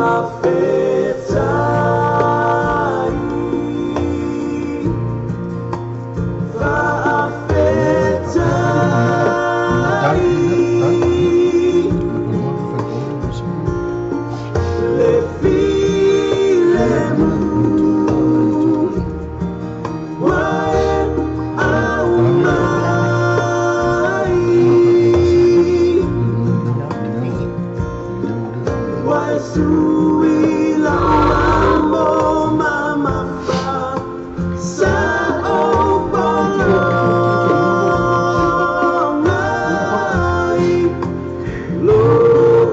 Faafetai, faafetai, le filemu ua e aumai. Ua e sui lau mamo mamafa sa ou pologa ai lou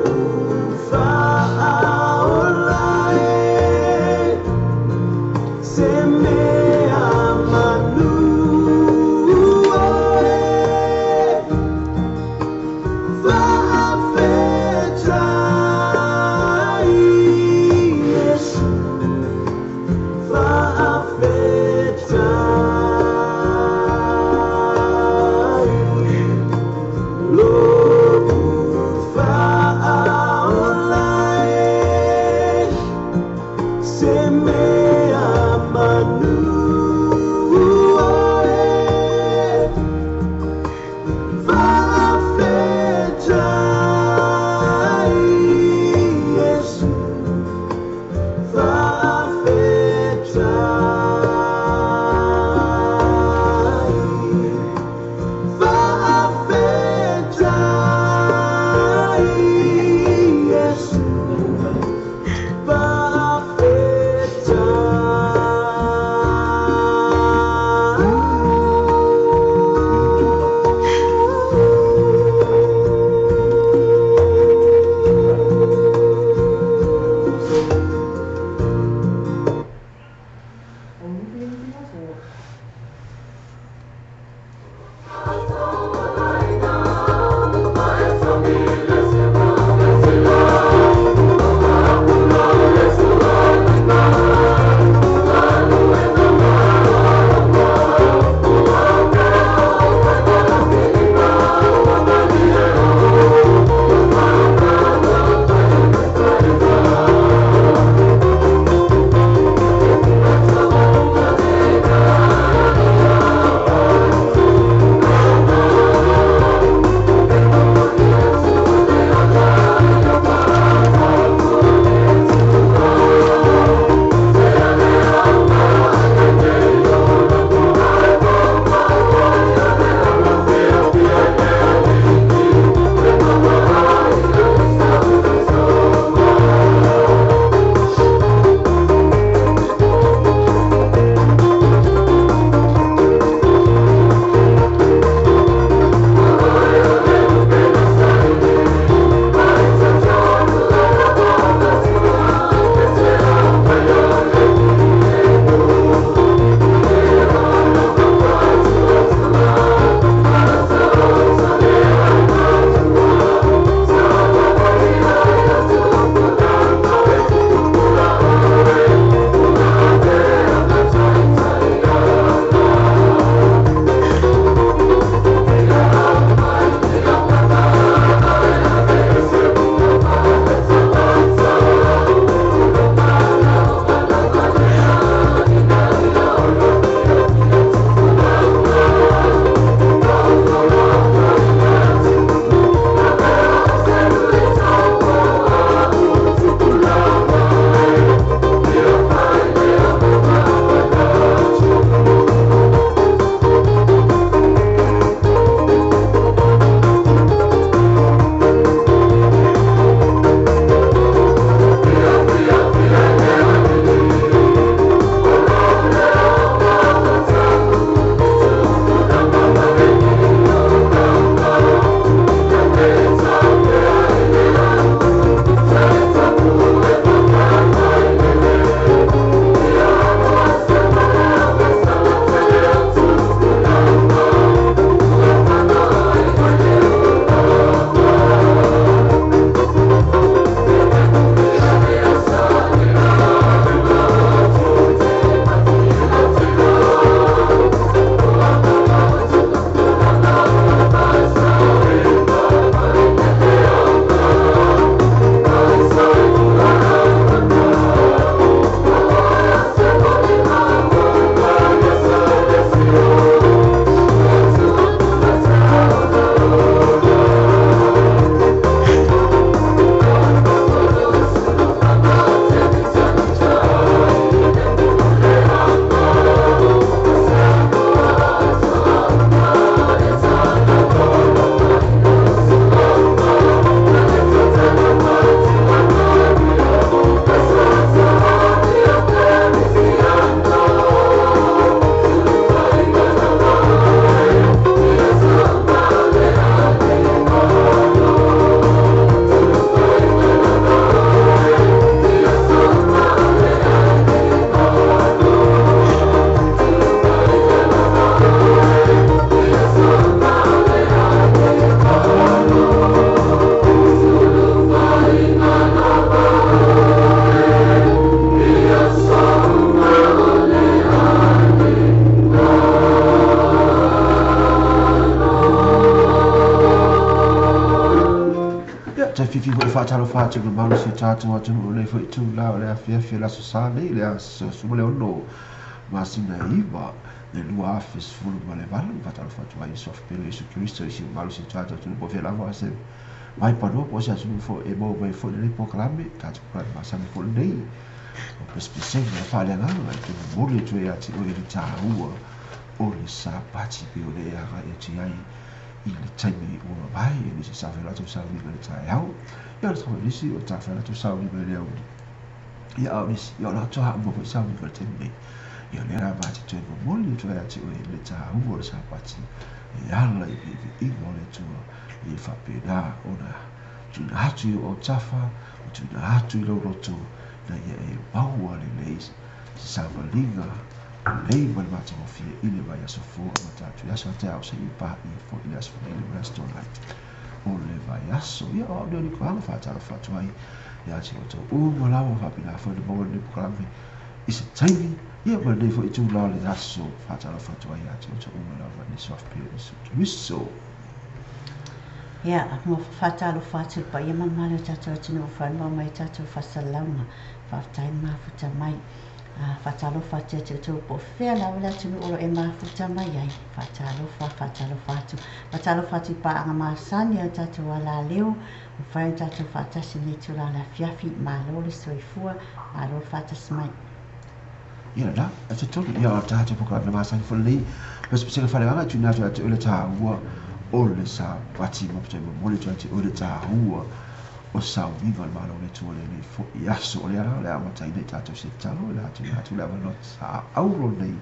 faaola e se mea manu oe. Faafetai, Iesu, faafetai, lou faaola e se mea manu oe. Faafetai. Toe fiafia foi e faatalofa atu i le mamalu o si o tatou atunuu i lenei foi itula o le afiafi o le Aso Sa nei, le aso 16 masina e 9 le 2018. Faatalofa atu ai i Suafa Pele o Iesu Keriso i si mamalu o si o tatou atunuu po o fea lava se vaipanua po o se atunuu foi e maua mai foi lenei polokalame, tatou polokalame masani foi lenei o pesepesega faaleagaga e toe momoli atu ai ia te oe le taua o le Sapati pei ona e agai atu i ai i le taimi ua mavae. E nisi sa fai latou sauniga i le taeao, ia o le nisi o ta fai latou sauniga i le aoauli, ia a o nisi ia o le faatoa uma foi sauniga i le taimi nei. Ia o lea la ma te toe momoli atu ai ia te oe le taua o le Sapati e ala i le viiga o le Atua ia faapena ona tuuina atu i ou autafa, ma tuuina atu i lou loto ina ia e maua lelei se savaliga lelei ma le matagofie i le vaiaso fou amata atu i aso a taeao seia paia foi i le aso Faraile ma le Aso Toonai o le vaiaso. Ia o au nei o Nikoaga faatalofa atu ai ia te outou uma lava faapena foi ona maua lenei polokalame i se taimi ia ma lenei foi itula o le aso faatalofa atu ai ia te outou uma lava i le Suafa Pele o Iesu Keriso. Ia, mo faatalofa atu i le paia ma le mamalu o le tatou atunuu ua faanoa mai i tatou faasalalauga. Faafetai le mafuta mai. Faatalofa atu ia te outou po o fea lava le atunuu o lo o e mafuta mai ai. Faatalofa, faatalofa atu. Faatalofa atu i paaga masani a le tatou alaleo, ua mafai ona tatou faatasi i lenei itula o le afiafi. Malo le soifua, malo le faatasi mai. Ia lena, e talitonu, ia o le tatou polokalame masani foi lenei, pesepesega faaleagaga e tuuina atu ia te oe le taua o le Sapati ma toe momoli atu ia te oe le taua o sauniga o le Malo o le Atua i lenei foi aso. O lea la o le a amataina i tatou se tatalo, o le a tuuina atu le avanoa sa auro nei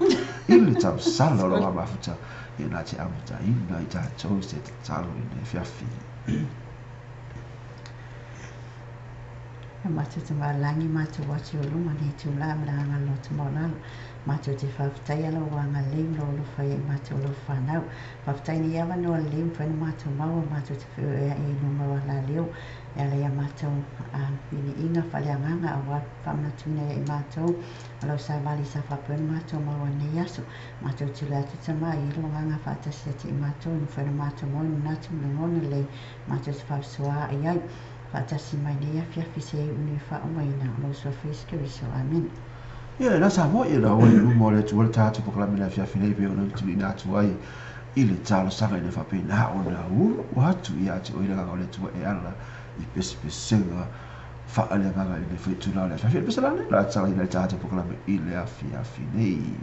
i le tausala o lau mafuta ia na te amataina i tatou se tatalo i lenei afiafi. E matou te malagi matou atu i ou luma nei itula ma le agaga loto maualalo. Matou te faafetaia lou agalelei ma lou alofa ia i matou lau fanau. Faafetai nei avanoa lelei ua mafai ona matou maua, matou te feoeoea'i ai i luga o alaleo e ala ia matou viiviiga faaleagaga aua le faamanatuina ia i matou o lau savali sa faapea ona matou maua i lenei aso. Matou te tulai atu Tama i lou agaga faatasi ia te i matou e mafai ona matou maua ni manatu ma lagona lelei matou te faasoaai ai faatasi mai nei afiafi seia iu nei faaumaina o lou Suafa Iesu Keriso. Amene. Ia, lena Samoa, ia na oe i luma o le Atua le tatou polokalame i le afiafi nei pei ona tuuina atu ai i le talosaga ina faapena ona ulu atu ia te oe le agaga o le Atua e ala i pesepesega faaleagaga i lenei foi itula o le afiafi. E pese la nei o le a tatalaina le tatou polokalame i le afiafi nei.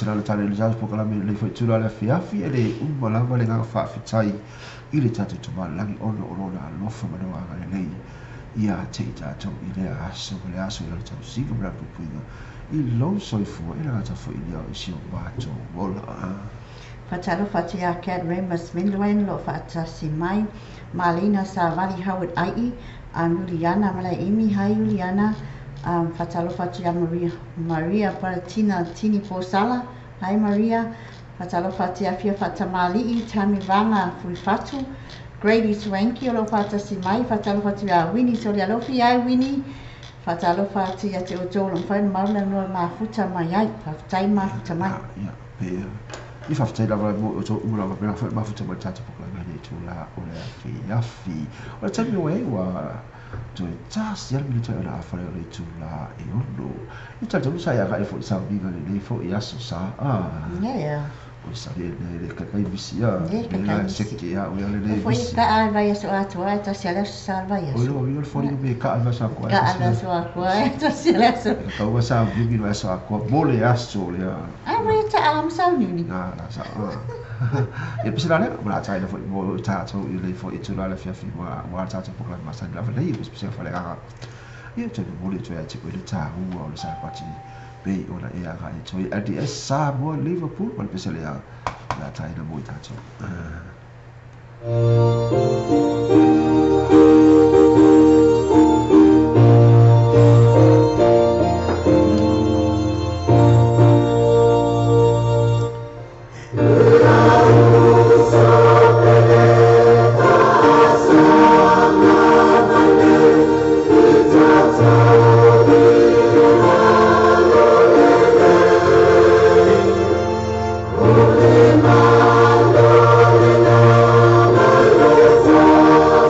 se lalo tale le tatou polokalame i lenei foi itula o le afiafi. E le uma lava le agaga faafetai i le tatou Tama i le Lagi ona o lona alofa ma lona agalelei ia te i tatou i lea aso ma le aso i lana tausiga ma lana puipuiga i lou soifua e le gata foi i lea o si o matou ola. Faatalofa atu ia Kat Remus Mindluen o lo o faatasi mai, Marlena Savali Howard Ai'i, Iuliana Malaeimi, hi Iuliana. Faatalofa atu ia Maria, Maria Paratina Tini Posala, hi Maria. Faatalofa atu ia Fia Faatamali'i, Tami Vaga Fuifatu, Grady Swanky o lo o faatasi mai. Faatalofa atu ia Winnie Solialofi, hi Winnie. Faatalofa atu ia te outou o lo o mafai ona maua le avanoa e mafuta mai ai. Faafetai mafuta mai. Ia, pe i faafetai lava mo outou uma lava pena foi mafuta mai le tatou polokalame i lenei itula o le afiafi. O le taimi ua i ai ua toe tasi lava le minute ona afa lea o le itula e 6. I talitonu sa e agai foi i sauniga i lenei foi aso sa. Yeah. O sa le le kaikai misi a. Le kaikai misi. Seke a o le le Foi misi. ka a vai aso atoa e tasi a le aso sa le vai O aso. lo o le foli me ka a sa ko Ka a le aso atoa e tasi a le aso. Ka ua sa viu no aso ko mo le aso le. A vai ta a masauniuni. Na na sa. Ia pese la le ma tai le foi mo tatou i le foi itula le fiafi wa tatou polokalame masani lava nei pese pese fa le agaga. Ia toe momoli atu ai te oe le taua o le Sapati pei ona e agai atu ai LDS Samoa Liverpool ma le pese lea o le a taina mo i tatou. Ole malo le na malo.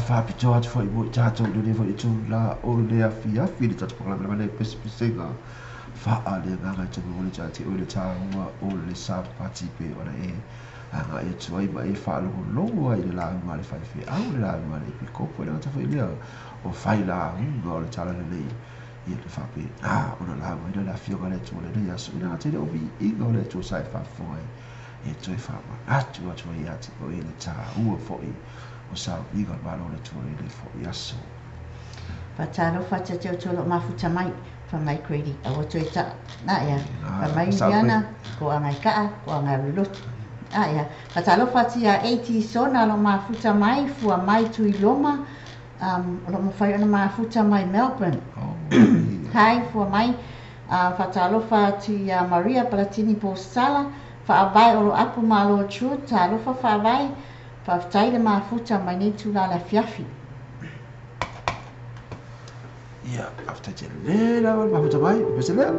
faapitoa atu foi mo i tatou i lenei foi itulā o le afiafi i le tatou polokalame lava lea Pesepesega Faaleagaga e toe momoli atu ia te oe le taua o le Sapati pei ona e agai atu ai ma e faalogologo ai i le lauga a le faifeau, le lauga a le epikopo, e le gata foi i lea o failauga o le Talalelei. Ia le faapena ona laugaina le Afioga a le Atua i lenei aso, e le gata i lea o viiga o le Atua sa e faafofoga ai, e toe faamanatu atu ai ia te oe le taua foi o sauniga o le Malo o le Atua i lenei foi aso. Faatalofa atu ia te outou o lo o mafuta mai, fai mai Grady, aua toe ta, a ea, fai mai Indiana, ko agai kaa, ko agai alu i lotu. A ea, faatalofa atu ia AT Sona o lo o mafuta mai, fua mai Tuiloma, um, o lo o mafai ona mafuta mai Melbourne. Oh, Hi, fua mai. Faatalofa atu ia Maria Palatini Posala, Faavae o lo apo malo Trude, talofa Faavae, faafetai le mafuta mai nei itula le afiafi. Ia, faafetai tele lava le mafuta mai, pese lea.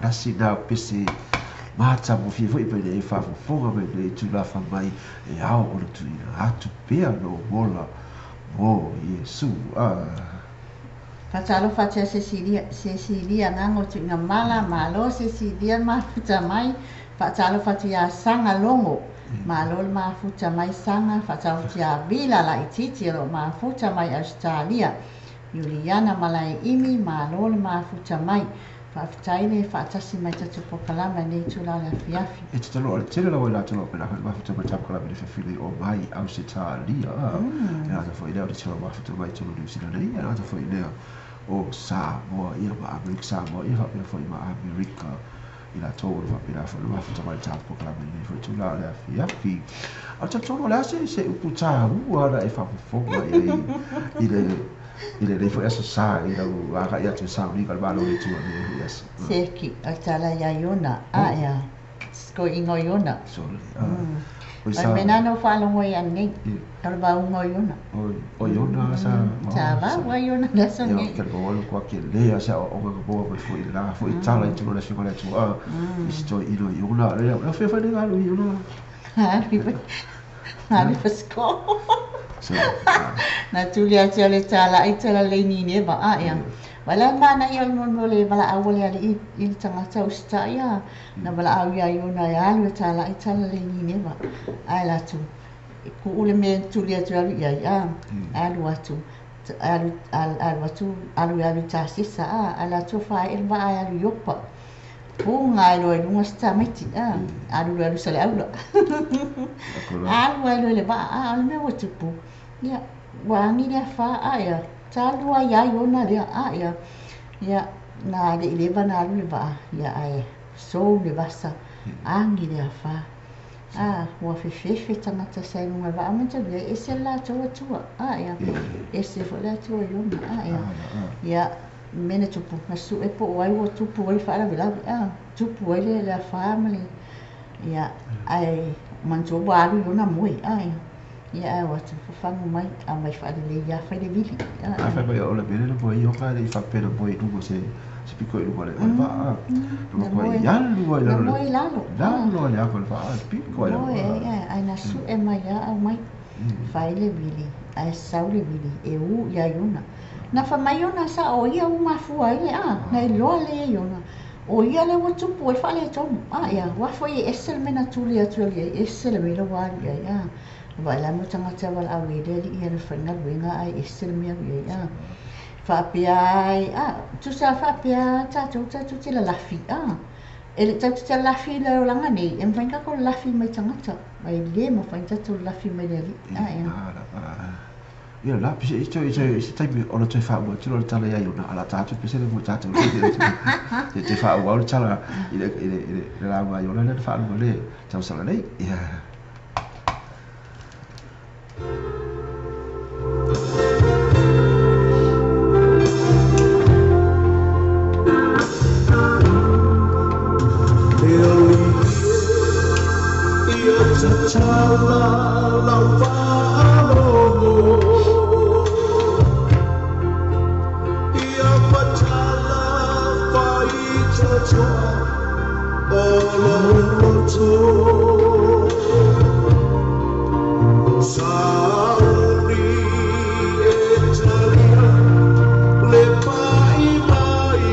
nasi na pese mata mo fia foi mai le e faafofoga mai le itulā faamai e ao ona tuuina atu pea lou ola mo Iesu. Faatalofa atu ia Cecilia, Cecilia agaga o tuuina mala, malo Cecilia le mafuta mai, faatalofa atu ia Saga Logo, malo le mafuta mai Saga, faatalofa atu ia Vila Laitiiti o lo o mafuta mai Ausetalia, Iuliana Malaeimi, malo le mafuta mai. Faafetai le faatasi mai tatou polokalame i lenei itula o le afiafi. E tatalo ale tele lava i latou o pena foi mafuta mai tapo kalame le fafili o mai Ausetalia. E ata foi lea o te tele mafuta mai tolu New Zealand nei, e ata foi lea o Samoa ia ma Amerika Samoa ia faapea foi ma Amerika i latou o faapena foi mafuta mai tapo kalame lenei foi itula o le afiafi. A o talitonu o le a se upu taua na e faafofoga i ai i le i lenei foi aso sa i lau agai atu i sauniga o le Malo o le Atua i lenei foi aso. Seki, o le tala ia Iona, a ia, ko ingoa Iona. Sorry. Oi O sa. le mea lena na ou faalogo ai anei, o le vauga o Iona. Oi, o Iona sa. Sa vau ai Iona i le aso Ia, nei. ke le o kua ke lea sa o o nga boa mai foi la foi tala i tulu le finga le Atua. I si toi ino Iona. Le le fe fe le alu Iona. Alu i alu i sko. So, Na tuli atu le tala i tala le Nineva a ia. Wala mana ia o le mea o le valaau a le alii i le tagata usitai a. Na valaau ia Iona e alu e tala i tala le Nineva. Ae latou, kuu le mea na tuli atu e alu i ai a. Alu atu, alu, alu atu, alu e alu i Tasisa a. Ae latou faaee le vaa e alu i Iopa. Puga ai loa i luga si tamaiti a. Alu loa e alu i Saleaula. Alu ai loa i le vaa a. O le mea ua tupu, ia, ua agi le afa a ia. Talu ai ia Iona lea a ia. Ia, na le i leva na alu le vaa, ia ae sou le vasa, agi le afa. A, ua fefefe tagata sa i luga o le vaa manatua e ese le latou Atua a ia. Ese foi le Atua o Iona a ia. Ia, mea na tupu, na sue po o ai ua tupu ai le faalavelave a. Tupu ai le afa ma le, ia, ae manatua ua alu Iona moe a ia. Ia ae o atu fafagu mai, aumai faalelei lava fai le vili. A fai mai o le mea lea moe Iona le i faapea na moe i luga se se piko i luga o le vaa. Na Na matua moe, i alu ai na lalo le moe i lalo. lalo ai le aga o le vaa, piko ai lalo. Moe ai, ae na sue mai lava aumai, fai le vili, ae sau le vili e ū ia Iona. Na fai mai Iona sa o ia ua mafua ai le a, na iloa lea e Iona, o ia lea ua tupu ai le faaletonu. A ia, aua foi e ese le mea na tuli atu e ai, ese le mea la ua alu i ai a. Vaai la mo tagata e valaau i le alii ia le faigaluega ae ese le mea alu i ai a. Faapea ai a, tusa faapea tatou tatou te lalafi a. E le tatou te lalafi i le olaga nei, e mafai ona tatou lalafi mai tagata, ae le mafai ona tatou lalafi mai le alii. A ia. Ia la pise i toe i se taimi ona toe faauma atu loa le tala ia Iona a o le a ta atu pese le mo tatou te toe faaauau le tala i le i le i le lauga a Iona lea na faaluga le tausaga nei. Ia. Le alii e ia tatala lau faalogo, ia patala faitatoa o lou loto. Sauni e talia le pai mai,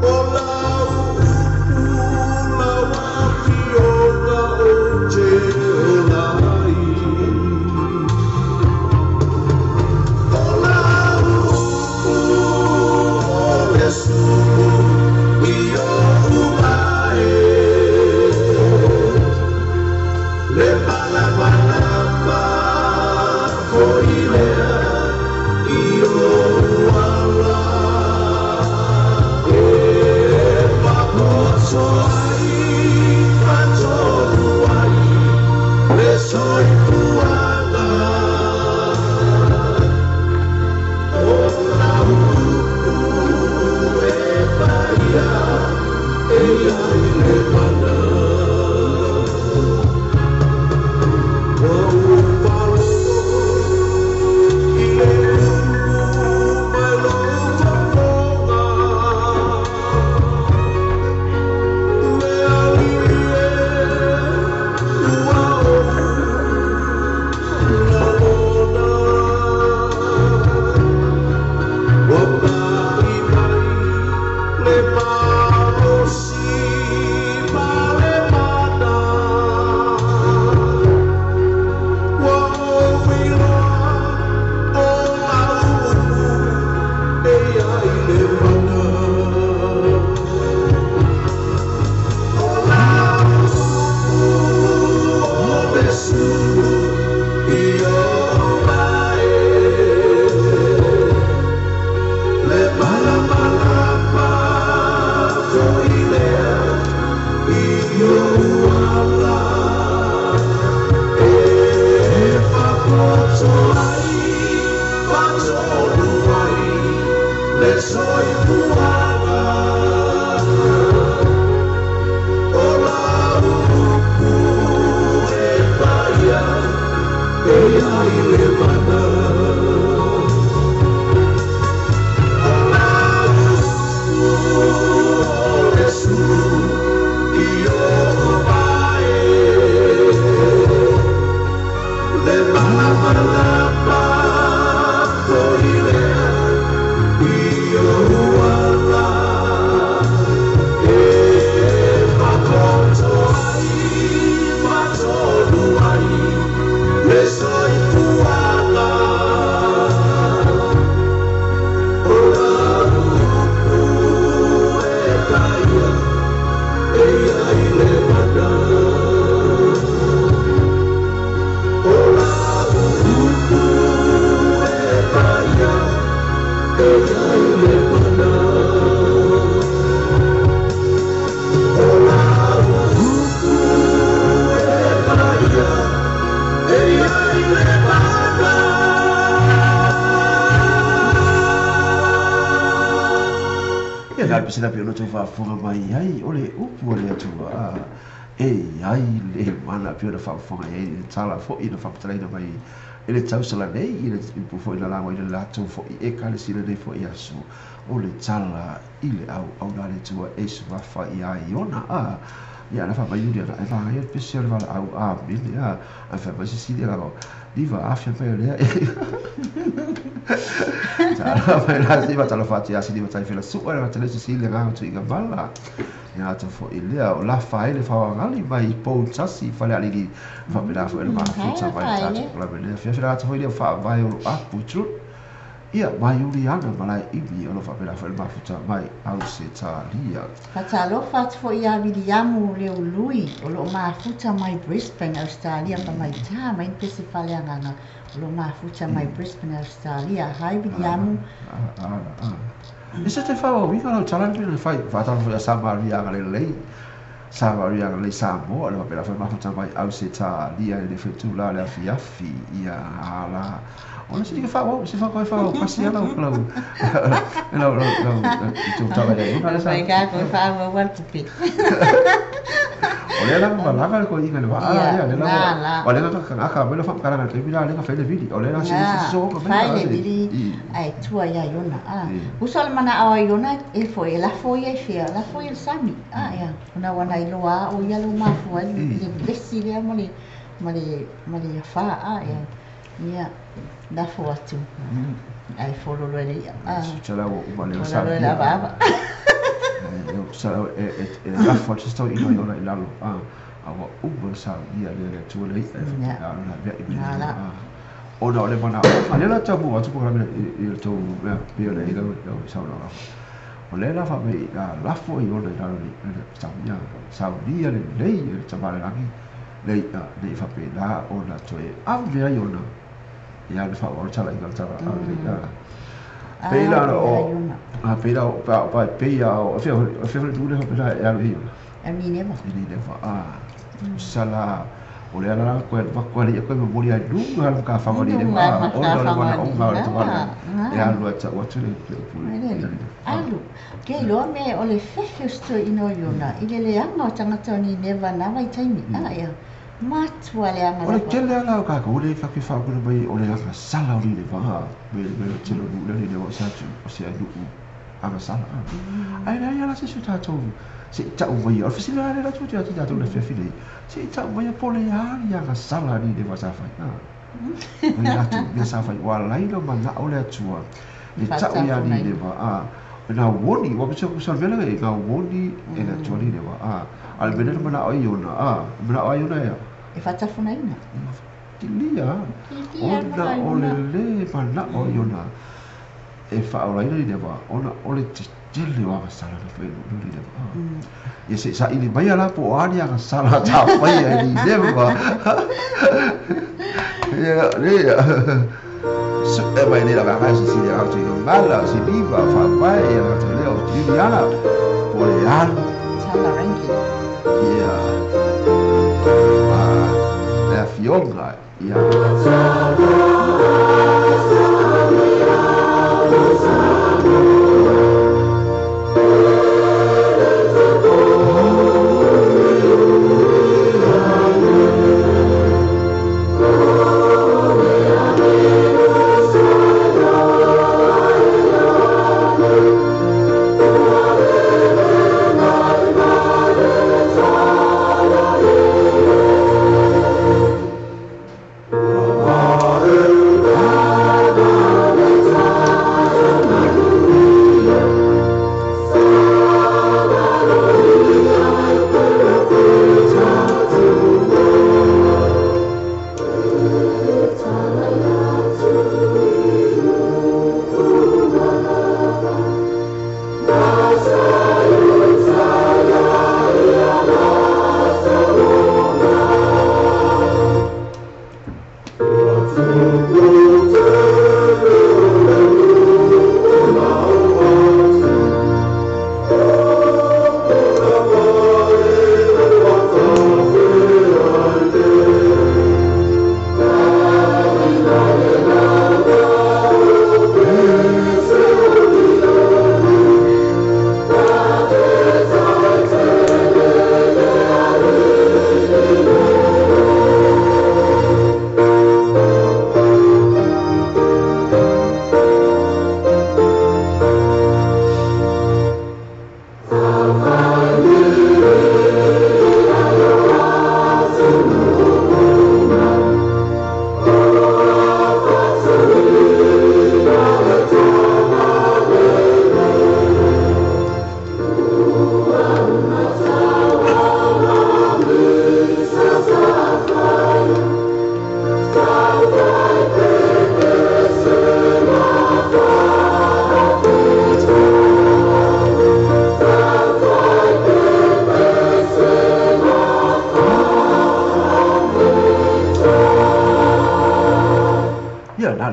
o lau upu lau afioga ou te ola ai. O lau upu o le sulu i ou ai. tolu ai le soifuaga. O lau upu e paia e ai le mana. O lau upu o le su i o mai le malamalama foi lea i ou ala e makoto ai matolu ai le soifuaga. O lau upu e paia e ai le mana. O lau upu e paia e ai le mana. O lau upu e paia e ai le mana. Ia la pese la pio no tau faafofoga mai ai o le upu o le Atua e ai le mana pio na faafofoga ai le tala fo'i na faapatalaina mai e le tausala nei i le upu fo'i na lago i le latou fo'i e kalesina nei fo'i aso o le tala i le auauna le Atua e suafa ia Iona a ia na faamaiuli ana e vagai le pese o le valaau amene a ae faamai sisili lago liva afia mai o lea Tala mai la si tala fati a si tai fela su era tele si le ga tu iga bala ia atu fo i lea o la fa ele fa ngali mai po tasi fa le ali fa pela fo ele ma futa mai ta tu la bele fia fela atu fo ile fa vai o apu tu ia mai uri ana malai ibi o lo fa pela fo ele ma futa mai au se talia. Fatalofa atu foi ia Wiliamu Leului o lo mafuta mai Brisbane, Australia, pa mai tā mai pese faleagaga o lo mafuta mai Brisbane, Australia. Hi Wiliamu. E se te whawa wika lau tala le whai whatala foi a Sa Maria nga le lei Sa Maria nga lei Samoa le wapela whai mafuta mai au se talia le whetu la le afiafi ia ala. Ona se tika whawa se whakoi whawa pasi ala o lau lau lau lau i tō tala ia una le sa. Mai ka koe whawa wal pupe. O le la malaga le ko inga le waa ia le la o le la ka ka me le fa ka la te mira le ka fa le vili o le la se so ko me le vili ai tua ia iona a uso le mana o iona e fo e la fo ia fia la fo ia sami a ia ona wana i loa o ia lo mafu ai le vesi le mo le mo le fa a ia ia la fo atu ai fo lo le a chala o ma le sa la baba sa e la fo se sto ino iona i lalo a ua uma sa ia le le tua le a la vea i a ona o le mana o le la tamu atu ko la i le tou mea pia le i lau sau la o le la fa me la lafo i ona i lalo le saunia saunia le lei le tamale lagi lei nei fa pe la ona toe ave ai ona ia le fa o tala i ka tala a le a peila o a peila o pa pa peia o fia fia tu le fa e alu i e ni neva a sala o le ala ko va ko le ko mo mori ai lu ha ka fa mori le ma o le mana o ma le tamale e alu ata o tu le alu ke lo me o le fefe sto ino iona i le leaga o tagata o ni neva na vai taimi a ia matua le anga o le tele ala o ka ko le fa ke fa ko mai o le anga sala o le va me me tele lu le le o sa tu o se lu anga sala ai ai ala se su ta to se ta o vai o fisila le la tu te ta to le fe file se ta o vai po le ali anga sala ni le va sa fa na o la tu me sa fa wa lai lo mana o le atua le ta o ya ni le va a na woni wa se ko sa vela e na woni e la tua ni le va a al veneno mana o iona a mana o iona ia e fatafunaina tilia ona o le le mana o iona e faaolaina i le va ona o le tetele o agasala na failulu i le va ia se saili mai ala po o ani agasala tafaia i le va ia le su e mai le la vai se si le auto i mala si viva fa vai e la te leo Juliana po le alu tala rangi ia a fionga ia.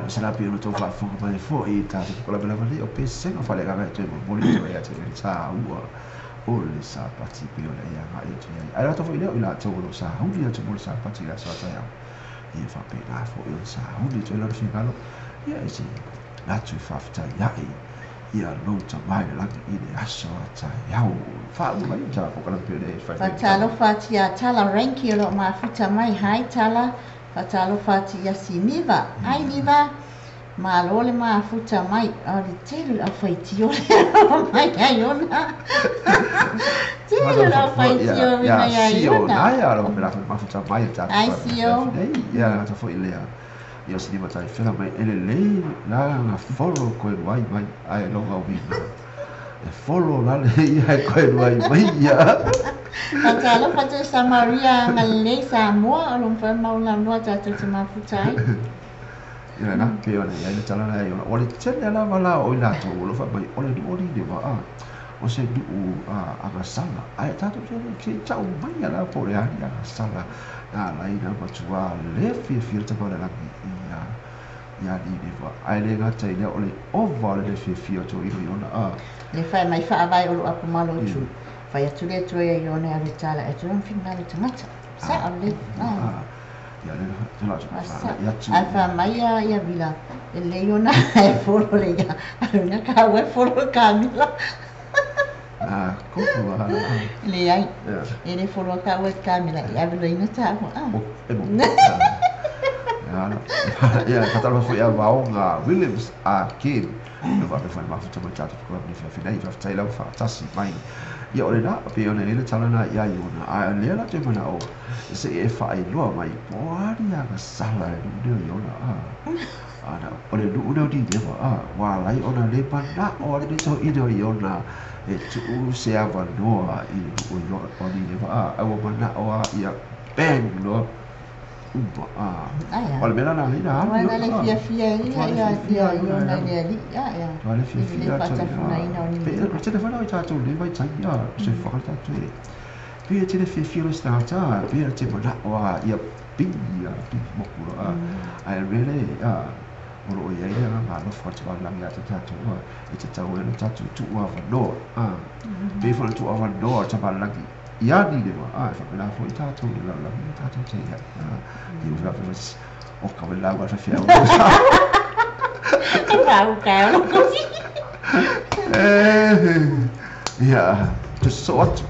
Masala pe o tau faafofoga mai foi i tatou polokalame lava nei o Pesega Faaleagaga e toe momoli atu ai ia te oe le taua o le Sapati pei ona e agai atu i ai. Ae le gata foi i lea o i latou o lo o sauni atu mo le Sapati i le aso a taeao, ia faapena foi ona sauni atu ai lona finagalo, ia e se manatu e faafetai ae ia lou Tama i le lagi i le aso a taeao. Faauma mai ta polokalame pei ona e fai mai. Faatalofa atu ia Tala Ranki o lo o mafuta mai. Hi Tala. Faatalofa atu ia Siniva. Hi Niva. Malo le mafuta mai. O le tele o le aufaitio lea mai ia Iona. Tele o le aufaitio mai ia Iona. Ia, lo pela foi mafuta mai le tatou. Hi Sio. Ia, gata foi lea. Ia Siniva tai fela mai ele lei la na follow koe wai mai ai longa uiga. E follow la le ia e koe wai mai ia. Faatalofa atu i Samaria agalelei Samoa o lo o mafai ona maulauloa tatou te mafuta ai. Ia na, pei ona i ai le tala lea i ona. Ua le tele lava la o i latou o lo o fai mai, o le nuu o Nineva, a, o se nuu agasala. Ae tatou te le se i tau mai la po o le a ni agasala na ala ai na matua le fiafia le tama o le lagi i ia Nineva. Ae le gata i lea, o le ova o le le fiafia o tō ino i ona, a. Le fai mai faavae o lou apo malo tu. Fai atu le Atua ia Iona e alu e tala e atu lona finagalo i tagata. Sao lelei. Ia le tala atu Sa. ia atu. Ae fai mai ia ia Vila, e lelei ona e folo le ia alu ina kaua e folo le kamela. A kopu a. Leai. E le foloa kaua i le kamela e ave loa ina taua. A. E mo. Ia, faatalofa foi ia Vaoga Williams a Ken. Na faapea foi mafuta mai tatou polokalame nei fiafia nei. Faafetai lava faatasi mai. Ia o lena, pei ona i ai le tala na ia Iona. A o lea la toe manao se i e faailoa mai po o a ni agasala le nuu nei o Iona. A. Ana, o le nuu nei o Nineva, a, ua ala ai ona le manao a lenei toeaina o Iona e tuu se avanoa i le nuu o Nineva. A, ae ua manao lava ia bang loa. Uma, a. Aia. O le mea la na ala ai na alu Ua Iona, na le a. fiafia ai Ua le ia fiafia ia ai Iona e Iona i alu. le alii, a ia. Ua le I le le fiafia atu ai, a. faatafunaina o Pe, Nineva. o le tele foi la o i tatou i lenei vaitaimi, a, o soifuaga le tatou e. Pei e tele fiafia o le isi tagata, a, pei e te manao lava ia pigi, a, pigi moku loa, a. Ae o le mea lea, a, o lo o i ai le agaga alofa o le Tama i le Lagi ia te tatou, a, e tatau ai ona tatou tuuavanoa, a. Pei foi ona tuuavanoa le Tama i le Lagi ia Nineva, a, e faapena foi tatou i le lalolagi ma tatou te i ai, a. Ia ua faapea foi, oka mai le lauga a le faifeau. E faauka ai o lou kofi. Ia, tusi soo atu.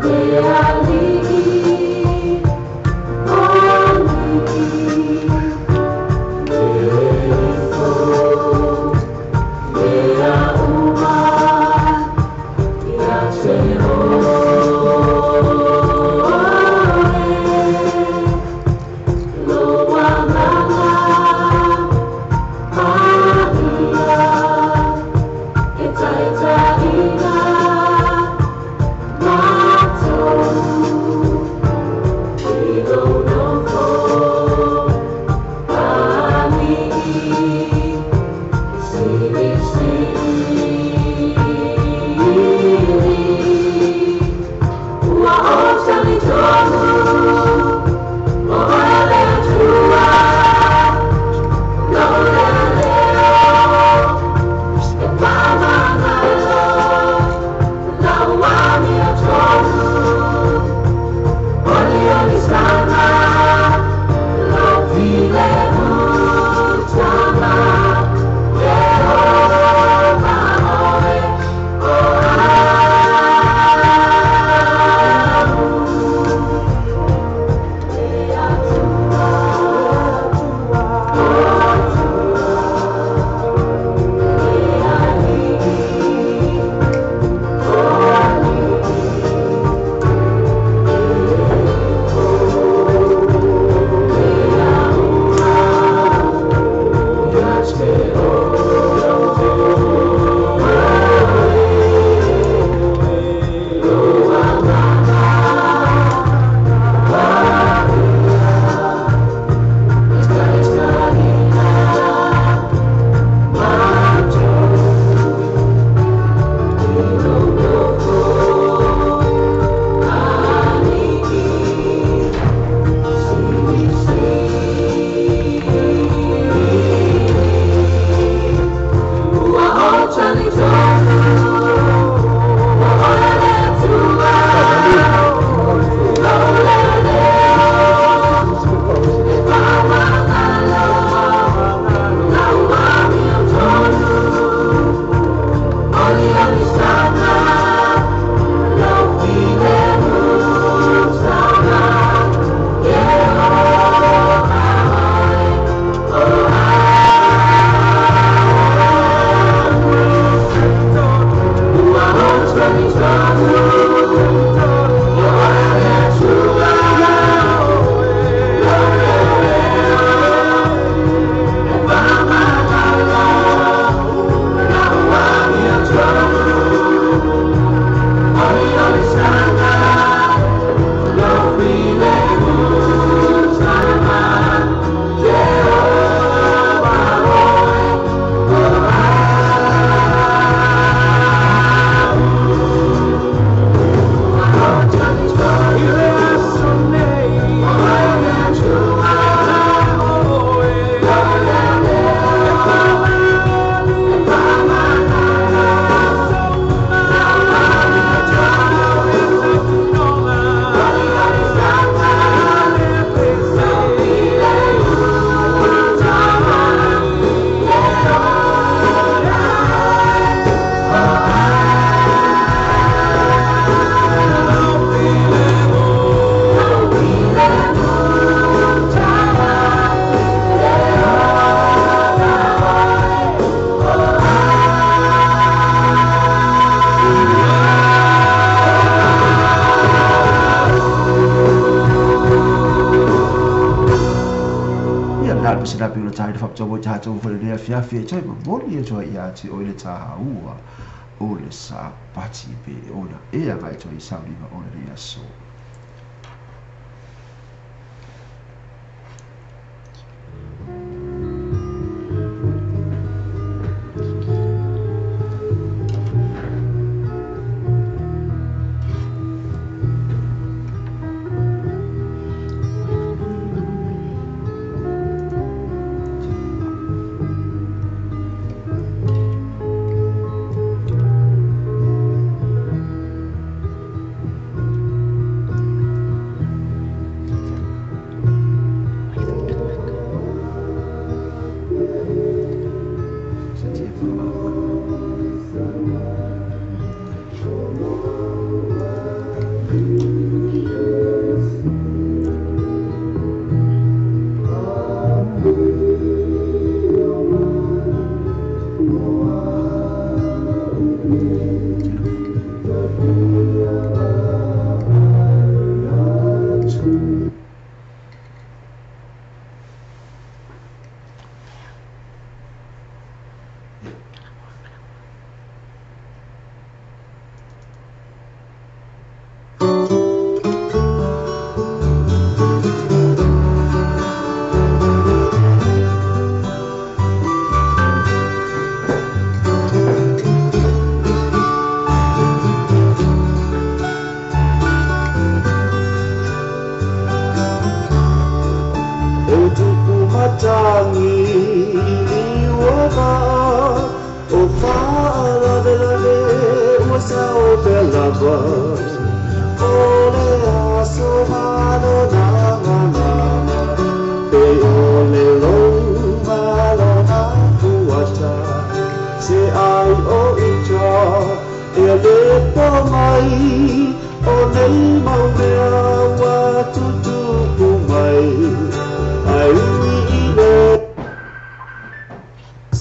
Le Atua,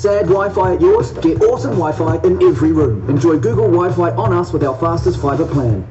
Sad Wi-Fi at yours? Get awesome Wi-Fi in every room. Enjoy Google Wi-Fi on us with our fastest fiber plan.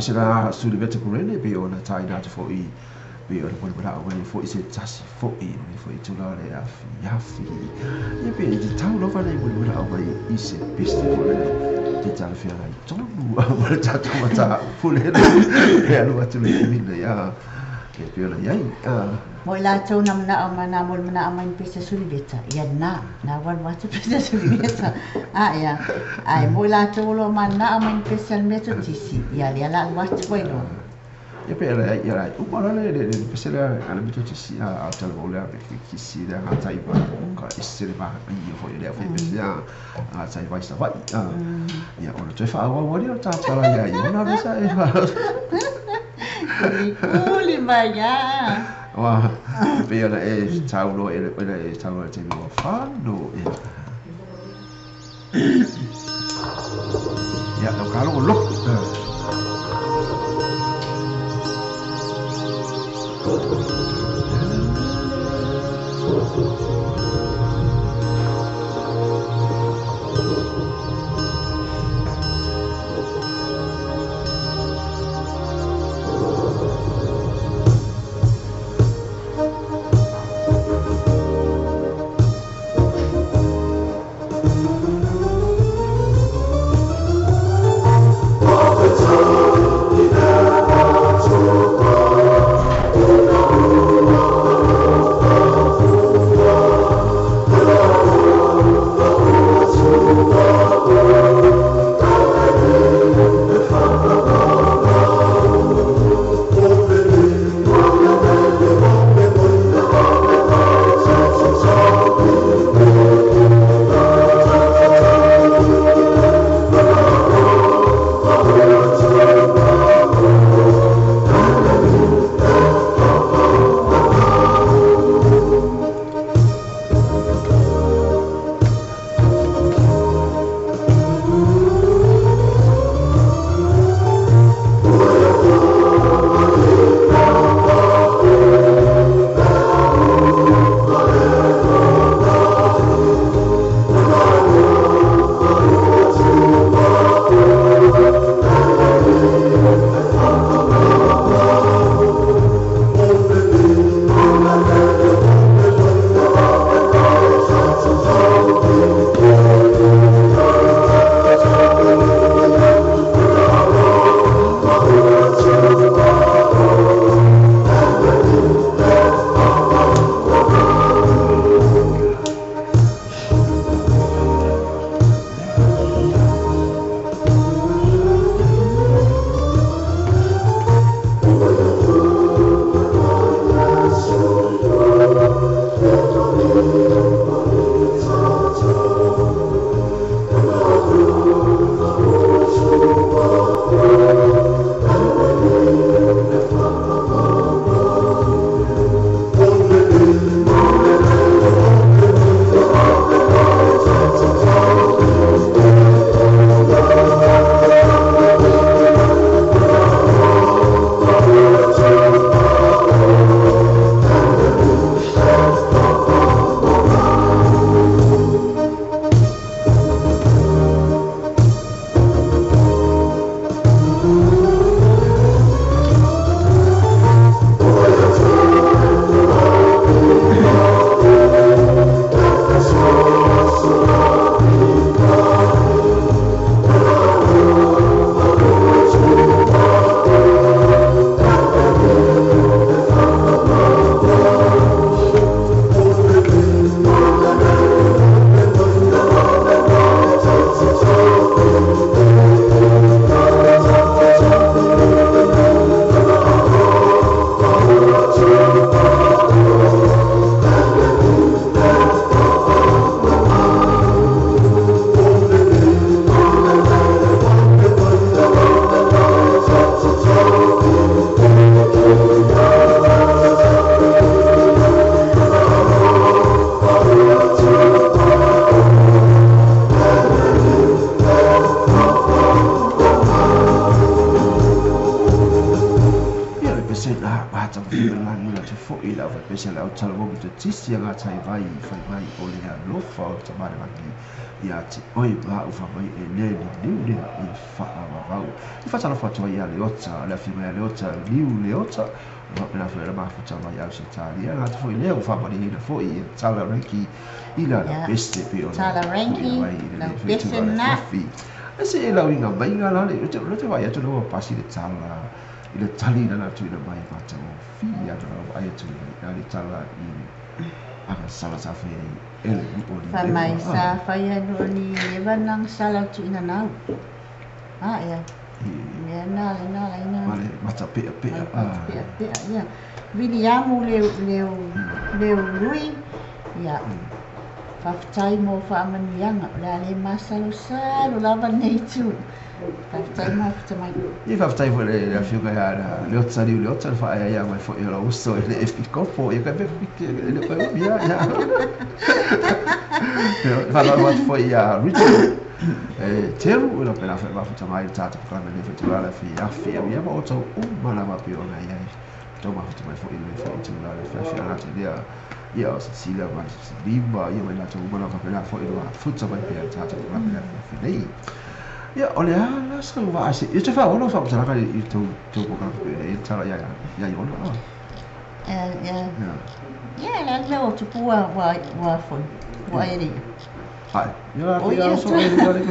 Sera su le vete kurele be ona tai na te foi be ona mo mara o foi se tasi foi no foi tu la le afi afi e be te tau lo vale mo mara o i se piste foi te tau fia ai tonu mo le tatu mata pule e alu atu le mina ya e pe ona iai Mo la tau na mana o mana mo mana mai pese suliveta ia na na wal watu pese suliveta a ia ai mo la tau lo mana o mai pese metotisi ia le la watu wai lo ia pe la ia la o mara le le pese le ala metotisi a tal mo le ke kisi le ga tai ba ka ise le ba i fo le fo pese a a tai vai sa vai a ia o te fa wa wa le ta ta la ia ia na pese e Kuli maya. Wa pe ona e taulo e e taulo te mo fano e ya lo kalo lo Oh, tisi agatai mai fai mai o le alofa o le Tama i le Lagi ia te oe ma a'u fai mai e le liliu lea e faavavau. E faatalofa atu ai ia Leota, le afioga ia Leota, Liu Leota, e faapena foi ona mafuta mai Ausetalia, le gata foi lea ua faamalieina foi ia Tala Ranki i lana pese e pei ona Tala tuuina Ranki, mai i lau lenei foi pese itula o le lena. afiafi. Ae se e lauiga maiga la le, ou te vaai atu lea ua pasi le tala i le tali na tuuina mai matagofie ana lau vaai atu i le tala i agasala sa fai ai e le nuu o Fai mai Nineva. sa fai ai nuu o Nineva na agasala o tuuina nau. A ia. Mea na le na la ina. Ma le matapeapea. Ma le matapeapea, ia. Viliamu leu leu leu lui, ia. Faafetai mo faamanuiaga, o le a le masalosalo lava lenei itu. Faafetai mafuta mai. Ia faafetai foi i le afioga ia Leota Liu Leota le faaeaea mai foi o lou uso i le Epikopo. Ia kai pe e le o umi ia. Faaaloalo atu foi ia Richard Teru e faapena foi mafuta mai i le tatou polokalame i lenei foi itula o le afiafi. Ia ma outou uma lava pei ona i ai outou mafuta mai foi i lenei foi itula o le afiafi. A latou lea ia o Cecilia ma Lima ia ma i latou uma lava faapena foi ona mafuta mai pea i le tatou polokalame i le afiafi nei. Ia, o le a la sau vaa se i te faaola o faamatalaga i tou tou polokalame pei ona i ai le tala ia ia Iona. Ia, ia, le a le mea ua tupu ua ua ua foi ua ai alii. Ai, ia la Oi ia ia so ai le le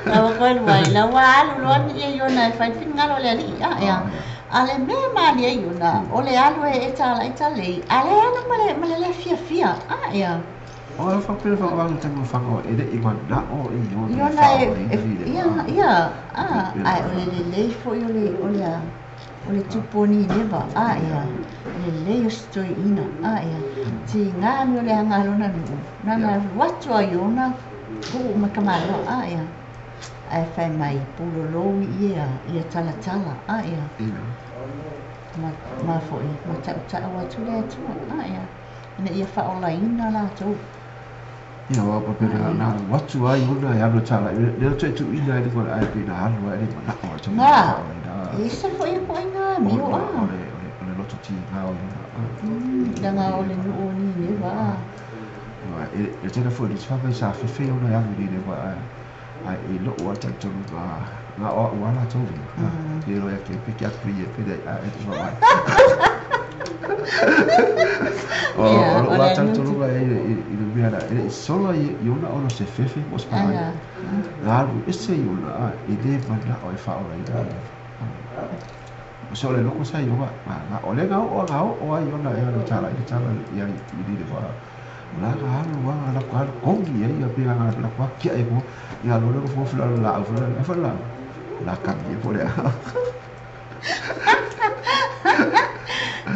Lau koe luai, la ua alu loa ni ia Iona e fai le finagalo o le alii. A ea, a le mea e malie ai Iona, o le alu e e tālai talei, a le alu ma le ma le le fiafia. A ea. O le faapea whakawanga te whango e le i manao i Iona e Iona e, whaoraina e i le ia, vaa. ia, a, ae o le lelei foi o le, o le a, o le tupu o Nineva, a ea, o le lelei o si toeaina, a ea, tiga mea o le aga a lona nuu, na ona alu atu lava i ona tuu ma ka malo, a ea, ae fai mai pulolou ia, ia talatala, a ea, ma, ma foi, ma tautau atu le Atua, a ea, ina ia faaolaina latou. Ia aua pe na na alu atu ai ona e alu e tālai lea toe tuuina ai luga o le ae pe na alu ai le manao o le Ngā, tauina whaoraina. e ese foi e koe ngā mio Ona a. o le o le o le loto tīngā o Iona. Leaga o le nuu o Nineva a. E tele foi le whawhai sa whiwhi ona e alu i Nineva ae i lou a talitonuga na o a'u a latou ia ke loea ke peke atu i e pele a e te whawhai. O Ia, o o lou le a nutu. talitonuga e i le mea la e le i sola i ona ona se fefe mo se palagi. Na alu ese i ona a e le mana'o e faaolaina o se o le loko sa i oga ma o le gao o gao o ai ona e alu tala i le tala ia i le wa o la ga alu wa la ko alu kongi ai ia pe ga la ko kia e ko ia lo le ko fo la la fo la fo la la kami e po le.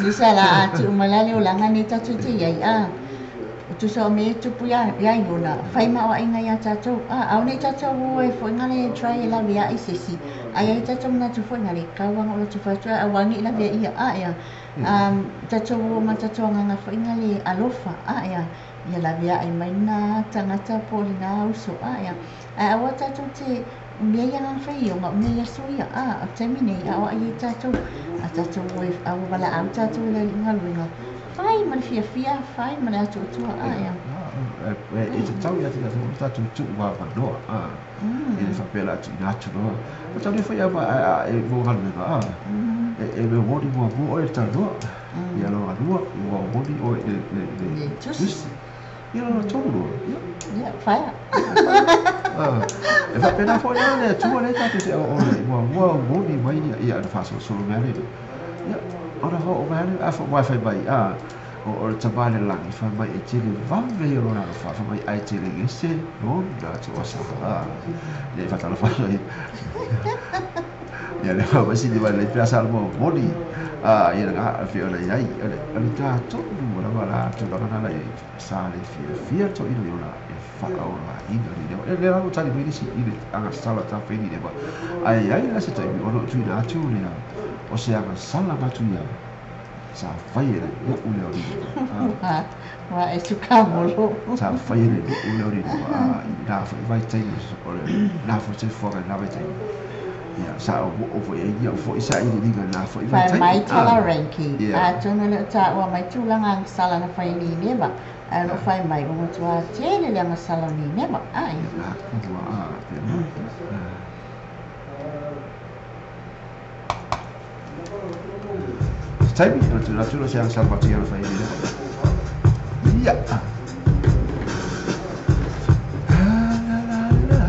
Tusa la a tuu mai la le olaga nei tatou te i ai a. O tusa o mea e tupu iā iā Iona, fai ma o aiga iā tatou, a, aone i tatou o e foi ngale e try e lawe aʻe i se isi, a iai tatou manatu foi ngale, kau aga o latou fai atu ai aua nei lawe ia, a ea, um, tatou o ma tatou agaga foi ngale alofa, a ea, ia lawe aʻe mai na tagata po o lena uso, a ea, ae aua tatou te o mea ia agaga fai ioga, o mea ia aso ia, a, o le taimi nei, a o ai ai tatou, a tatou o e, a ua valaau tatou e le alii galuega, fai ma le fiafia, fai ma le atoatoa, a ea. E tatau ia te tatou ona tatou tuu avanoa e le faapea la tuuina atu loa. E tatau foi a e mo galuega a e me moni muamua oe le talanoa ia lona lua ua moni oe le le le Le tusi. Tusi ia lona tolu loa ia. Ia, faia. E faapena foi la le Atua lea tatou te aoaoina ai muamua moni mai ia ia ona faasolosolo mai lea. Ia ona faaoo mai lea a fai fai mai a o le tama le lagi fai mai e tele vave ia lona alofa fai mai ai tele gese lona toasaga ia e faatalofa ai ia le fa sini mai le pea sa mo moni a ia nga fi ona iai o le tatonu lava la tulaga na la e sa le fiafia toʻina i ona e faaolaina le leo e le lalo tali mai nisi i le agasala tafeini le ma ai ai la se taimi ona o tuuina atu lea o se agasala atu ia sa fai e le nu'u lea o Nineva. Ua e sukamolo. Sa fai e le nu'u lea o Nineva i lena foi vaitaimi o le na foi soifuaga i lena vaitaimi. Ia, sa o'o foi ai ia foi sailiiliga i lena foi Fai mai vaitaimi. Talarangi, Ia. Atonu e le o taua mai tulaga agasala na fai e Nineva, ae o lo o fai mai ua matua tele le agasala o Nineva. Ai. Ia, na akua, pena. Se taimi, ona tuuina atu lea o se agasala matou na fai e Nineva. Ia. La la la la.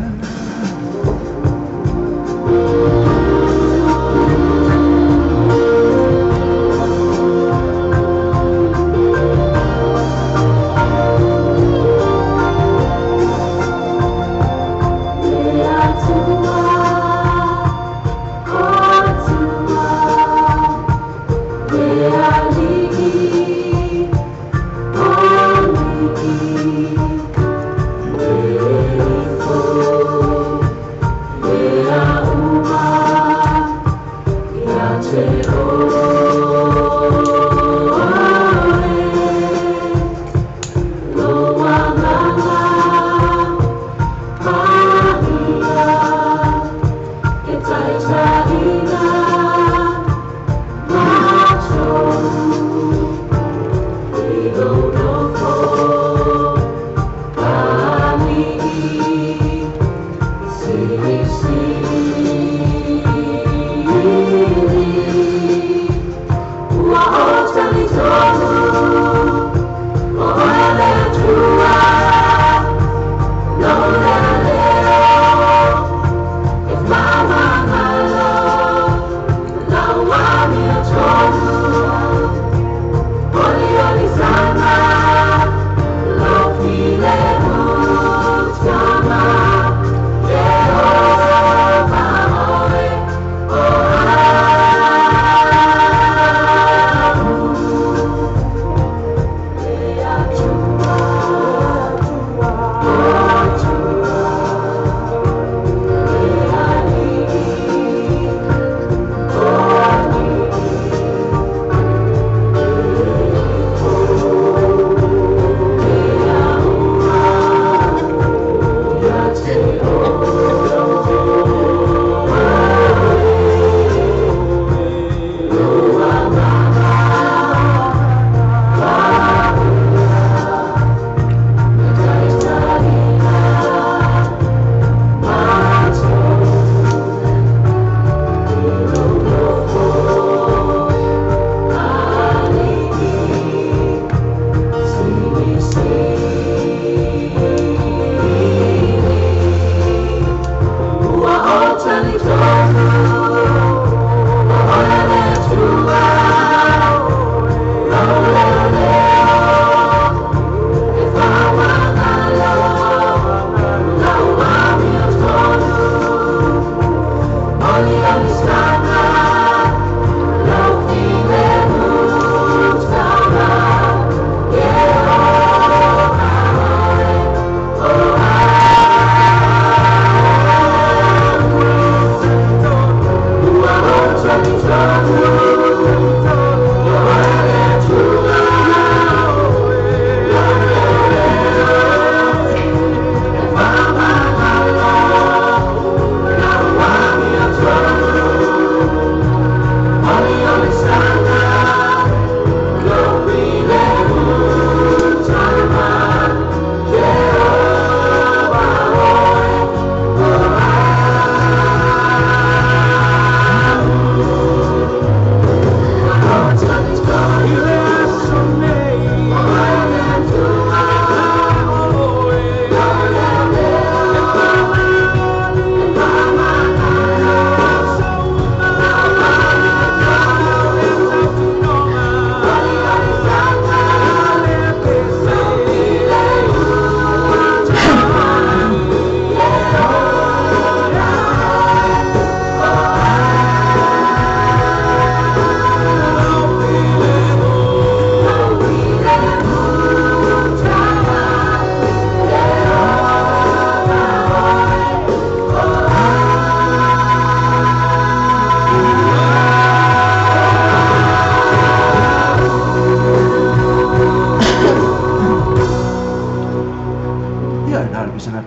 Oli, oli, sama.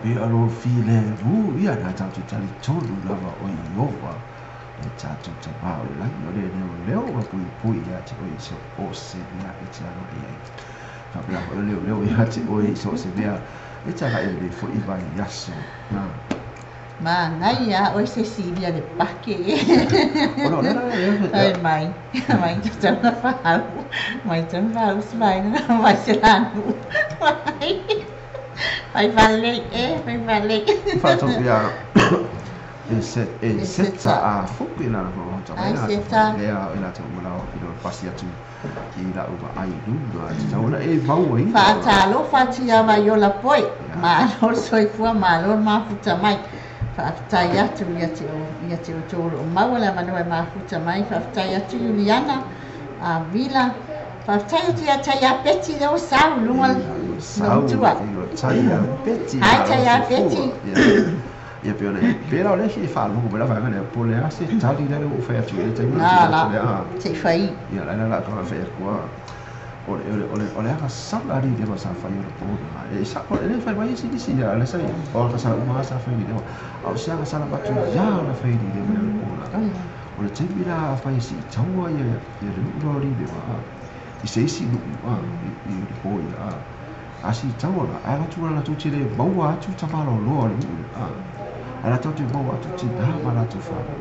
Pe o lo filemu ia na tatou talitonu lava o Ieova le tatou Tamā o le lagi, o le leoleo ma puipui ia te oe i so o se mea e te agai ai. Faapena foi o le leoleo ia te oe i so o se mea e te agai ai lenei foi vaiaso. Manaia oe Cecilia le pake. Ona o lea la Ai mai, mai tatau na fahau, mai tatau na fahau se vaega mai se lanu. Mai, mai valei e, mai valei. Faatau ia e se e seta a fuku i lana whakahota mai Ai nā seta. lea i la tau malao i lo pasi atu i la uma ai luna te tau ona e maua ina Faatalofa atu ia Vaiola Poe, malo le soifua, malo le mafuta mai. Faafetai atu ia te ia te outou o lo o maua le avanoa e mafuta mai. Faafetai atu Iuliana, Vila. Faafetai atu ia Taiapeti lea ua sau i luga o le sau matua. tai a peti Hai malo Taiapeti. soifua ia pe ona pe la o le fi faalogo mai la vaega lea po o le a se tali lea ua ou fai atu i le taimi na Na tuuina la, atu lea se i fai. Ia la la ka fai atu o le o le o le o le agasala ali le sa fai o le pona e sa o le fai mai isi isi ia le sai o agasala uma sa fai ni le a o se agasala matu ia na fai ni le mai o le pona o le taimi la fai si taua ia ia le nu'u loa li le ma i se isi nu'u a i le po ia a a si taua la a latou la latou te le maua atu tamaloloa o le nu'u le a a latou te maua atu tinā ma latou fanau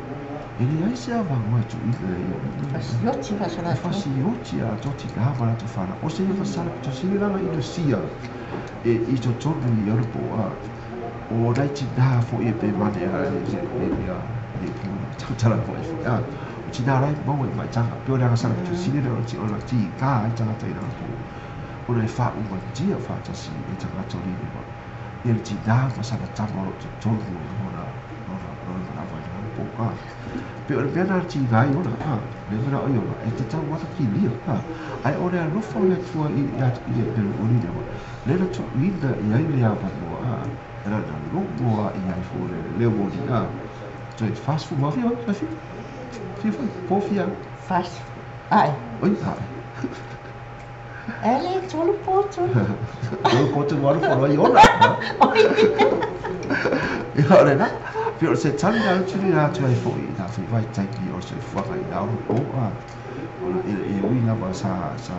e leai se avanoa e tuuina ia nu'u le Fasioti e faasolatou. fasioti a latou tinā ma latou fanau o se agasala pitosili lana inosia e i totonu i ona po a o nai tinā foi e pe mane a le le le pu tautala foi foi a o tinā lai maua i maitaga pe o le agasala pitosili le o ti ona ti ka ai tagata i lana po ona e faaumatia faatasi e tagata o lile ma ia le tinā ma sana tama o loo totonu o lona lona lona manava i lana po a pe o le mea na tinā i ona a le mea o i ona e tatau ana kilia a ai o le alofa o le Atua i i le le o lile ma le na tuuina i ai le avanoa a e na na logo a i ai fo le le moni a toe fast food ma fia fia fia foi po fia Fas, ai. oi a E le tolu po tolu. o ko te waru fo i ona ia o le na pe o se tali na atu ni atu ai foi na foi vai taimi o se fuaga i na o po a ona e e ui lava sa sa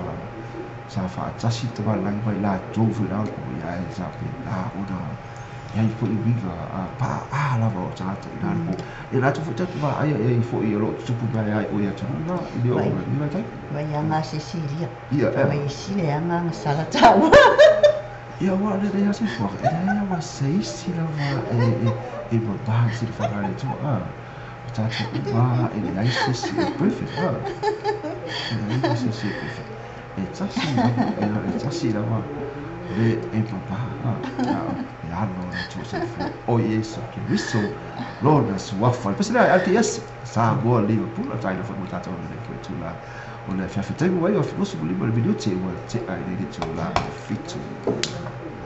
sa faatasi tamalagi mai latou foi la o le po ia e sa pe la ona ia i foi uiga a pa'a lava o tagata i na le po e latou foi tatou vaaia e ai foi o loo tutupu mai ai o ia atunuu la i le oo Vai, i vaitaimi vai aga Cecilia. ia Vai isi le aga agasala taua. Ia ua le lea se fuaga e leai ua se isi lava e e e mamā i silifaga le Atua a o tatou uma e leai se isi e perfect a e leai ma se isi e perfect e tasi lava e e tasi lava le e mamā a e alo le Atua soifua o Iesu Keriso lona suafa le pese lea LTS Samoa Liverpool taina foi mo tatou le foi tula o le fiafi taimi ua iva 25 le minute ua te'a i le tula 7.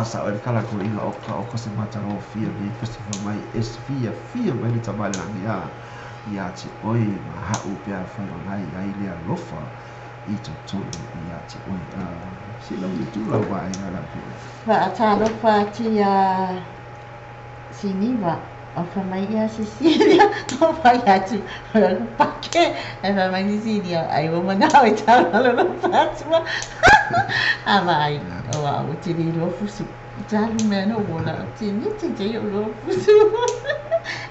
saosao ai le kalakoliga oka oka se matagofie lenei Christopher mai e fiafia mai le Tama i le Lagi a ia te oe ma ha'u pe afai o la e i ai le alofa i totonu ia te oe. A se lau le tu lau vaaiga lau afioga. Faatalofa atu ia Siniva, o fai mai ia Cecilia, o fai atu, o le pake, ae fai mai Cecilia, ai ua manao e tau lalo lou fatua. A vaai, o au ou te le iloa fusu. Talu mea na ou ola, ou te nete te i ou loa fusu.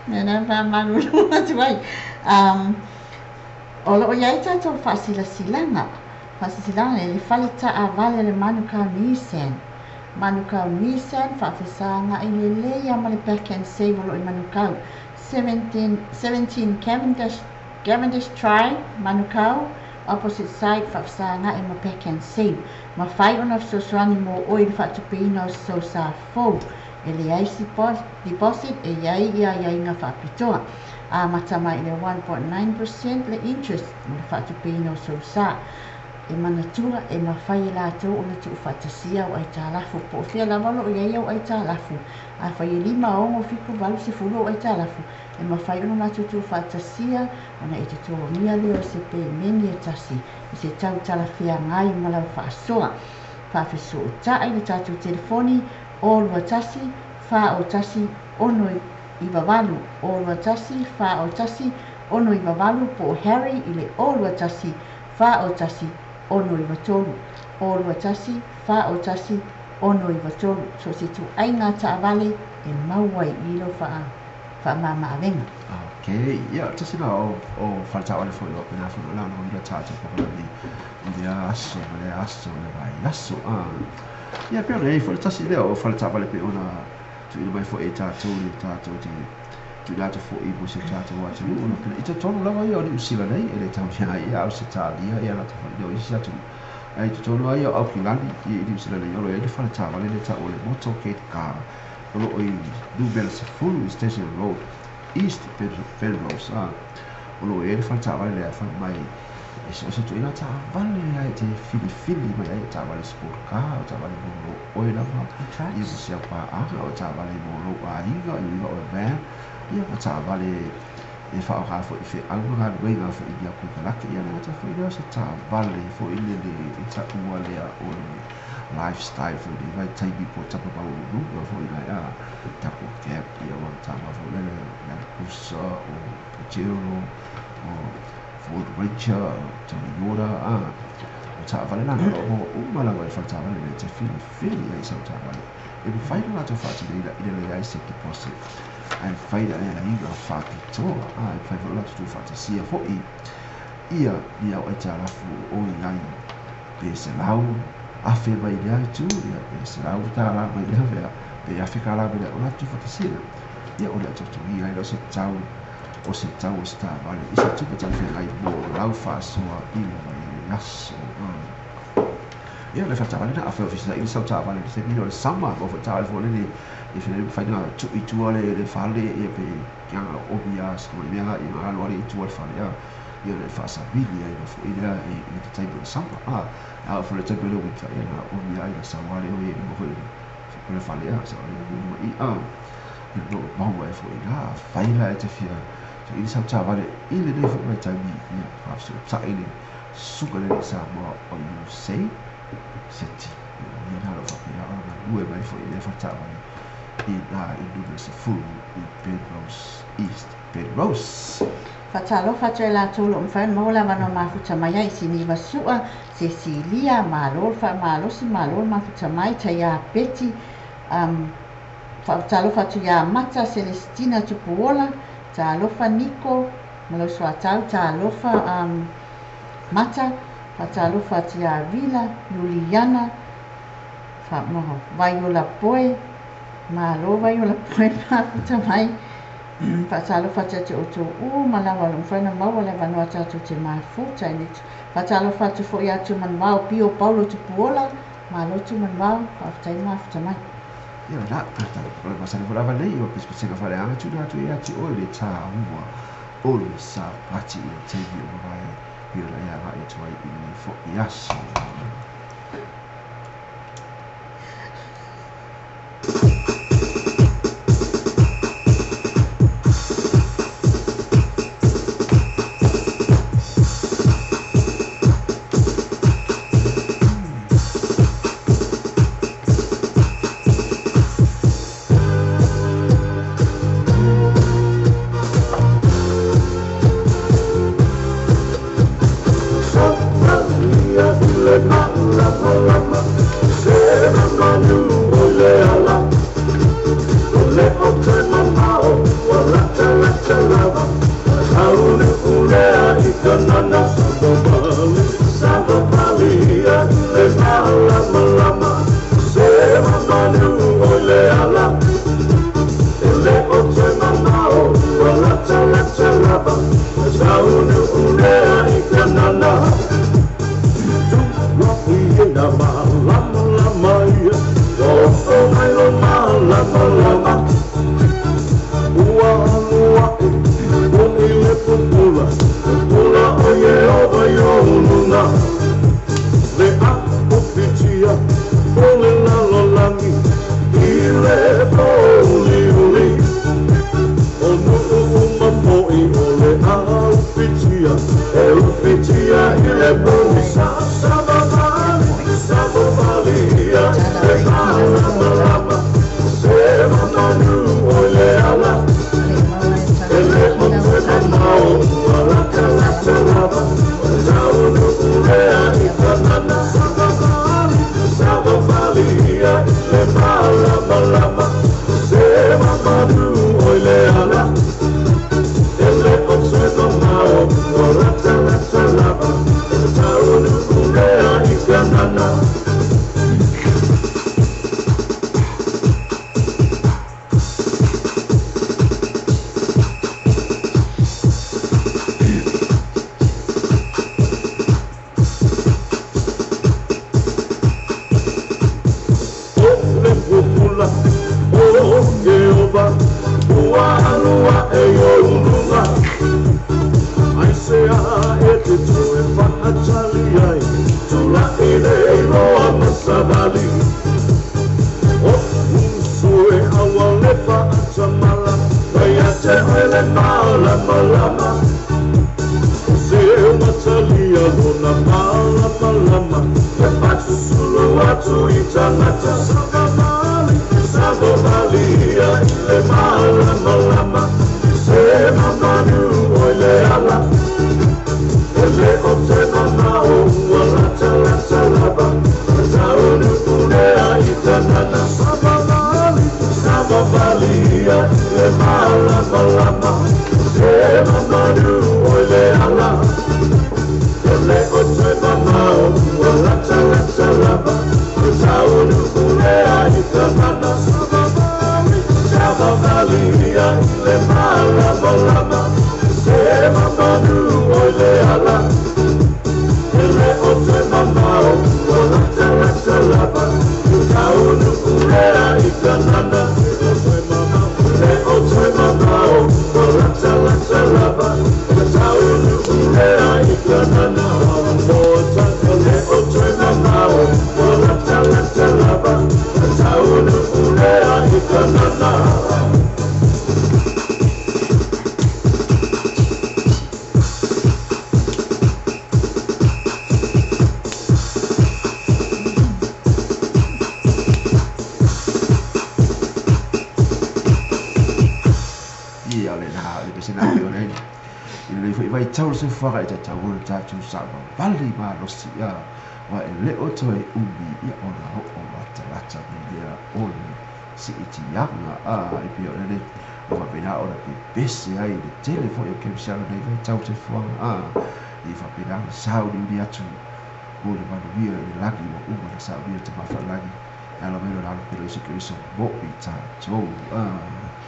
Mea na faamalulu atu ai. Um, o lo o i ai tatou faasilasilaga, faasilasilaga i le fale taavale a le Manukau Nissan. Manukau Nissan, faafesaga'i lelei lava ma le Pack and Save o lo o i Manukau, 17, 17 Cavendish, Cavendish Drive, Manukau, opposite side, faafesaga'i ma Pack and Save. Mafai ona fesoasoani mo oe i le faatupeina o se sosa fou. E leai se deposit, e i ai ia aiaiga faapitoa. Amata mai i le 1.9% le interest mo le faatupeina o sosa. E manatua, e mafai e latou ona tuufaatasia au aitalafu, po o fea lava o lo o i ai au aitalafu. Afai e 5, 6, 7, 8, 10 ou aitalafu, e mafai ona latou tuufaatasia ona e totogia lea o se pemeni e tasi i se tau talafeagai ma lau faasoa. Faafesootai le tatou telefoni 0 21 4 0 1 6 9 8, 0 21 4 0 1 6 9 8 po o Harry i le 0 21 4 0 1 6 9 3, 0 21 4 0 1 6 9 3. So o se ituaiga taavale e maua ai i lou faamama-avega. Ok, ia, tasi lena o faletaavale foi o faapena foi ona lagolagoina tatou polokalame i lea aso ma lea aso ma lea vaiaso. Ia, pei ona i ai foi le tasi lea o faletaavale pei ona tuuina mai foi e tatou le tatou te tuuina atu foi mo si o tatou atunuu. I totonu lava ia o Niu Sila nei, e le taulia ai ia Ausetalia ia lata foi o isi atunuu. Ae i totonu lava ia o Aukilani i Niu Sila nei, o lo o i ai le faletaavale lea e taua o le Motorcade Car, o lo o i numera 10 i Station Road East Penrose, o lo o i ai le faletaavale lea e fai mai e so o se ituaiga taavale lava e te filifili mai ai, o taavale sport car, o taavale mo lou oe lava, ia ma si au paaga, o taavale mo lou aiga, ia o le van, ia ma taavale e faaaoga foi i feau ma galuega foi i au konekarate, ia le gata foi lea o se taavale foi lele e taua lea o le lifestyle foi lenei vaitaimi po o tama maualuluga foi nai a tatou cab, ia ua taavale foi lele Land Cruiser o Pajero o Ford Ranger o Toyota a o taavale la o lo o maua uma lava i le faletaavale lea e te filifili ai sau taavale e mafai ona latou faatinoina i le leai se deposit ae mafai ona aiaiga faapitoa a e mafai foi ona latou tuufaatasia foi ia ni au aitalafu o i ai pe 100,000 mai lea itu, ia pe $100 mai lea mea, pe $1,000 mai lea, o latou tuufaatasia ia o le a totogia ai lea o se tau o se tau o se taavale i se tupe talafeagai mo lau faasoa i le vaiaso. Ia, le faletaavale na afai o fesilai le sau taavale i le taimi lea o le sama, aua foi taavale foi lele e mafai ona tuu i tua le fale, ia pe na omi lava se mea ia ona alu lava lea i tua le fale, ia ona e faasavili ai foi lea i le taimi o le sama. A oo foi i le taimi o le winter, ia na omi lava ona sau lava lea o i luma foi o le fale, sau lea i luma i i lo o maua ai foi la afai la e te fia i le sau taavale i lenei foi vaitaimi, ia faafesootai le susuga lea i Samoa o Yusei Seti. Ia na o lo o faapena ona galue mai foi i lea faletaavale i na i numera 10 i Penrose East Penrose. Faatalofa atu ai latou o lo o mafai ona maua le avanoa mafuta mai ai, Siniva Sua, Cecilia, malo le faamalosi, malo le mafuta mai, Taiā Peti, um, faatalofa atu ia Mata, Celestina Tupuola, talofa Niko ma lou soatau, talofa um, Mata, faatalofa atu ia Vila, Iuliana, Vaiola Poe, malo Vaiola Poe mafuta mai. Faatalofa atu ia te outou uma lava o lo o mafai ona maua le avanoa tatou te mafuta i le Faatalofa atu foi ia Tumanuvao Pio Paulo Tupuola, malo Tumanuvao, faafetai le mafuta mai. Ia la, o le masani foi lava nei o pesepesega faaleaga tuuina atu ia te oe le taua o le Sapati i le taimi o mavae pei ona e agai atu ai i lenei foi aso.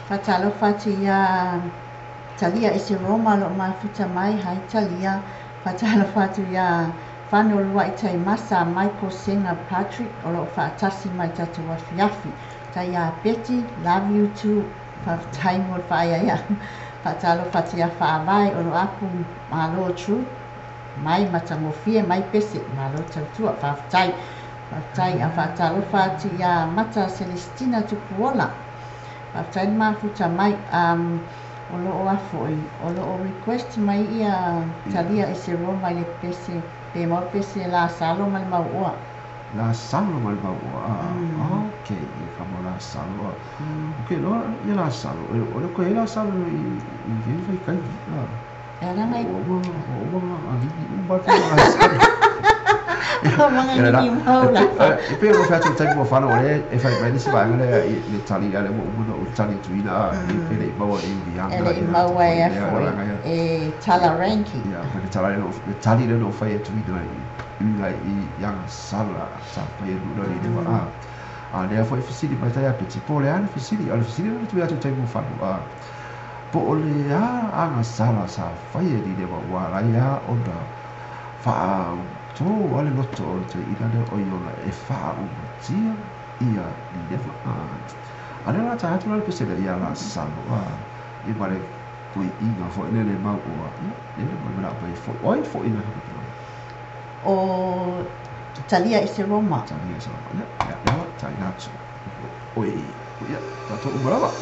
Faatalofa atu iā Talia ese Roma o loo mafuta mai hi Talia. Faatalofa atu iā Fano Luai Taimasa Michael Senga Patrick o loo faatasi mai tatou afiafi. Tai iā Betty love you too faafetai mo le faaeaea. Faatalofa atu iā Faavae o loo apu malo true mai matagofie mai pese malo tautua faafetai. Faafetai a faatalofa atu iā Mata Celestina Tupuola. Faafetai le mafuta mai. Um, o loo a foi, o loo request mai ia Talia i se Roma i le pese, pe maua le pese Lasalo ma le Mauoa. Lasalo ma le Mauoa, ah, ok, ia ka mau Lasalo. Ok, loa ia Lasalo, o le koe Lasalo i i i vaitaimi, ah. E ala ngai. Ua uma, ua uma agigi uma atu Lasalo. Mga mau la. E pei ona fai atu i le taimi ua fana o lea e fai mai le isi vaega lea i le tali a lea ua uma ona ou tali atuina a pe le i maua e E Iuliana le i ia maua foi e a lea foi vaega ia. e Tala Ranki. Ia ma le tala lea le tali lea na ou fai atuina i uiga i agasala sa fai atu le le vaa. A lea foi fesili mai tai a Peti po o le a le fesili, a o le fesili lea na tuuina atu i le taimi ua fano a. Po o le a agasala sa faia e Nineva ua ala ai lava ona faato a le loto o le toeaina lea o Iona e faaumatia ia Nineva. A lea o le a tae atu la le pesega ia Lasalo, ia ma le toeaina foi lele mau oa, ia, lele ma le manao mai e foi. O ai foi na faamatalaga? O Talia i se Roma. Talia i se Roma, ia, ia, ia, taina atu. Oi, ia, tatou uma lava.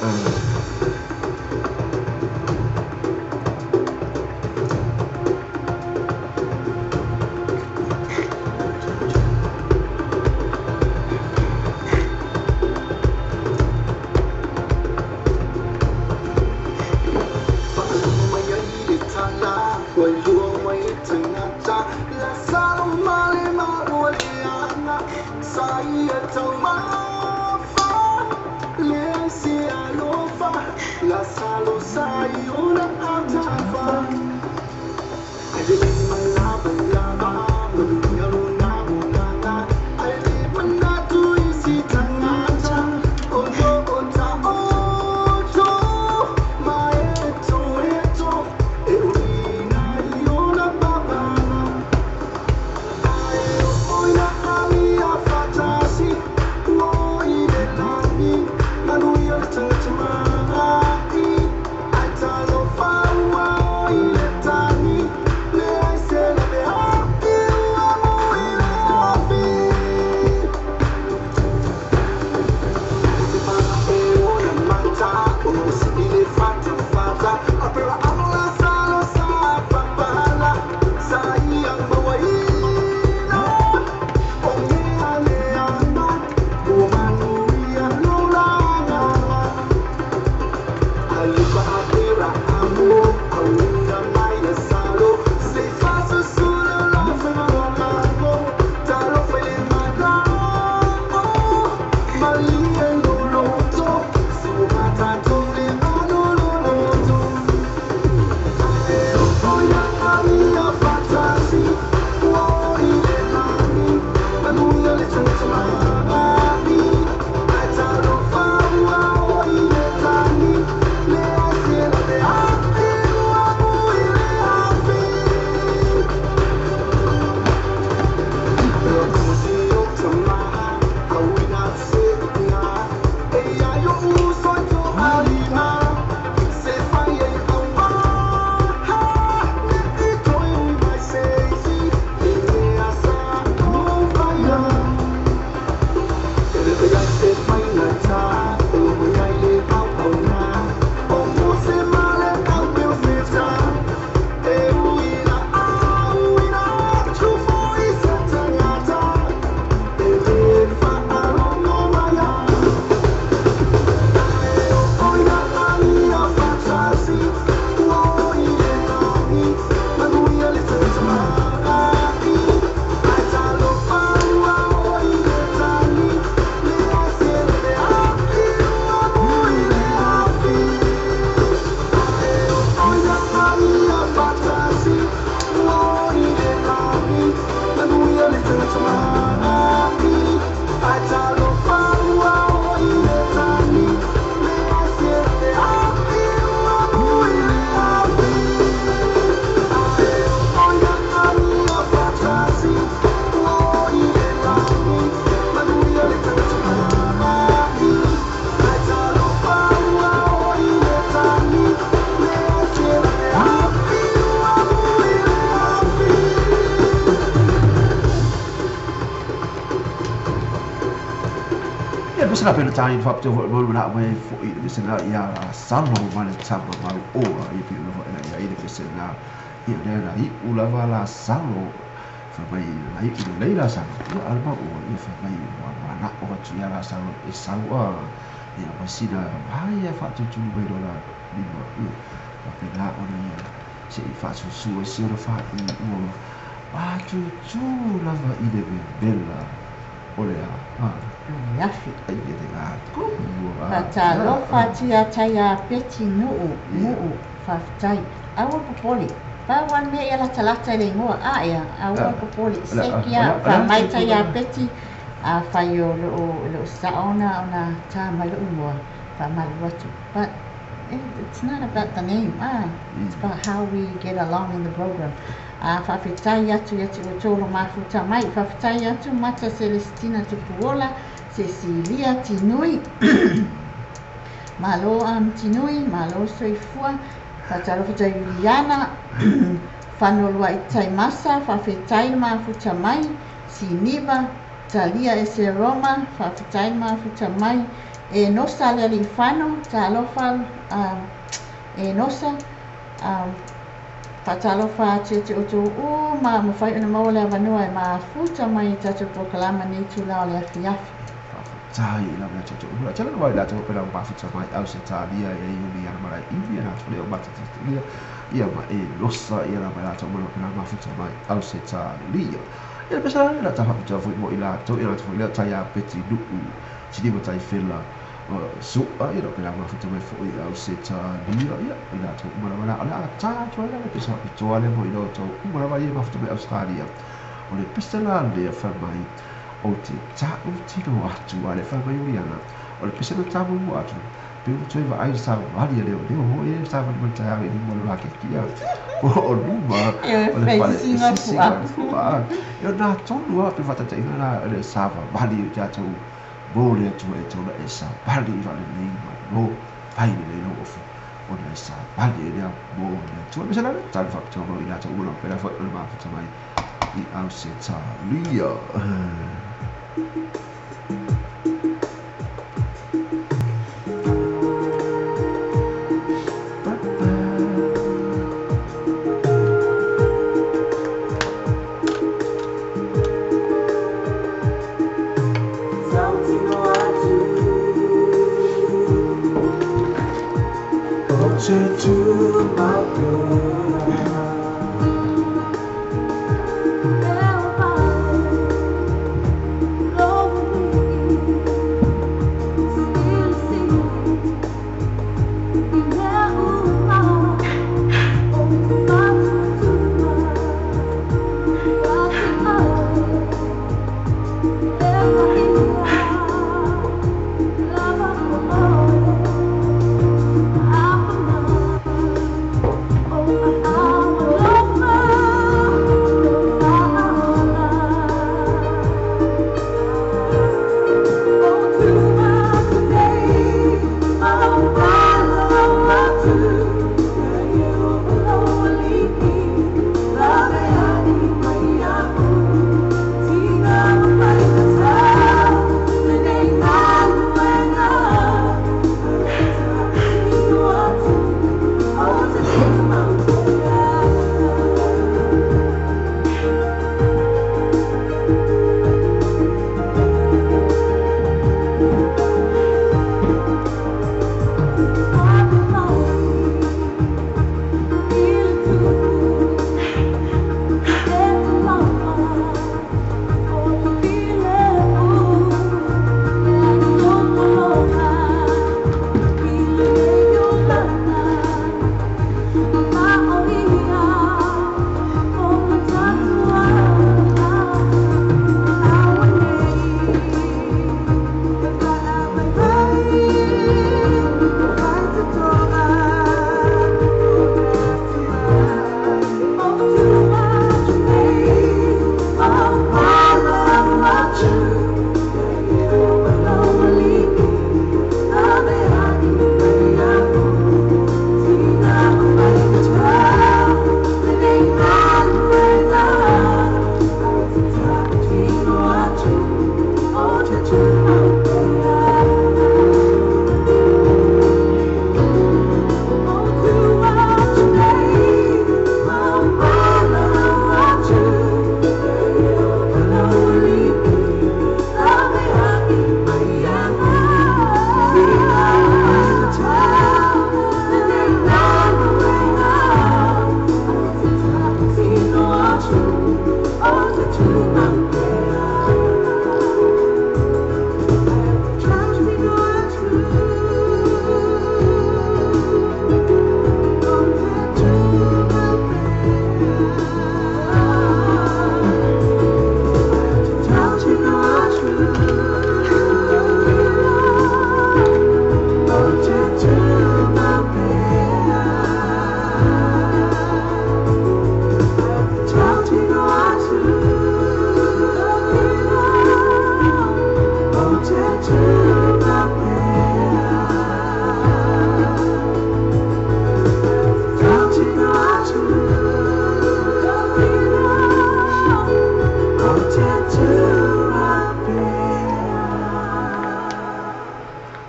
Ia, pese la pena tāi whapte hoi mau na mai fo i pese la ia salo ma le tama mau oa i pi una hoi ia i pese la ia le la i ula va la salo fa mai la i ula leila salo ia al mau oa ia fa mai wa wa na o tu ia la salo e sau a ia ma sina vai ia fa tu tu mai la lima ia fa pena ona ia se i fa su su e si ora fa i ua ma tu tu lava i le bella o le a Le afi. Ai e le a Faatalofa atu ia te ia Beti Nu'u, Nu'u, faafetai. Aua popole. Pau lava le mea ia latalata i le igoa, a ea, aua popole. Seki a, faamai tai ia Beti, afai o loo, e loo sao ona, ona tā mai lou igoa, faamalu atu. But, It's not about the name, it's about how we get along in the program. Faafetai atu ia te outou lo mafuta mai. Faafetai atu Mata Celestina Tupuola, Cecilia Tinui, malo Tinui, malo soifua, faatalofa atu Iuliana, Fanoluai Taimasa, faafetai le mafuta mai, Siniva, Talia Ese Roma, faafetai le mafuta mai, e Nosa le Alifano, talofa e Nosa, faatalofa atu ia te outou uma, mafai ona maua le avanoa e mafuta mai i tatou polokalama nei itulā o le afiafi. Faafetai lava ia te outou uma. Tele lava i latou faapena ua mafuta mai Ausetalia ia Iuliana ma Laiivi ia latou lea o Mata Cecilia ia ma Enosa ia lava i latou uma faapena mafuta mai Ausetalia. Ia pesa la ta faapitoa foi mo i latou ia latou foi lea tai a Peti Nuu Siniva Taifela Su'a ia faapena mafuta mai foi Ausetalia ia i latou uma lava la o le a ta atu ai la le pesa faapitoa lea mo i latou uma lava ia mafuta mai Australia. O le pesa la lea fai mai o te ta'utino atu a le fai mai Iuliana o le pese na tamumu atu pe ua toe vaai le savavali a leoleo foi e savali mai le taeao i luma o le maketi a po o luma E o le fale e sisiga sisiga fuapu. Fu'a e o nā tonu a pe faataitaiga la le savavali o tatou mo le Atua e tau na e savali i faalelei malo fai lelei lou ofi ona e savali e lea mo le Atua pese la le tali faapitoa mo i latou uma lava pela foi o le mafuta mai i Ausetalia.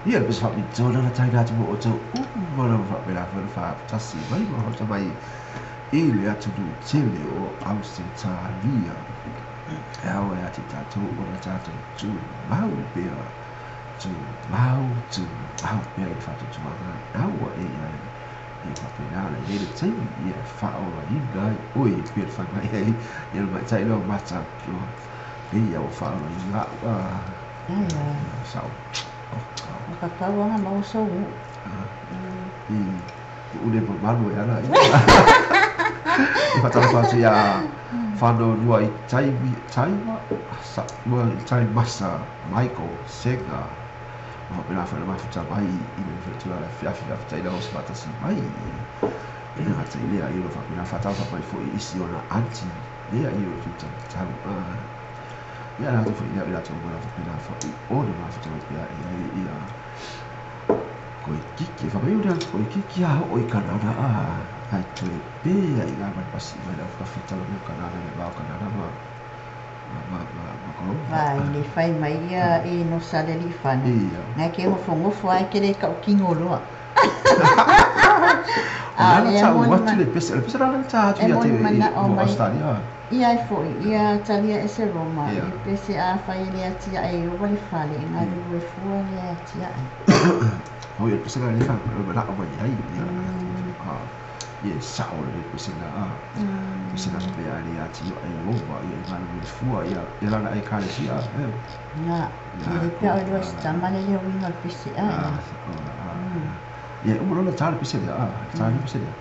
Ia le pese faapitoa na taina atu mo outou uma lava faapena foi le faatasi mai ma mafuta mai i le atunuu tele o Ausetalia. E ao ia te tatou ona tatou tumau pea, tumau, tumau pea i le faatuatuaga naua e i ai. Ia faapena ona i ai le taimi ia e faaolaina ai oe e pei ona fai mai ai ia le tamaitai lea o Mata, pei lava ua faaolaina au. Sao. O ka kauaga maua sou uu. I uu le mamalu e ala i. I faatalofa atu iā Whanau Lua i Taimi, Taima, sa, ua i Taimasa, Michael, Sega, ma faapena foi le mafuta mai i le tulaga afiafi, faafetai lava o se faatasi mai. E le gata i lea, ia o lo o faapena faatalofa mai foi i isi ona aunty lea i o le tūtau. Ia latou foi lea o i latou uma lava faapena foi ona mafuta mai pea e ai ia Koikiki. Fai mai ona Koikiki a oo i Kanana a ae toe pē ai i ma le pasi mai le aufakafita o Kanana le va o Kanana ma ma ma ma Colombo. Vai le fai mai ia e no sa le alii-fano. Ia. Ngai ke nofonofo ae ke le tautino loa. O A o lana lea tau moni atu ma le pese, o le pese lana ta atu e ia te moni manao mo mai Australia. ia ai foi ia talia ese Roma Ia. le pese a fai e le atiae i ova le fale e galulue fua le atiae. Oi, o le pese lana le fa manao mai ai ia. Ia e sao le pese la a. Pese la pea le ati o e ova ia e galulue fua ia ia lana ekalesia. Na, e le pea o lua se tama le leo uiga o le pese a. Ia uma loa ona ta le pese lea, ta le pese lea.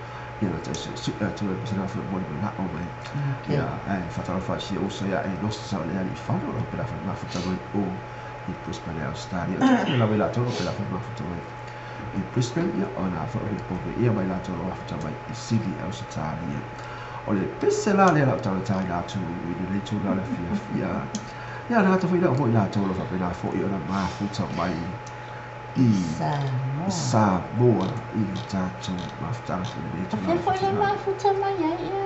Ia na tai suesue atu ai le pese lea mo le manao mai. Ia ae faatalofa i si ou uso ia Enosa o le alii fano o lo o faapena foi ona mafuta mai o i Brisbane Australia. Ou te talitonu lava i latou o lo o faapena foi ona mafuta mai i Brisbane, ia ona foi o Melbourne ia ma i latou o lo o mafuta mai i Sydney Ausetalia. O le pese la lea o lau talatalaina atu i lenei tulaga o le afiafi. Ia na gata foi lea o i latou o lo o faapena foi ona mafuta mai i Samoa. Samoa i le tatou mafutaga foi i lenei O tulaga fea o le foi le afiafi. mafuta mai ai ia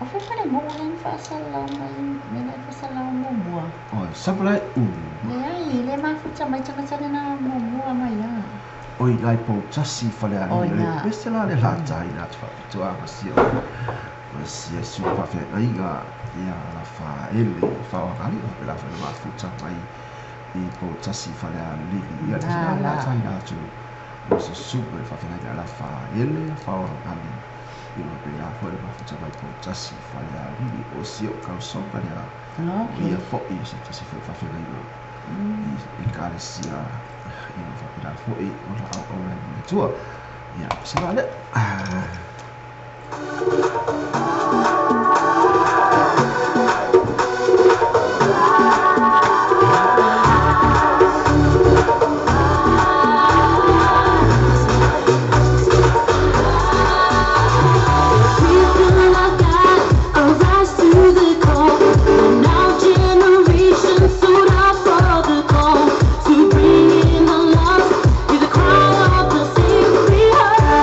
O fea foi le nuu lea na faasalalau mai mea na e faasalalau muamua? O Samalaeulu. Leai, e le mafuta mai tagata lena muamua mai a. O i nai Poutasi i O Falealili, o le ina. pese la le lataina atu faapitoa ma sia ma sia susu faafeagaiga ia Rafaele Faoagali o faapena foi ona mafuta mai i Poutasi i Falealili. Ia le pese Na la le la. lataina atu o se susuga i le faafeagaiga a Rafaele Faoagali ia faapena foi ona mafuta mai Poutasi i Falealili. O si ou tausoga lea o ia foi o se tasi foi o faafeagaiga i Ekalesia ia faapena foi ona auauna ai ma le Atua. Ia, se la lea. People of God, arise to the call. And our generation stood up for the call to bring in the lost. Hear the cry of the sick be heard.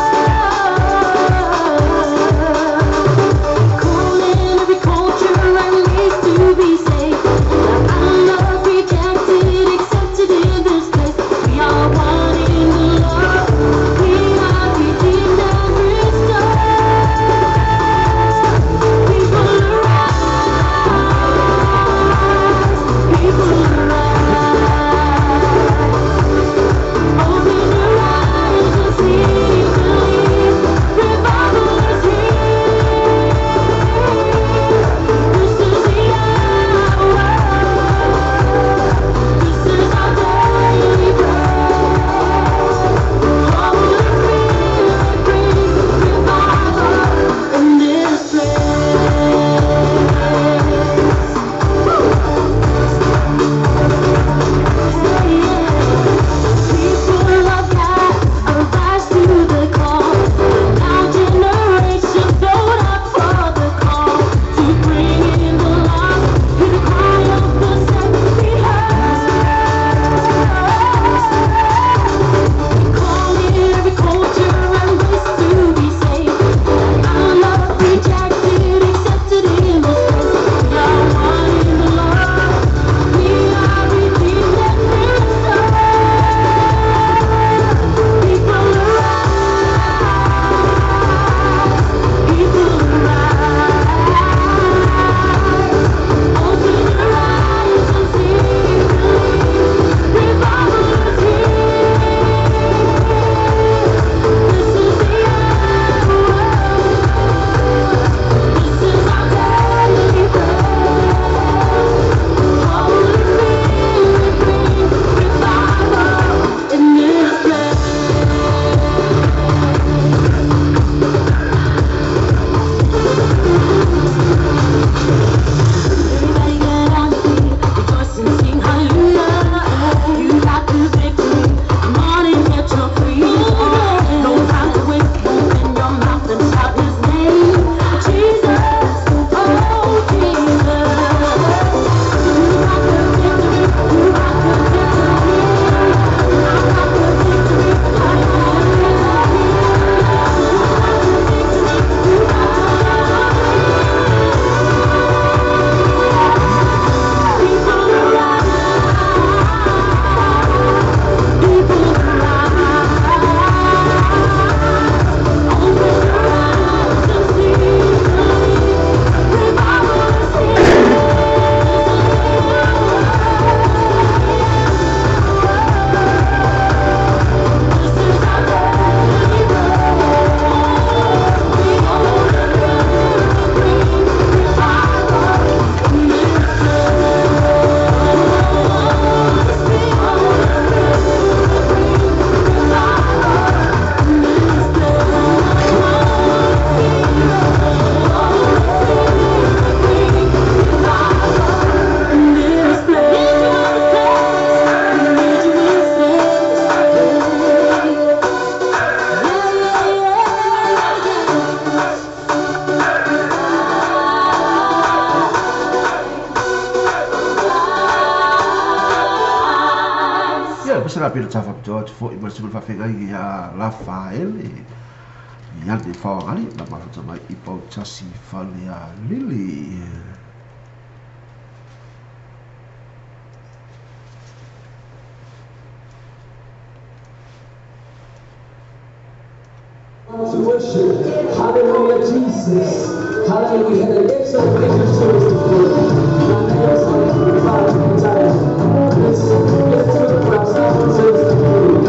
la pena tafaapitoa atu foʻi ma le susuga i le faafeagaiga iā Lafaele Iane Faoagali na mafuta mai i Pautasi Falealili. To worship. Hallelujah, Jesus. Hallelujah. We had an excellent worship service this morning. My name is Let's do it for ourselves and service this morning.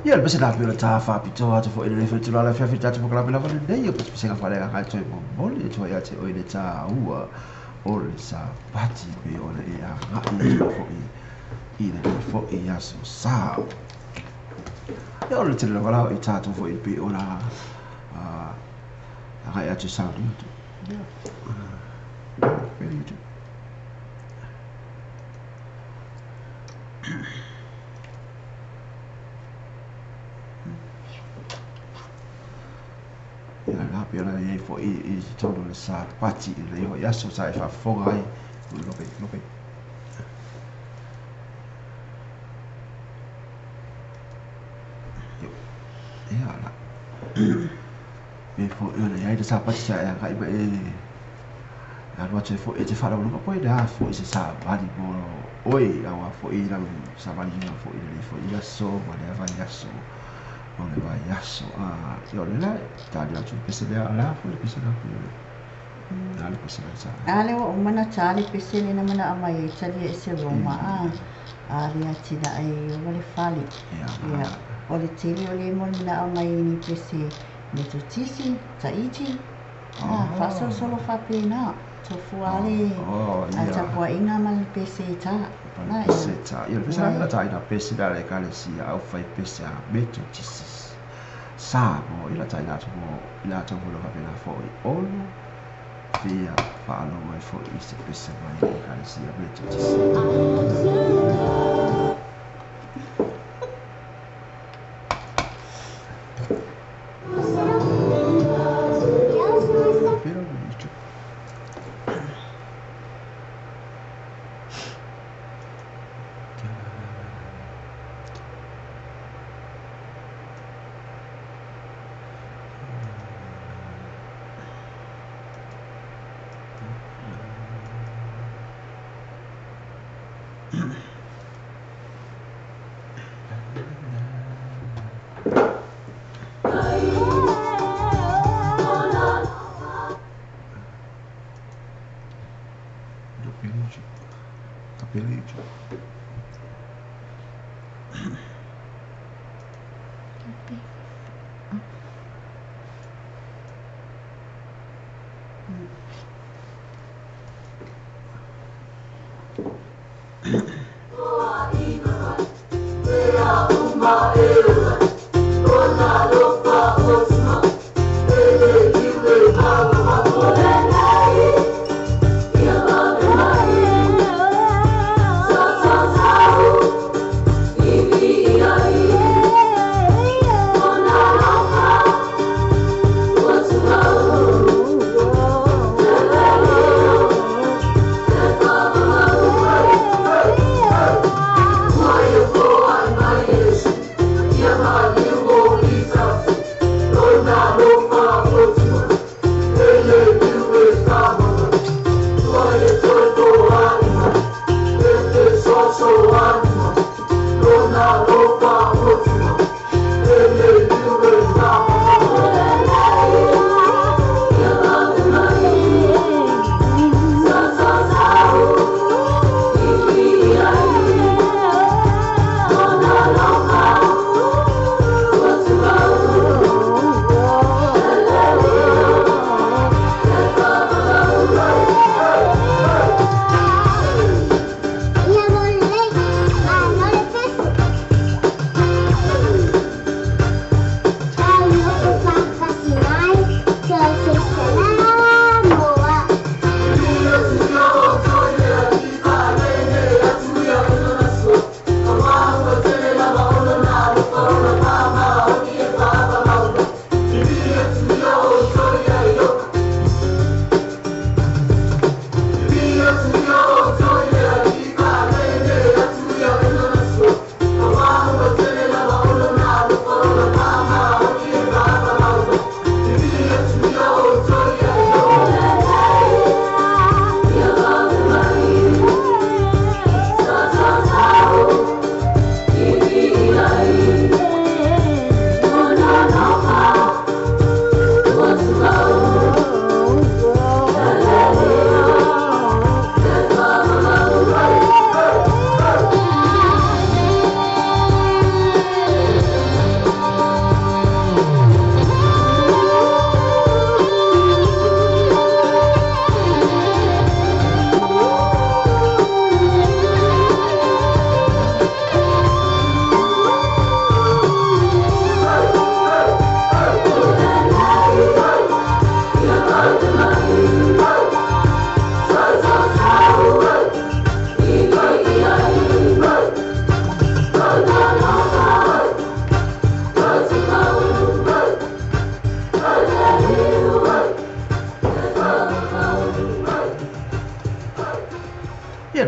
Ia, le pese la pio le tā whāpitoa atu fo i le whentu la whiawhi tātu pokalape lava lenei o pesepesega whaleagaga e toe momoli atu ai ia te oe le tāua o le Sapati pe ona e agai atu foʻi i lenei foʻi aso sa. Ia, o le tele lava la i tātou foʻi pe ona agai atu e sauni atu. Ia, pele atu. Ia la pe ona i ai foi i totonu o le Sapati i lenei foi aso sa e faafofoga ai. Lope, lope. Ia la. E foi ona i ai le Sapati sa e agai ma e alu atu ai foi e te faalogologo po o le a foi se savali mo oe aua foi lau savaliga foi i lenei foi aso ma lea vaiaso o le vaiaso. Ia o le la tali atu le pese lea, o le a foi le pese lea foi o le a le pese lea sa. A lea ua uma ona ta le pese lea na manao mai ai talia ese Roma a a le atinae i ova le fale. Ia, o le tele o lea mo le manao mai i ni pese Metotisi, Tahiti, a faasolosolo faapena. Tofua le a tapuaiga ma le pese e ta. Na pese ta. Ia le pese la ta ina pese la le ekalesia au fai pese a Metotisi. Sa mo ila ta ina mo ila ta mo faapena foi ono fia faalogo ai foi i se pese mai le ekalesia Metotisi. Pero bonito. Capelete.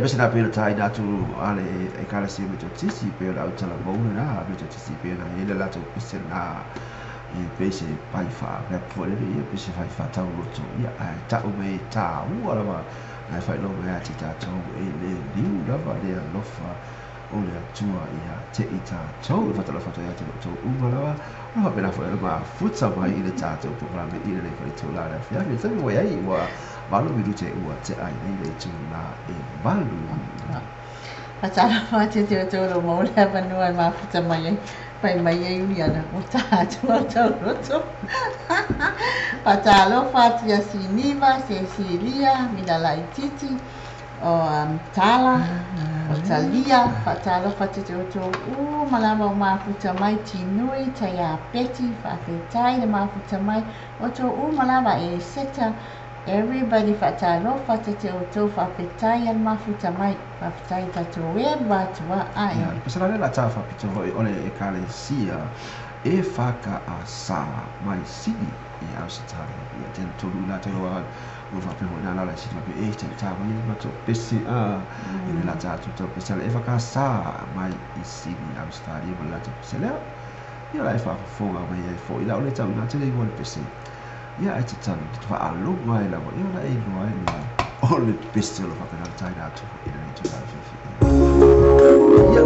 pese na pena tai na tu ale e kala si Metotisi pe la utala mo na Metotisi pe na ile la tu pese na e pese pai fa pe fo le ia pese fai fa tau loto ia ai ta o me ta u ala ma ai fai lo me ati ta tau e le niu lava le alofa o le atua ia te i tātou e whatala ia te tau uma lava o la pena foi ma futa mai i le tātou programe i le whai tau la le fia me tabi wai ai ua malu minute ua te ai nei le tū la e malu. Whatala te te tau lo mau le awanua e mafuta mai ai pai mai ai uli ana o tātou au tau roto. Whatalo whatia Siniva, Cecilia, Minalaititi, o Tala, o Talia, whatalo whate te oto u malama o mafuta mai Tinui, Taia Peti, whawhetai le mafuta mai, oto u malama e seta, everybody whatalo whate te oto whawhetai al mafuta mai, whawhetai tatou e matua ai. Ia, pasala le la tā whapito hoi ole e kale sia e whaka a sa mai sini e au satari. Ia tēnā tolu la te hoa o whapeo nā la sini whape e te tā mai e mato pesi a e le la tā tu tau pesi e whaka sa mai i sini au satari e ma la tau pesi lea. Ia la e whakafonga mai e fo i la ole tau nā te le ingoa le pesi. Ia e te tanu te whaalonga e lawa ia la e ingoa e la o le pesi o lo whapena tai nā tu i le tu la whiwhi. Ia.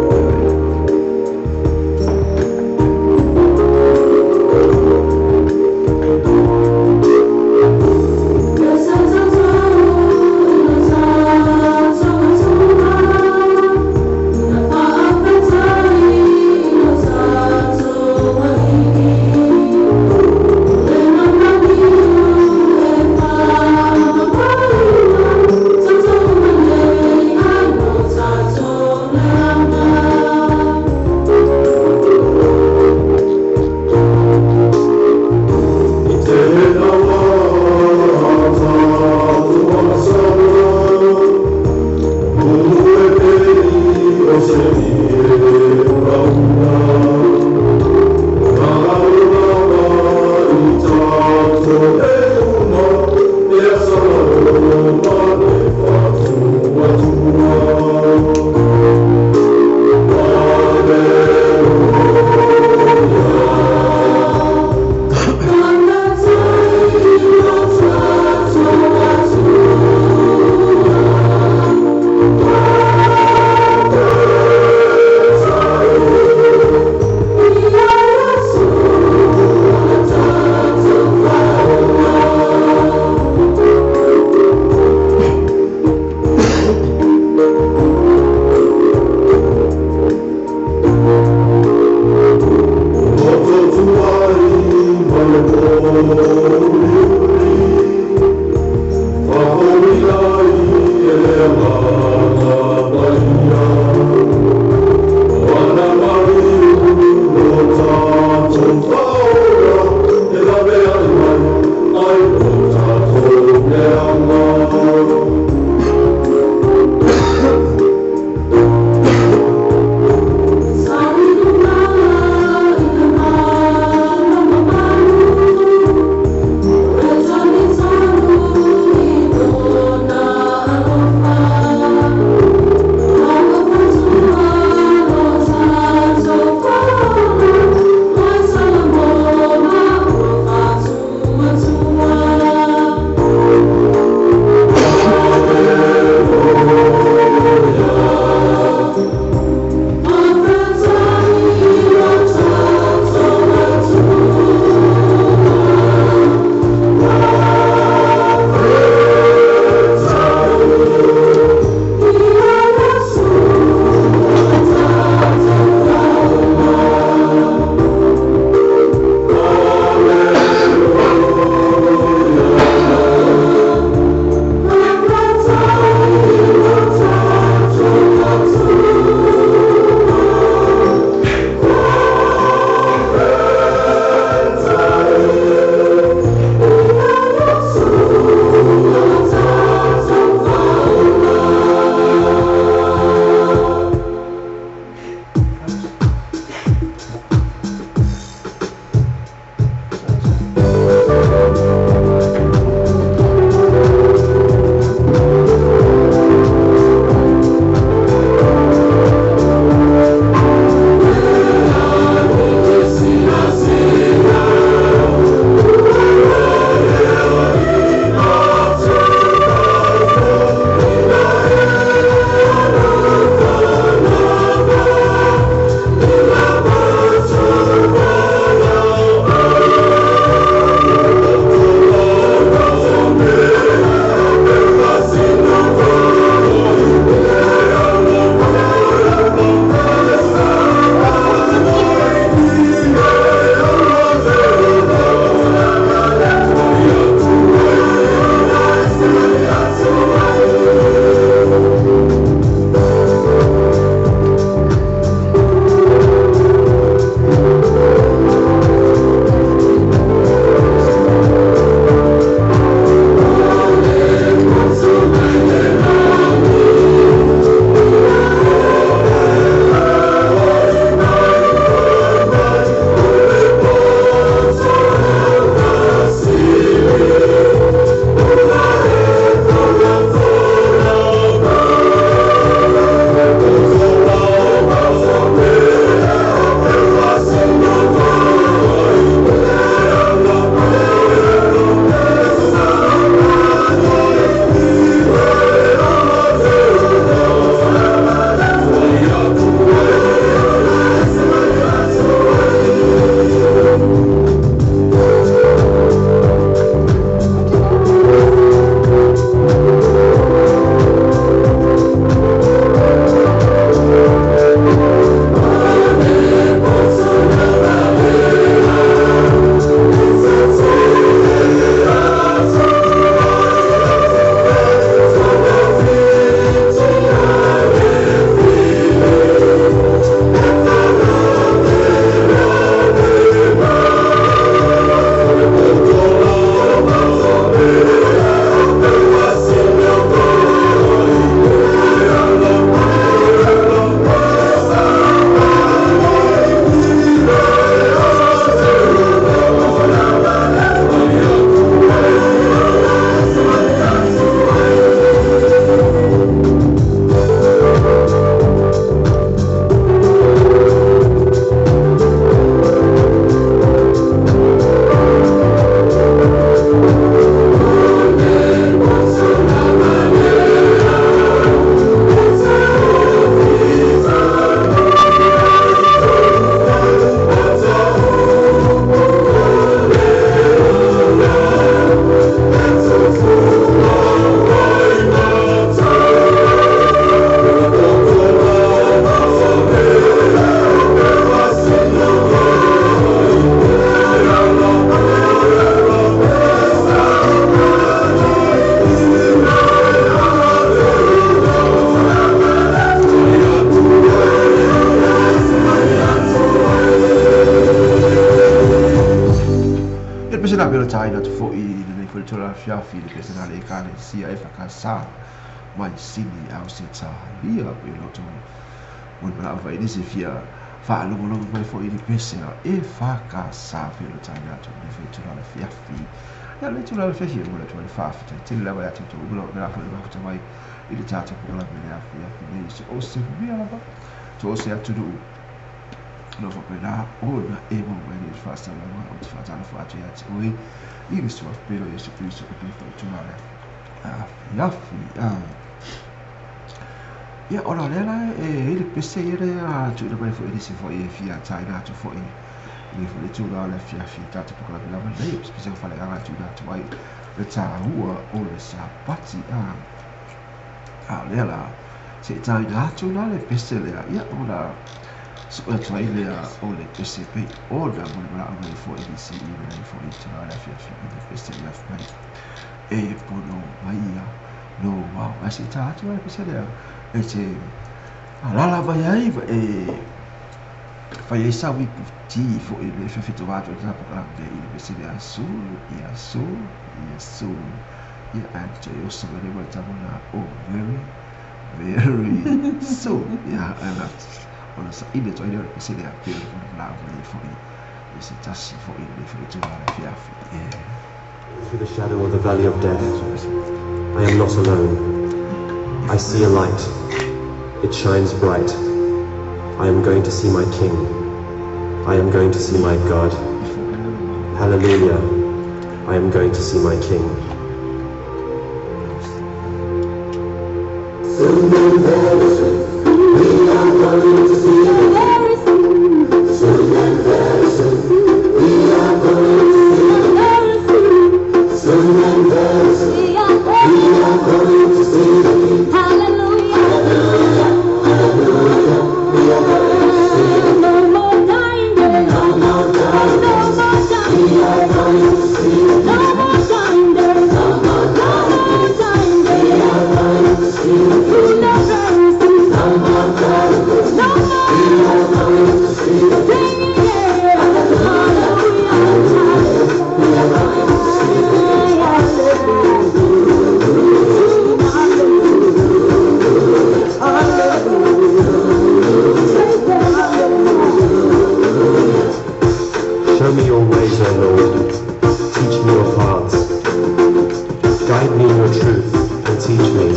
Foi i lenei foi itula afiafi i le pese na le Ekalesia EFKS mai Sini Ausetalia, pei ona outou molimolao fai nisi e fia faalogologo mai foi i le pese a EFKS pei ona taina atu i lenei foi itula afiafi. Ia, o lenei itula afiafi e momoli atu ai le faafetai tele lava ia te outou uma o lo o mea foi le mafuta mai i le tatou polokalame i le afiafi nei, so o se mea lava, so o se atunuu o lo o faapena ona e maua mai nei le faasalalauga. Ou te faatalofa atu ia te oe i le suafa pele o Iesu Keriso i lenei foi itula o le afiafi. Ia, ona o lea la e i ai le pese ia lea tuuina mai foi e nisi foi e fia taina atu foi i lenei foi itula o le afiafi i tatou polokalame lava nei, o se pese o faleagaga e tuuina atu ai le taua o le Sapati. A o lea la se i taina atu la le pese lea, ia, ona sue atu ai lea o le pese pei ona molimolao mai foi nisi i lenei foi itula o le afiafi i le pese lea fai mai e pono mai ia no wao. Ae se i ta atu la le pese lea e te alaala mai ai ma e fai ai sau ipu ti foi le fefetoa atu ai le polokalame i le pese lea soon, ia soon, ia soon. Ia, and te oso mai nei ma le tago oh, very, very soon. Ia, and ona saili atu ai lea o le pese lea pei ona molimolao mai ai foi i se tasi foi i lenei foi itula o le afiafi. Through the shadow of the valley of death, I am not alone. I see a light. It shines bright. I am going to see my King. I am going to see my God. Hallelujah. I am going to see my King. Soon and very soon, we are going to see the very soon. Soon and very soon, we are going to see the very soon. Soon and very soon, we are going to see the King. Hallelujah, hallelujah, hallelujah, we are going to see the King. No more dying days, no more dying days, no more dying days. We are going to see the King. No more dying days, no more dying days. We are going to see the King. Soon and very soon, no more dying days, no more. We are going to see the King. Hallelujah, hallelujah, we are going to see the King. Show me your ways, O Lord. Teach me your paths. Guide me in your truth and teach me.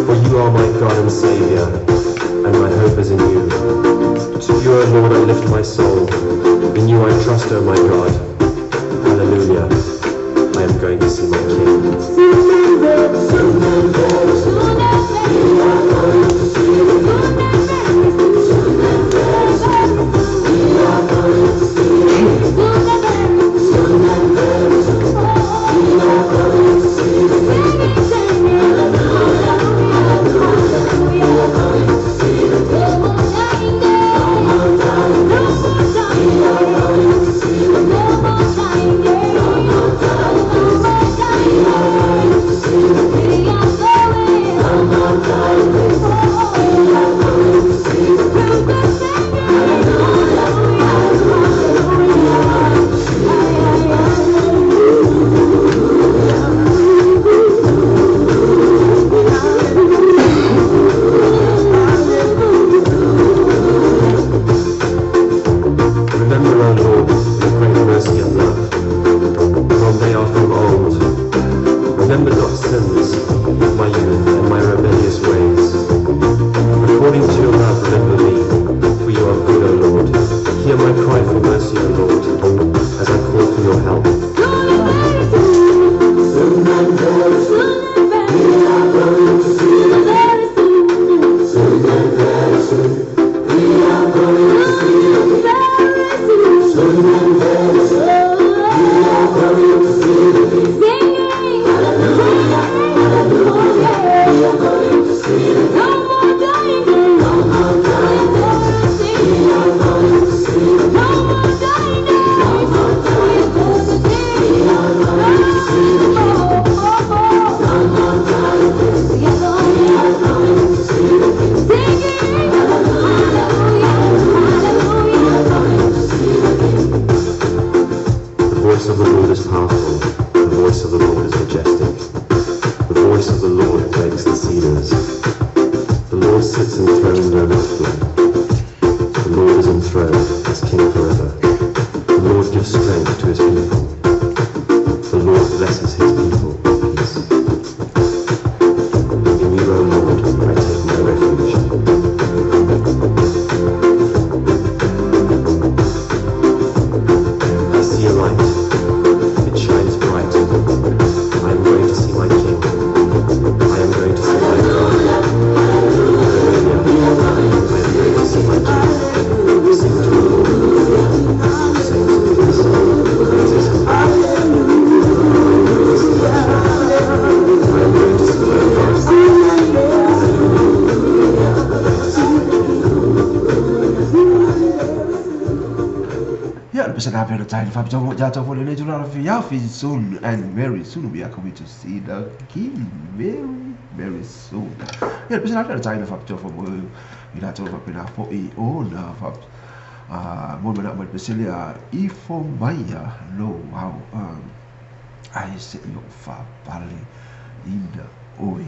For you are my God and Savior, and my hope is in you. To you, O Lord, I lift my soul. In you I trust, O my God. Hallelujah. I am going to see my King. Soon and very soon, and very soon, we are going to see the King. Soon and very soon, we are going to see the King. Soon and very soon, we are going to see the King. Hallelujah, hallelujah, we are going to see the King. No more dying days, we are going to see the King. No more dying days, we are going to see the King. No more dying days, we are going to see the King. Hallelujah, hallelujah, we are going to see the King. Remember, O Lord, your great mercy and love, for they are from old. Remember not sins of my youth and my rebellious ways. According to your love, remember me, for you are good, O Lord. Hear my cry for mercy, O Lord, as I call for your help. Soon and very soon, we are going to see the King. Soon and very soon, we are going to see the King. Soon and very soon, we are going to see the King. Hallelujah, hallelujah, we are going to see the King. No more dying days, no more dying days. We are going to see the King. No more dying days, no more dying days. We are going to see the King. No more dying days, we are going to see the King. Hallelujah, hallelujah, we are going to see the King. The voice of the Lord is powerful. Pesa na pera tai fa pito ja to fo le tula fi fi soon and very soon we are coming to see the king very very soon. Ia pesa na pera tai fa pito fo i la to fa pena fo i o na fa mo mena mo pesa le i fo mai no wow ai se i o fa pale ina oe.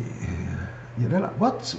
Ia la what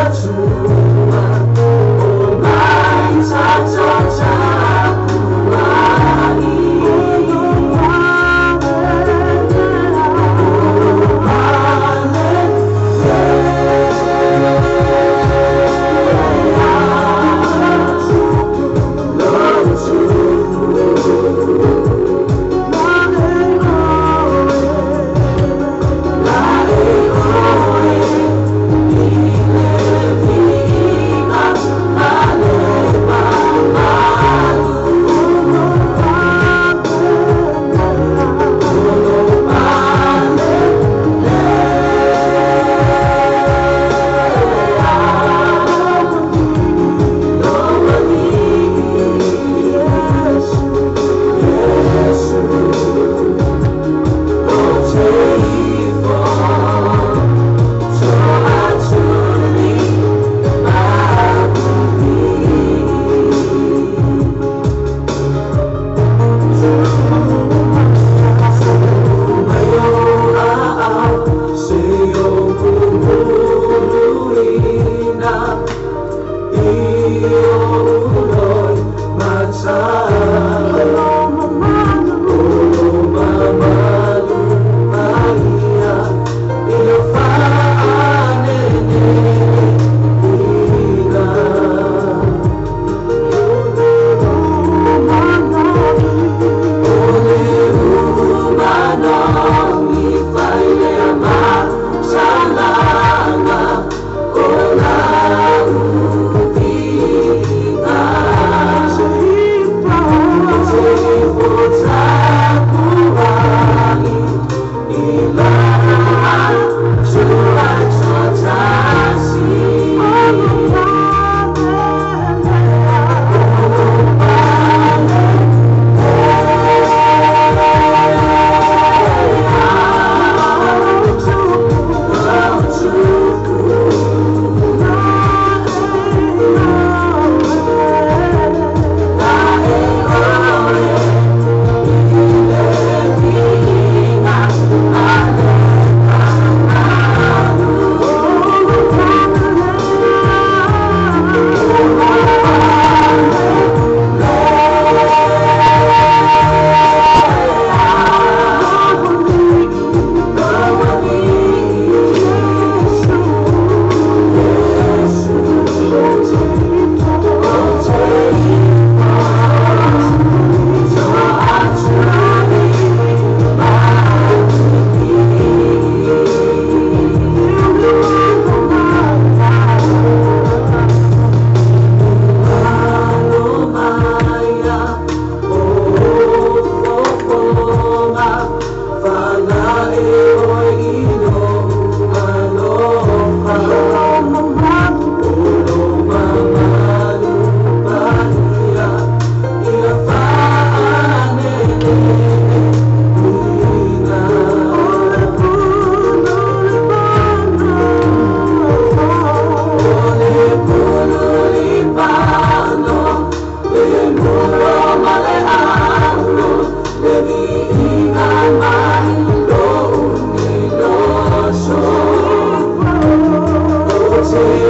Let's Oh.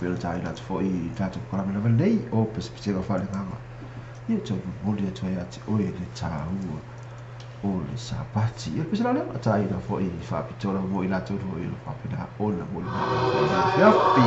pei ona taina atu foi i tatou polokalame lava lenei o Pesepesega o Faaleagaga. Ia toe momoli atu ai ia te oe le taua o le Sapati. Ia le pese la lea, na taina foi faapitoa lava mo i latou foi o lo o faapena ona molimau foi i lenei afiafi.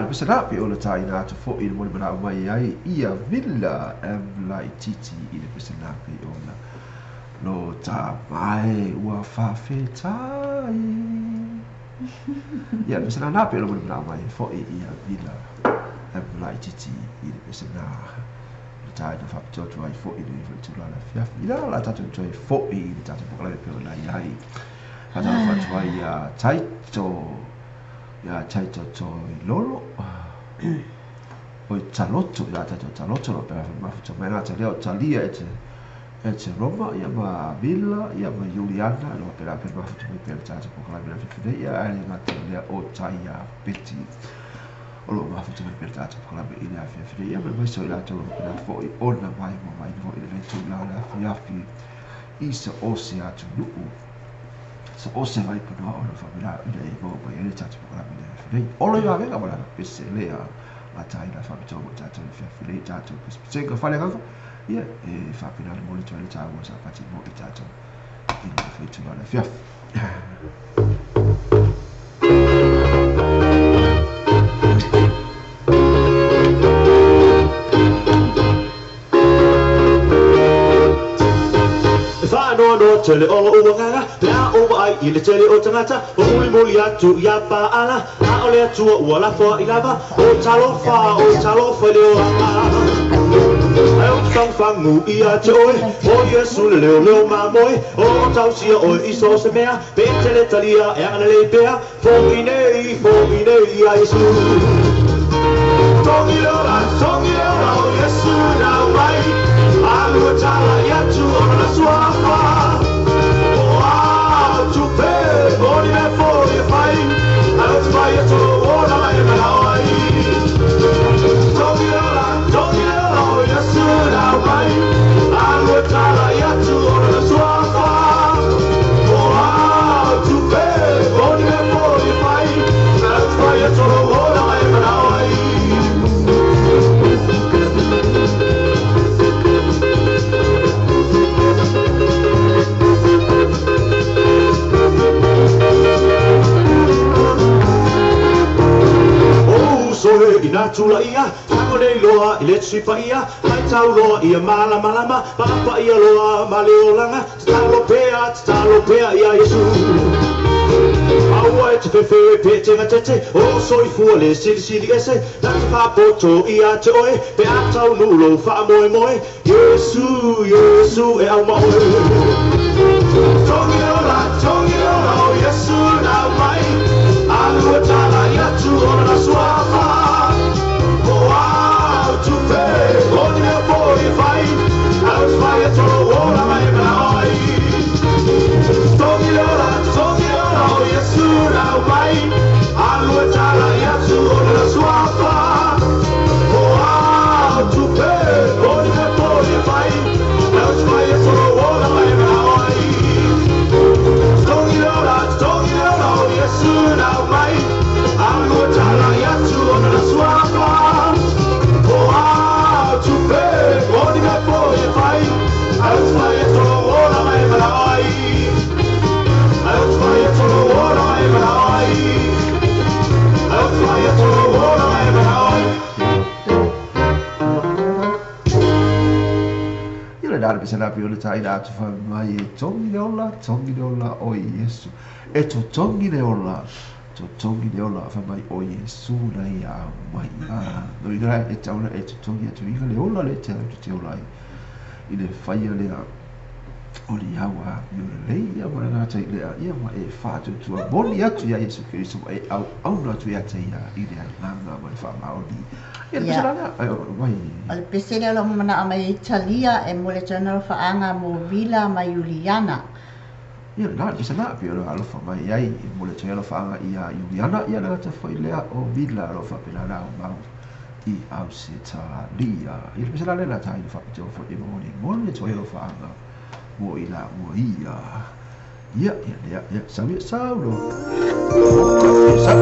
Pese pe o le taina atu foi i le molimana mai ai ia Villa M Laititi i le pese la pe o la lo ta mai ua faafetai. Ia le pese la pe o le molimana mai foi ia Villa M Laititi i le pese la le taina faapitoa atu ai foi i le tulaga afiafi. I la tatou toe foi i le tatou polokalame pe o la iai. Faatalofa atu ai ia Taito ia Taito Toilolo oi Taloto ia Taito Taloto lo pera mafuta mai na te leo Talia e te Roma ia ma Villa ia ma Juliana lo pera mafuta mai pera tatou polokalame la fifi ia ai na te lea o Taia Peti o lo mafuta mai pera tatou polokalame i le afiafi ia mai so i latou lo pera foi ona mai mo mai foi i le tulaga afiafi i se o se atunuu so o se vai panoa o le whamela ina e mau mai ele tatou polokalame i le afiafi nei. Olo i avega ma lana pese lea a taina faapitoa mo tatou le afiafi nei tatou pesepesega faaleagaga ia e faapena le moli atu ai le taua Sapati mo i tatou i le tulaga afiafi. Whaanoa noa te le olo uagaga, pe a o ai ai i le tele o tagata o mulimuli atu ia Paala a o le Atua ua lafoa'i lava o talofa i le oaga ai o te fagufagu ia te oe o Iesu le leoleo mamoe o tausia oe i so se mea pe te le talia e agalelei pea fo'i nei ia Iesu Togi le ola o Iesu na mai alu e tala i atu o lona suafa o a tupe o ni mea foi e fai ai o te fai e tolo ona mai e manao ai Togi le ola o Iesu na mai alu e tala i atu o lona suafa o a tupe o ni mea foi e fai ai o te fai e tolo ona mai e manao ai Soe ina tula ia, tango nei loa i le tusipa ia, mai tau loa ia malamalama, papa ia loa ma le olaga, tatalo pea ia Iesu. Aua e te fefe pe te gatete, o soifua le silisili ese, na te faapoto ia te oe, pe a taunu lou faamoemoe, Iesu, Iesu e auma oe. Togi le ola, o Iesu na mai, alu e tala i atu o lona suafa o a tupe o ni mea foi e fai ai o te fai e tolo ola mai e manao ai Togi le ola, o Iesu na mai alu e tala i atu o lona suafa o a tupe o ni mea foi e fai ai o te fai e tolo ola mai e manao ai Togi le ola, o Iesu na mai alu e tala i atu o lona suafa o a tupe o ni mea foi e fai ai o te fai e tolo ola mai e manao ai ai o te fai e tolo ola mai e manao ai ai o te fai e tolo ola mai e manao ai Ia le nā pese nā pio le taina atu wha mai e tongi le ola o Iesu. E to tongi le ola, to tongi le ola wha mai o Iesu na ia au mai. No i rai e tauna e to tongi atu inga le ola le te au te ola ai. I le whaia lea o le aua i o le leia ma le ngata i lea ia ma e whaatutua moni atu ia Iesu Keriso ma e au auna atu ia te ia i le anganga ma le whaamaoni. Ia le pese lana, ai o mai. O le pese lea lo mana mai Italia e mo le tana lo whaanga mo Vila mai Juliana. Ia le nā, le pese nā, pio lo alofa mai ai e mo le tana lo whaanga ia Juliana, ia le ngata whai lea o Vila lo whapena nā o mau i Ausetalia. Ia le pese lana lea tā i le whapitoa fo e mo le tana lo whaanga mo i la ua ia. Ia, ia, ia, ia, sau ia, sau lo. Sau.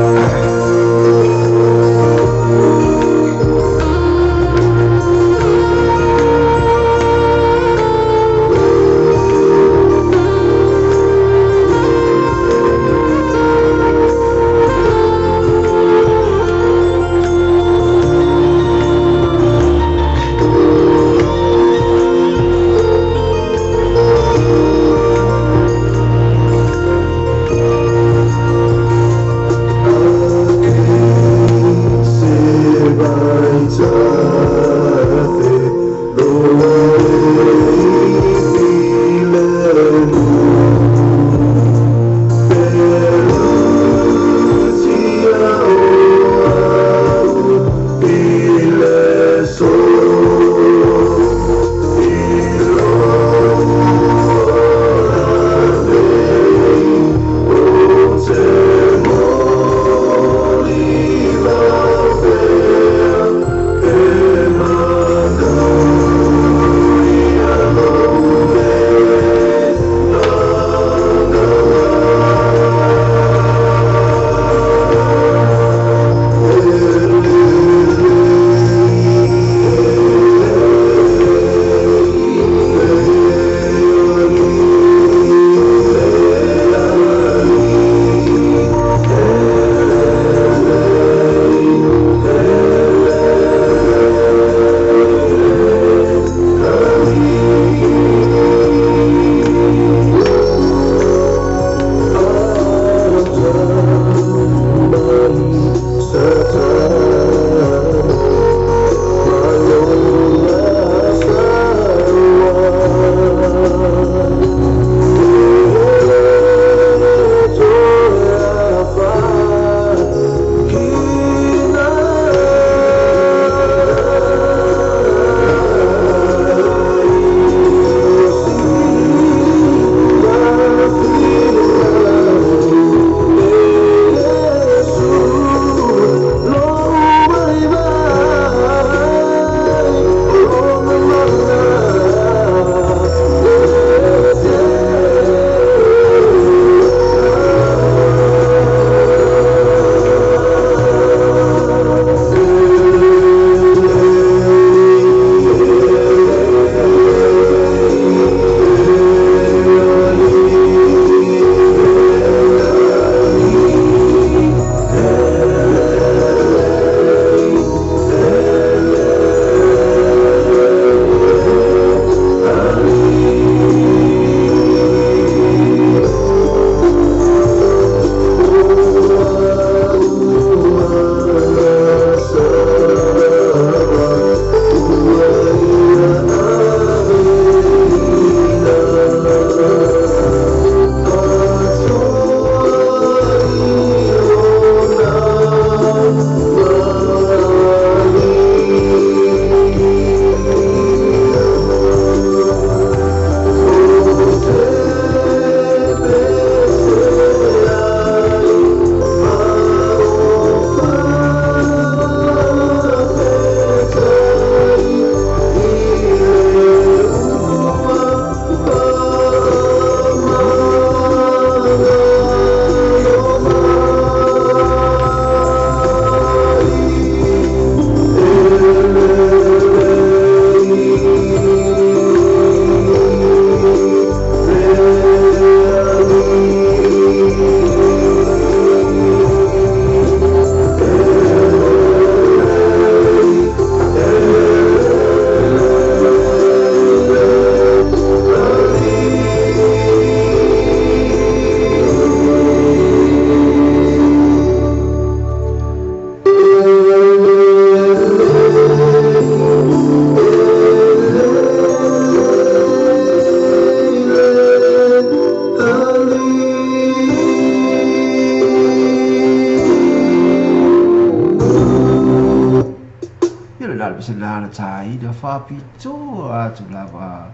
Ia le la le pese la na tāina whāpito atu lava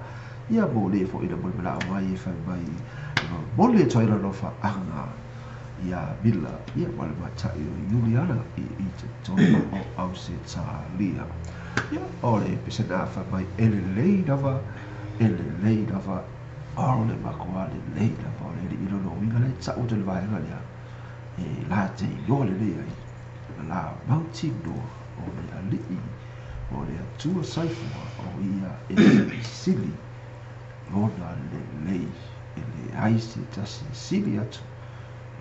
ia mō le fo ina mole mala mai e whai mai mole toi la no whaanga ia Mila ia ma le matai o Juliana i te tonu o Ausetalia. Ia o le pese na whai mai e le lei lava e le lei lava o le makoa le lei lava o le li ilo no winga le tau te le vaenga lea e la te iloa le lei ai la mautinoa o le ali'i o le Atua saifua o ia e sili lona lelei e leai se tasi e sili atu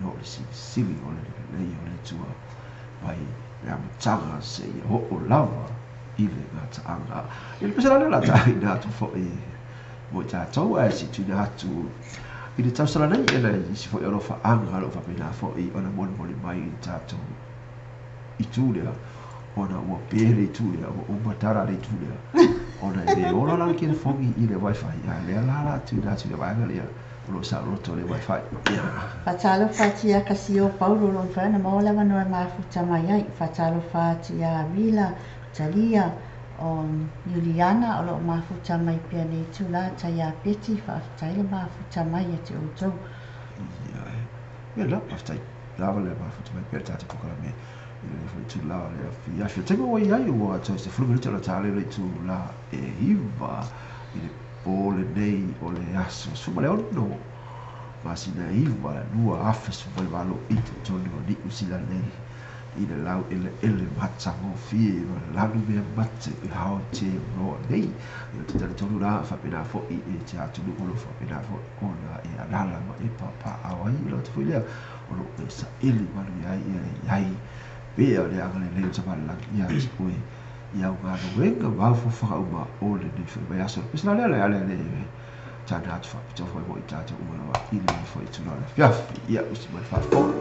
i o le silisili o le lelei o le Atua mai le amataga seia o'o lava i le gata'aga. I le pese la lea la ta'aina atu fo'i mo i tatou ae situina atu i le tausala nei e le isi fo'i o alofa'aga o lo'o faapena fo'i ona molimoli mai i le tatou itu lea ona ua pe le itu lea ua uma tala le itu lea ona e le ola la le telefoni i le wifi a lea la la tuina atu i le vaega lea o lo'o sa'oloto le wifi ia. Faatalofa atu ia Kasio Paulo o lo o mafai ona maua le avanoa e mafuta mai ai. Faatalofa atu ia Vila, Talia, o Juliana o lo o mafuta mai pea nei itula, tai Peti, faafetai le mafuta mai ia te outou. Ia, ia la, faafetai lava le mafuta mai pea le tatou polokalame i le foi itula o le afiafi. O taimi ua i ai ua toe 10 minute o le tā leo le itula e 9 i le po lenei o le aso 16 masina 9 2018 i totonu o Niu Sila nei i le lau eleele matagofie ma lanu mea mate i hao te roa nei. Ia te talitonu la faapena fo'i e te atunuu o lo faapena fo'i ona e alala ma e papaaao ai i lo te foi lea o loo e sa'ili manuia ai ia e iai pea o le agalelei o Tamalelagi ia te oe i au galuega ma au fofoga uma o lenei foi vaiaso. Pese la lea le ale le tana atu faapitoa foi mo i tatou uma lava i lenei foi itula o le afiafi. Ia usi mai le faafofoga.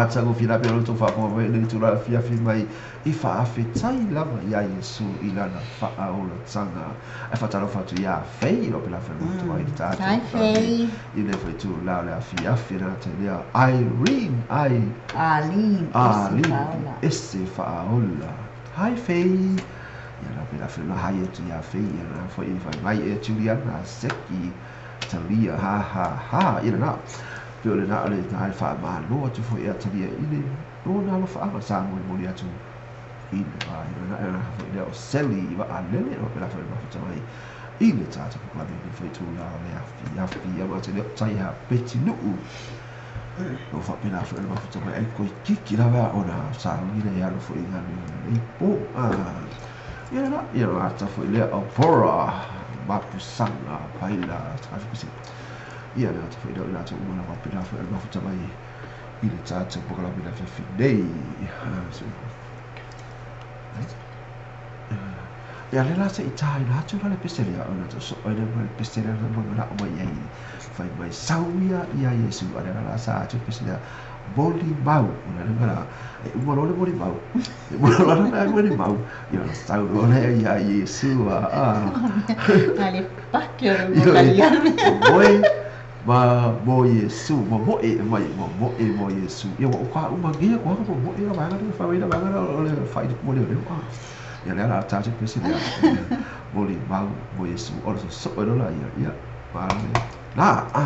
Matagofie la pea o le tou faafofoga mai i lenei itula afiafi mai i faafetai lava iā Iesu i lana faaolataga. Ae faatalofa atu iā Fei, o pela whenua mm. i le tatou. Hi Fei. I le foi itula o le afiafi le gata i lea Irene, ai. Arlene, Arlene, ese faaola. Hi Fei. Ia la pela whenua hai atu iā Fei, ia na foi i whai mai e Juliana, Seki, Talia, ha ha ha, ia na. Pe o le na o le na faamalo atu foi ia Talia i le lona alofaaga sa molimoli atu i le vaega na e foi lea o Sally i vaalele o pela foi mafuta mai i le tatou polokalame i le foi itula o le afiafi ia ma te leo tai ha Petinuu o faapena foi le mafuta mai ai koe kiki lava ona sauni le alu foi i galuega nei po ia la ia la ata foi lea o Pora Mapusaga Paila Sakafipisi ia le ata foi lea o i latou uma lava faapena foi le mafuta mai i le tatou polokalame le afiafi nei. Ia le la se i tāina atu la le pese lea ona to so ai le mai le pese lea na manao mai ai fai mai sau ia ia Iesu a le la sa atu pese lea moli mau ona le mea e uma loa le moli mau e uma loa le moli mau ia ona sau loa lea ia Iesu a A le pake o le mokaliame. Moe ma mo Iesu mo moe mai mo moe mo Iesu ia ua ka uma gia ko mo moe la vaega le fa la vaega o le fa i mo le le ia le ala tatou pese lea moli mau mo Iesu o le so o la ia ia ma le la a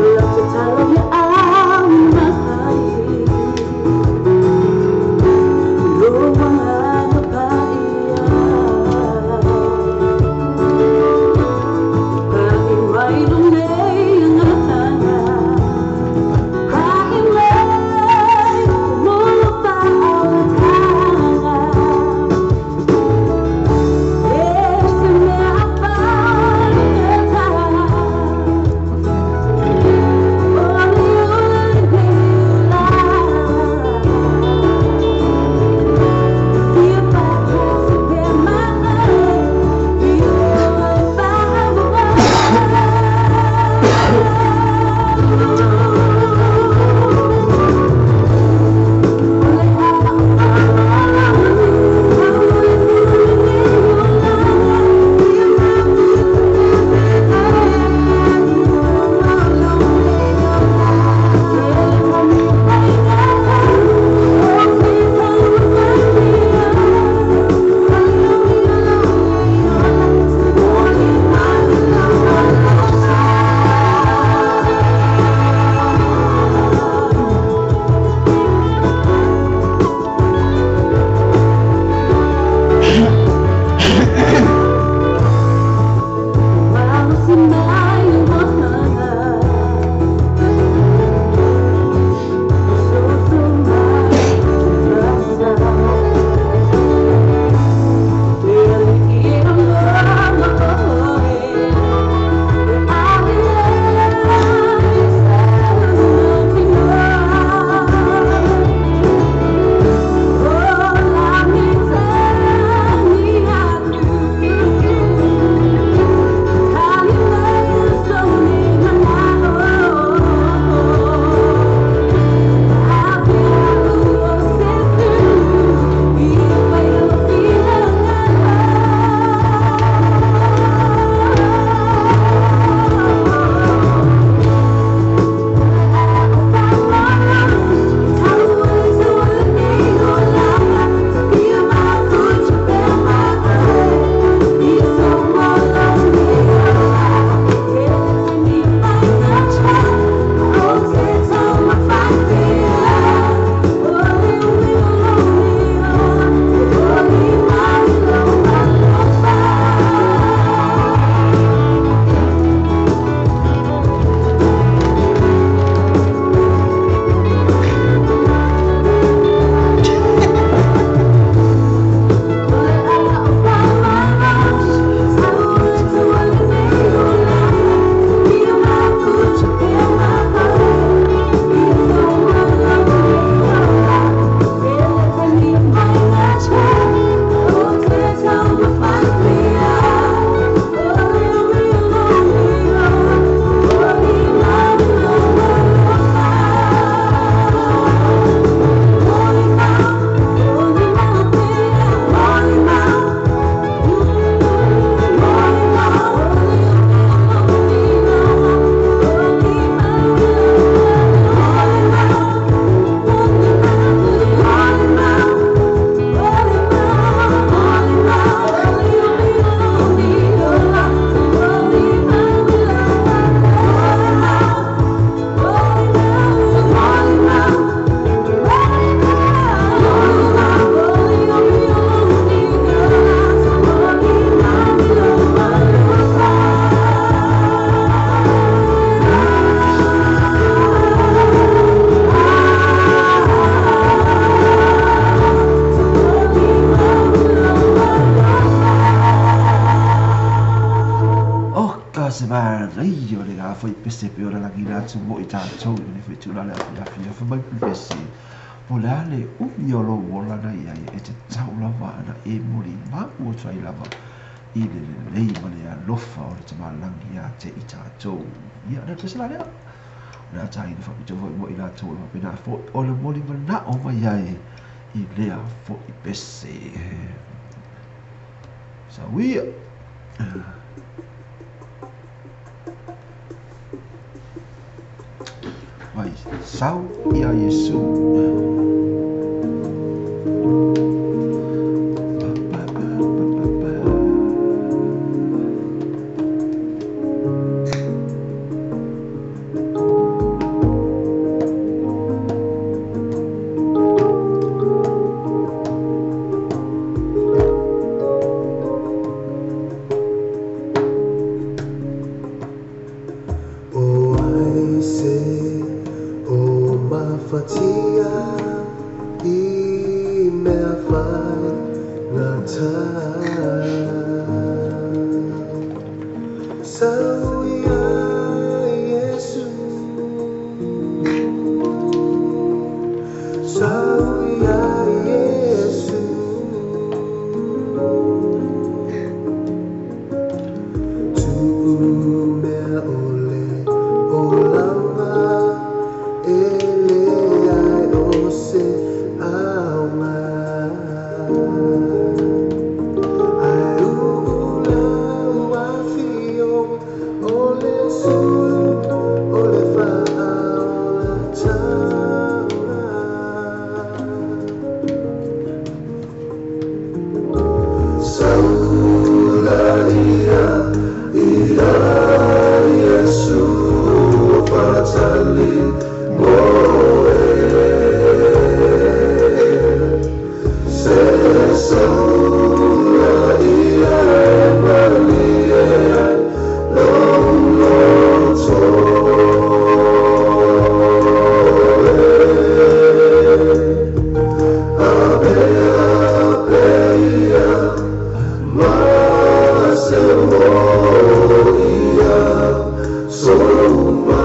Love to tell you. foi pese pe o le lagina atu mo i tatou i lenei foi itula le afiafi. Fai mai le pese, po o le a le umi o lou ola na iai e te tau lava ana e molimau atu ai lava i le lelei ma le alofa o le tamalagi ia te i tatou. Ia, o le pese la lea. O le a taina faapitoa foi mo i latou o le faapena foi o le molimanao mai ai i lea foi pese. Sauia. Vai, sau ia Iesu. Pa, pa, pa, pa, pa. O ai se o mafatia i mea whai ngā tā. Sau ia Iesu, sau ia Iesu, Tu'u mea o le olanga e le ai o se aoga. Ai uulau afio o le sulu o le faaolatanga. Saula ia ia Iesu fatali moe. Se saula ia e malie ai lou loto e. Ape ape ia ma se o ia soluma.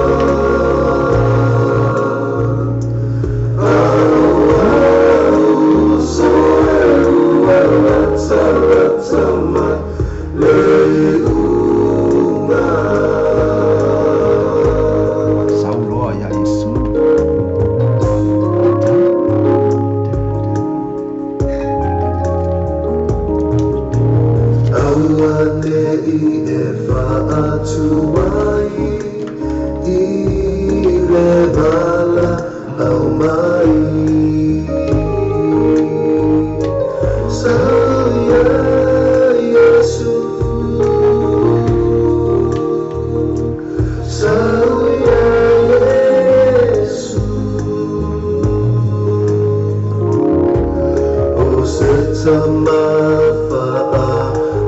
Au au so e ua lata lata mai le iuga. Sau loa ia Iesu. Aua nei e faatuai i le vala au mai. Sau ia Iesu, sau ia Iesu, O se tamafa'a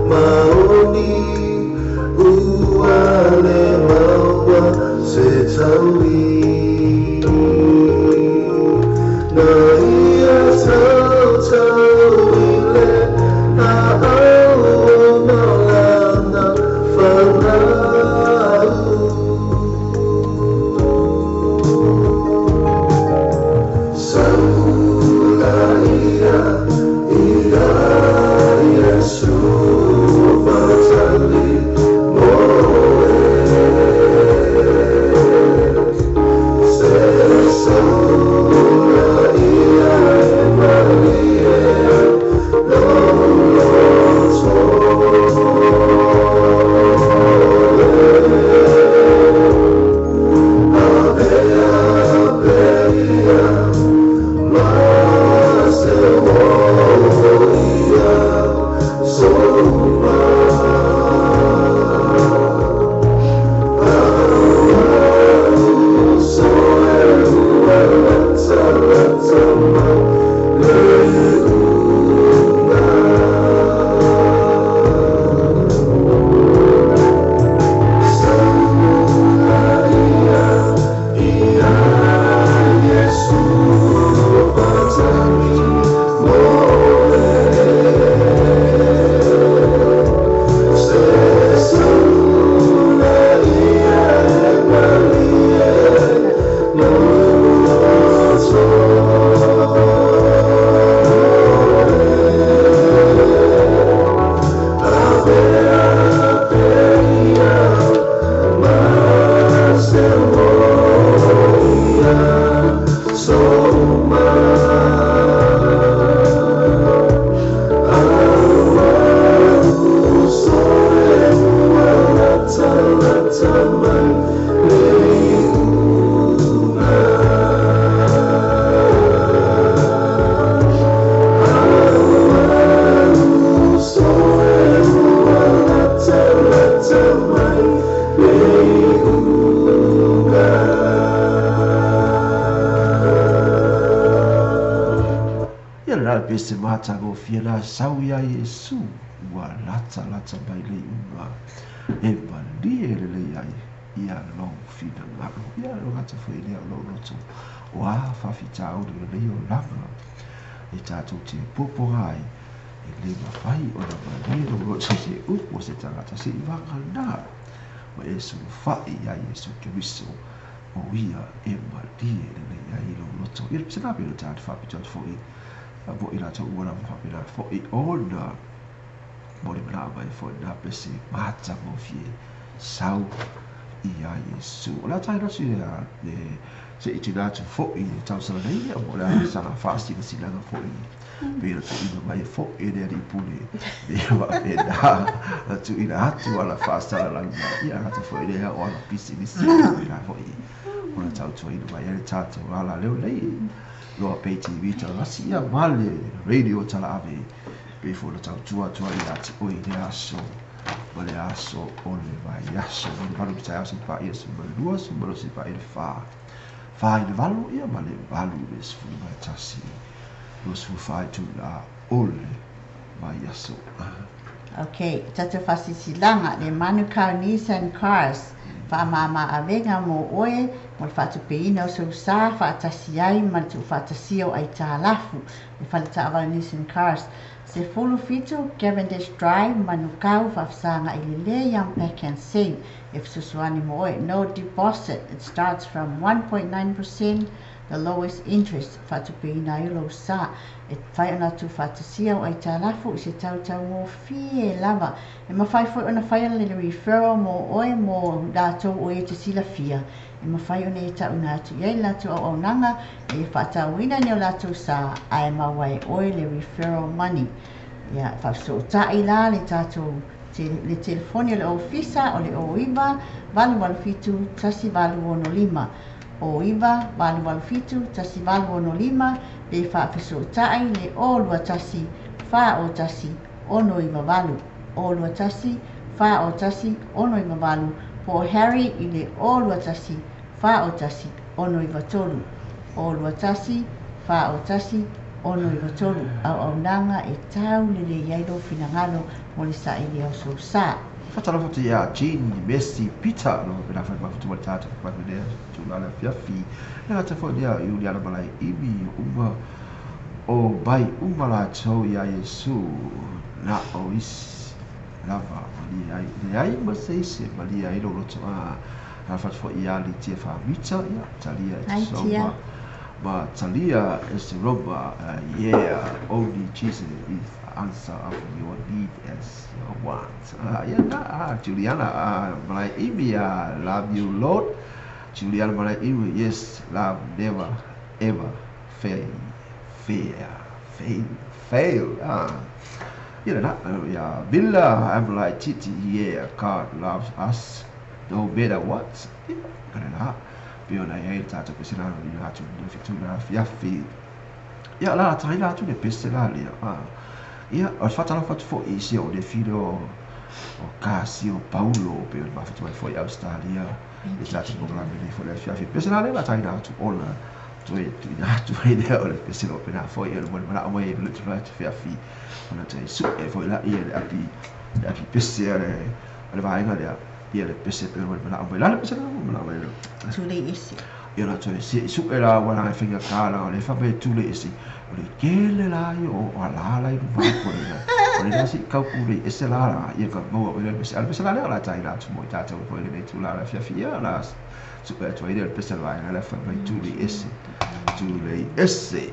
maoni ua le maua se taui. Na ia tautau i le la'au o malana fanau. Saula ia ia Iesu fatali moe. Se pese matagofie la sau iā Iesu ua latalata mai le iuga e malie lelei ai ia lou finagalo. Ia e le gata foi i lea o lou loto, o a faafitauli o lenei olaga e tatou te puapuaga ai, e le mafai ona malie lou loto i se upu a se tagata seivagana ma e sulufai iā Iesu Keriso, o ia e malie lelei ai lou loto. Ia se na pei ona tatou faapito atu foi mo i latou uma lava faapena foi ona molimanaʻo mai foi lena pese matagofie sau iā Iesu. O le a taina atu le se i tuuina atu foi i le tausala nei, ia mo le a sana faasilasilaga foi pei ona tuuina mai foi e le Alii Pule ia faapena ona tuuina atu ala faasalalauga ia gata foi lea o ala pisinisi faapena foi ona tautuaina mai ai le tatou ala leo nei loa Pay TV Talagasi ia ma le radio Talaave pei foi ona tautua atu ai ia te oe i le aso ma le aso o le vaiaso mai le 8 i le taeao seia paia le 12, 12 seia paia le 4, 4 i le 8 ia ma le 8 i le 11, 24 itula o le vaiaso. Ok, tatou faasilasilaga, le Manukau Nissan Cars, faamama avega mo oe mo le faatupeina o sou sa faatasi ai ma le tuufaatasia o aitalafu, le fale taavale Nissan Cars, 17 Cavendish Drive, Manukau, faafesagai lelei am Pack and Save e fesoasoani mo oe, no deposit, it starts from 1.9%, the lowest interest, faatupeina ai lou sa e mafai ona tuufaatasia au aitalafu i se tautaugofie lava. E mafai foi ona faia le referral mo oe mo latou o e te silafia e mafai ona e tauna atu i ai le latou auaunaga e faatauina ni o latou sa ae maua e oe le referral money. Ia, faafesootai la le tatou le telefoni o le ofisa o le 09 887 1865 09 887 1865 pe faafesootai le 021 401 698 021 401 698 po o Harry i le 021 401 693 021 401 693 Auaunaga e tau lelei ai lou finagalo mo le saili o sou sa. Faatalofa atu ia Jean Messi Peter o lo o faapena foi mafutu ma le tatou fai lea tulaga le afiafi le gata foi lea o Iuliana Malaeimi uma o mai uma latou ia Iesu na o isi lava malie ai leai ma se isi e malie ai lou loto a alafa atu foi ia Litia Famita ia Talia Hi Tia. Etisoba ma Talia Esiroma yeah only Jesus is the answer of your need as your want ia na Juliana Malaeimi love you Lord Juliana Malaeimi yes love never ever fail fail fail fail ia lena ia Mila I'm like Titi yeah God loves us no matter what ia lena pei ona i ai le tatou pese la i atu i le fitu la afiafi ia la tai la atu le pese la lea ia o le faatalofa atu foi i si o le filo o Kasi o Paulo pei ona mafuta mai foi i Australia i tatou polokalame nei foi le afiafi pese la lea la tai la atu ona toe tuuina atu ai lea o le pese o pena foi e le manao mai le tulaga afiafi ona toe su'e foi la ia le api pese a le vaega lea ia le pese pe o le manao mai la le pese la manao mai Tulei ese. Ia la toe su'e la ua la e faigata la o le faapea e tulei ese o le tele la ia o alā la i luma atu o le o le se i kau tulei ese la la ia ka maua oe le pese a le pese la lea o la taina atu mo i tatou foi lenei tulaga le afiafi ia la su'e atu ai lea le pese a le vaega lea fai mai tulei ese tulei ese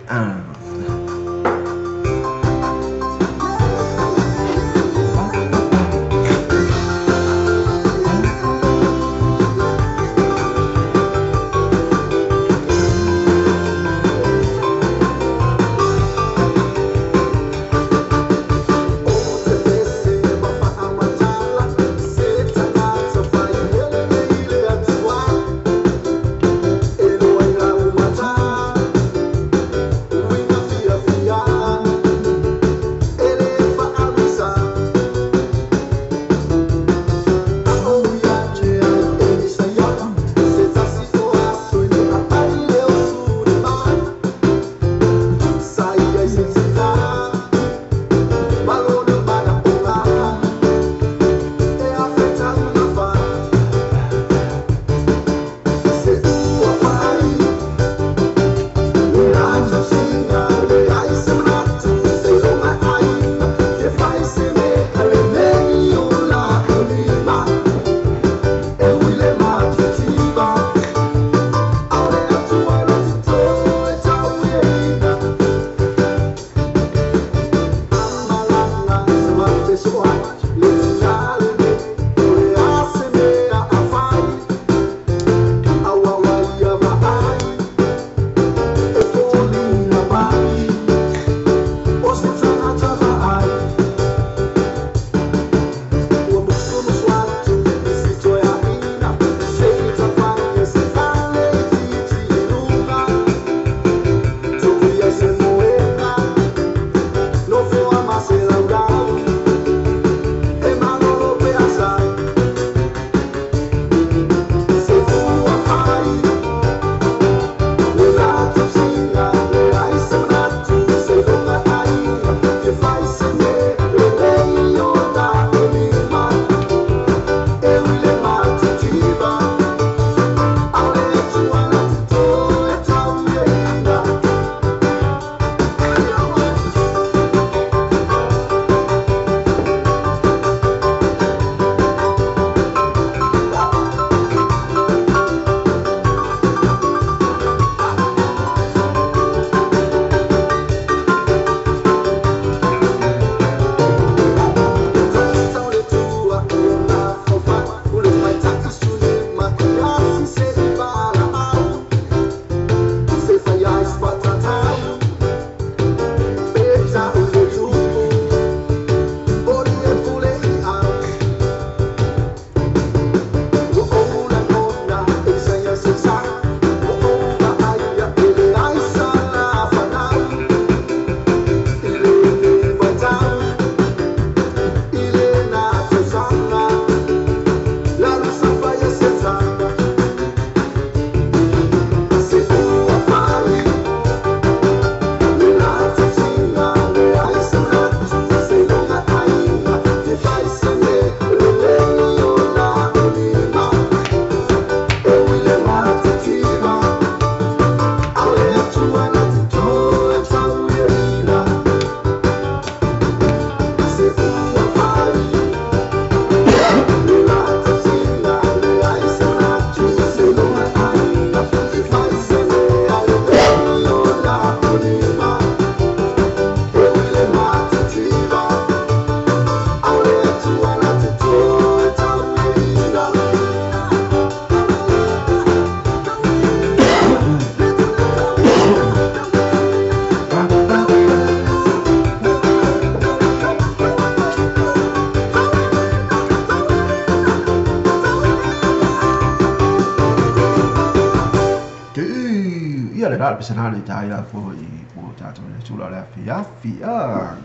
Ia le la le pese na le tai la fo i mo tatou le tula le afiafi a.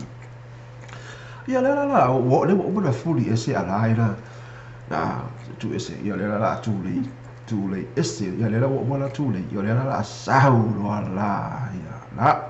Ia le la la o le o na fuli ese a la ina na tu ese ia le la la tu le ese ia le la o la tu le ia le la la sau lo la ia la.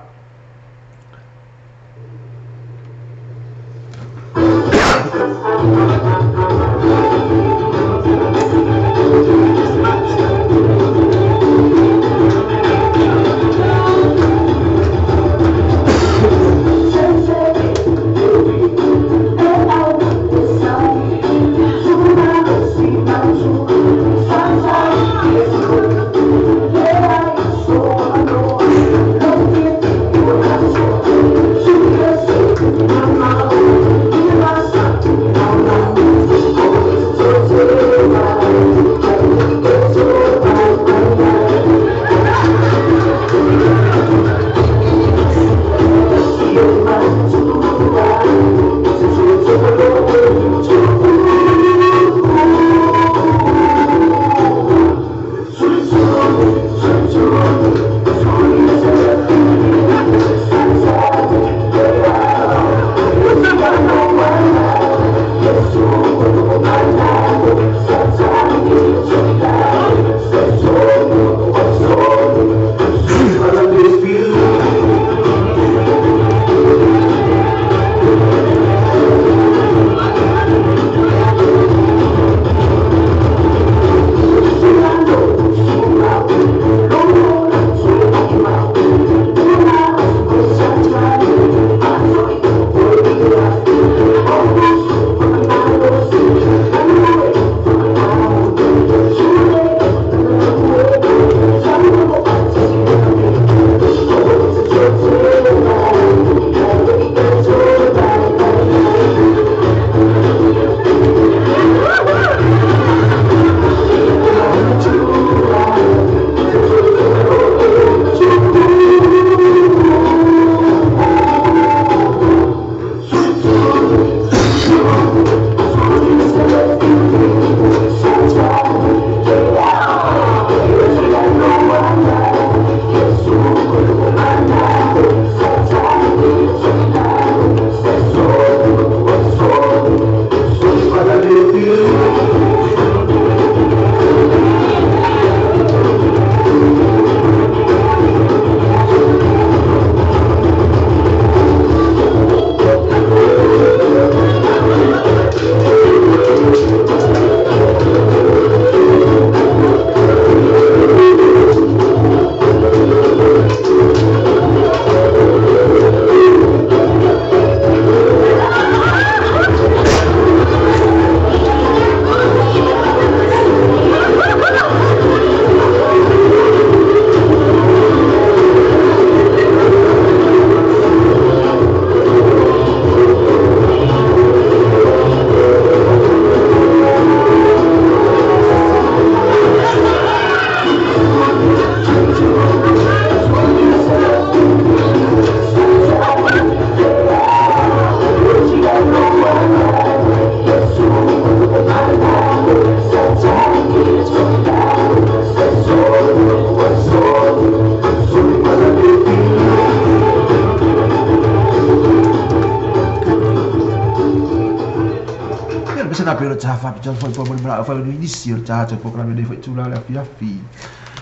Nisi o le tatou polokalame nei foi tula le afiafi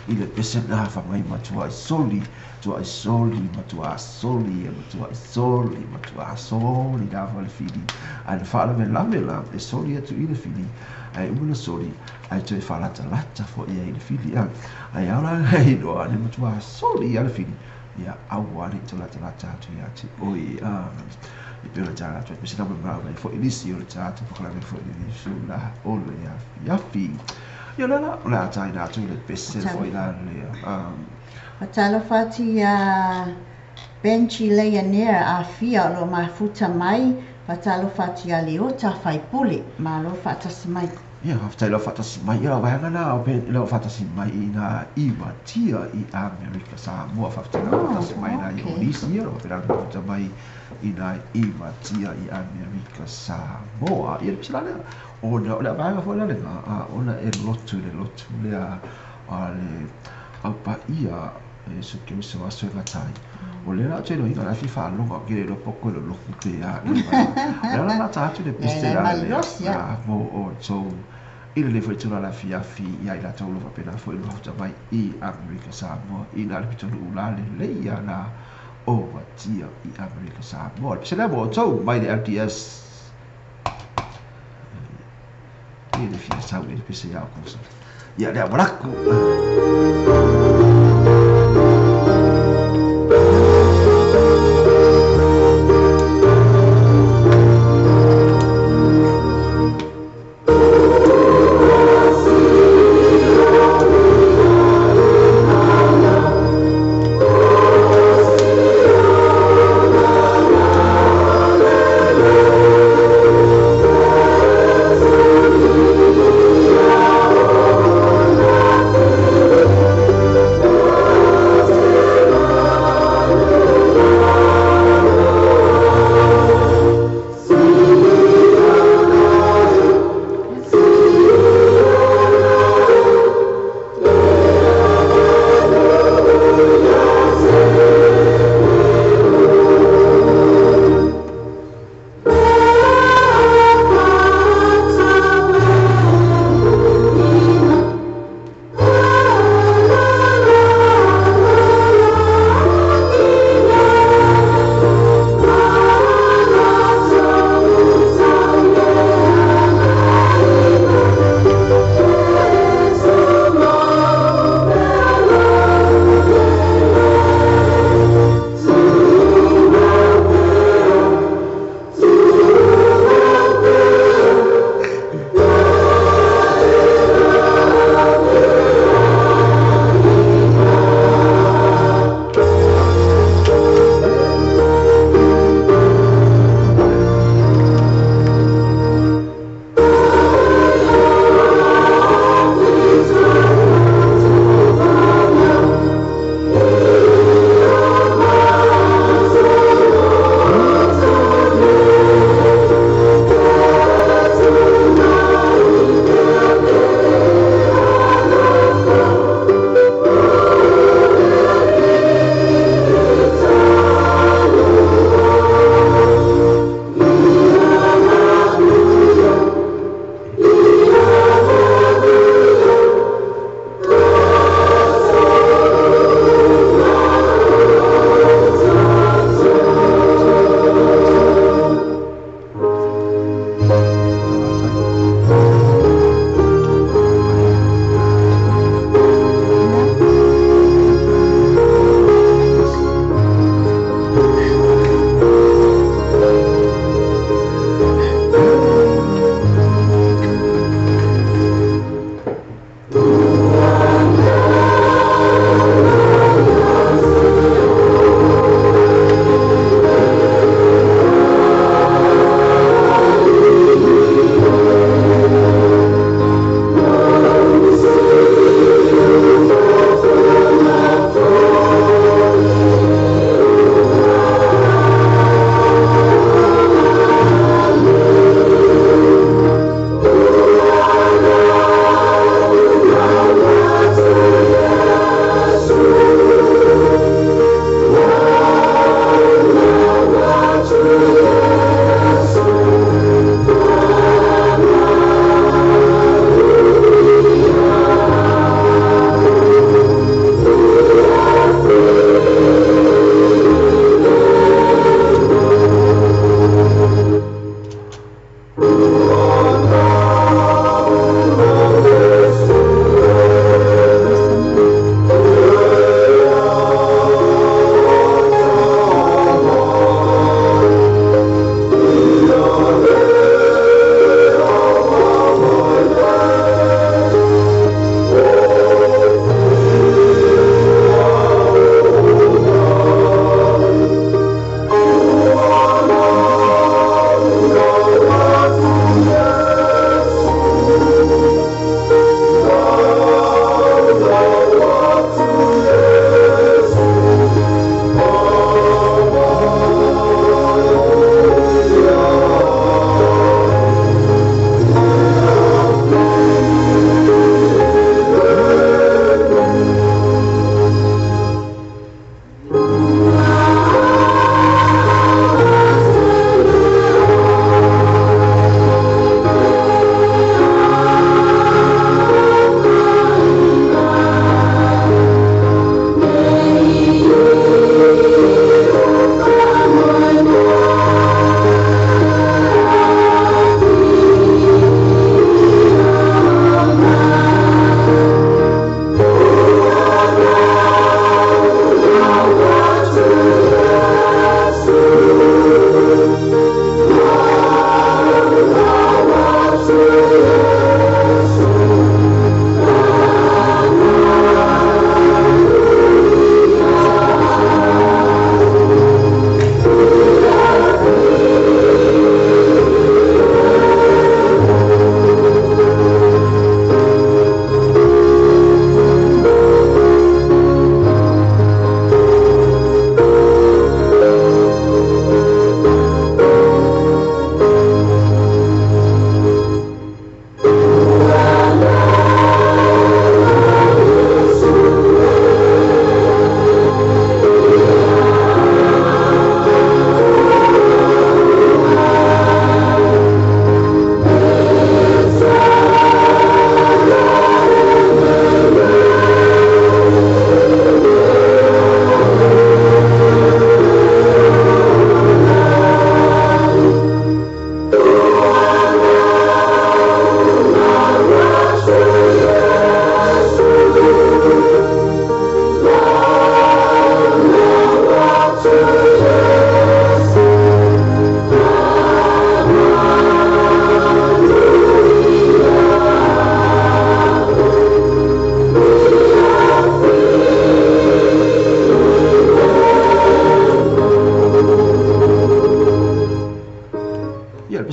i le pese na fa mai matua soli tua soli matua soli matua soli matua soli da fa le fili ai le fa le la la e soli atu i le fili ai uma soli ai toe fa lata lata fo ia i le fili ai ala ai no le matua soli ia le fili ia aua le to lata lata atu ia te oi i pe o le atu pese na mai foi nisi o le tatou polokalame foi le sula o le afiafi ia la la tai na atu le pese foi la le Fatalofa atu ia Benji Leia afia o lo mafuta mai fatalofa atu ia Leota Faipule malo faatasi mai. Ia faafetai lau faatasi mai ia lau vaega na o pe lau faatasi mai i nā iwa tia i Amerika Samoa faafetai lau faatasi mai nā i Onisi ia lau pena mafuta mai i nā iwa tia i Amerika Samoa. Ia le pese la lea ona o le vaega foi la lena ona e lotu le lotu lea a le aupaia Iesu Keriso aso e gata ai. O lea la ou te iloaina o la e fia faalogo atu ke le iloa po o koe lolofu pe a o le ala la ta atu le pese E la lea malosi a. Mo outou i lenei foi itula afiafi ia i latou o lo o faapena foi ona mafuta mai i Amerika Samoa i na le pitonuu la lelei ia la o matia i Amerika Samoa. Le pese lea mo outou mai le LDS i le fia sau i le pese ia o kusa. Ia lea walaku.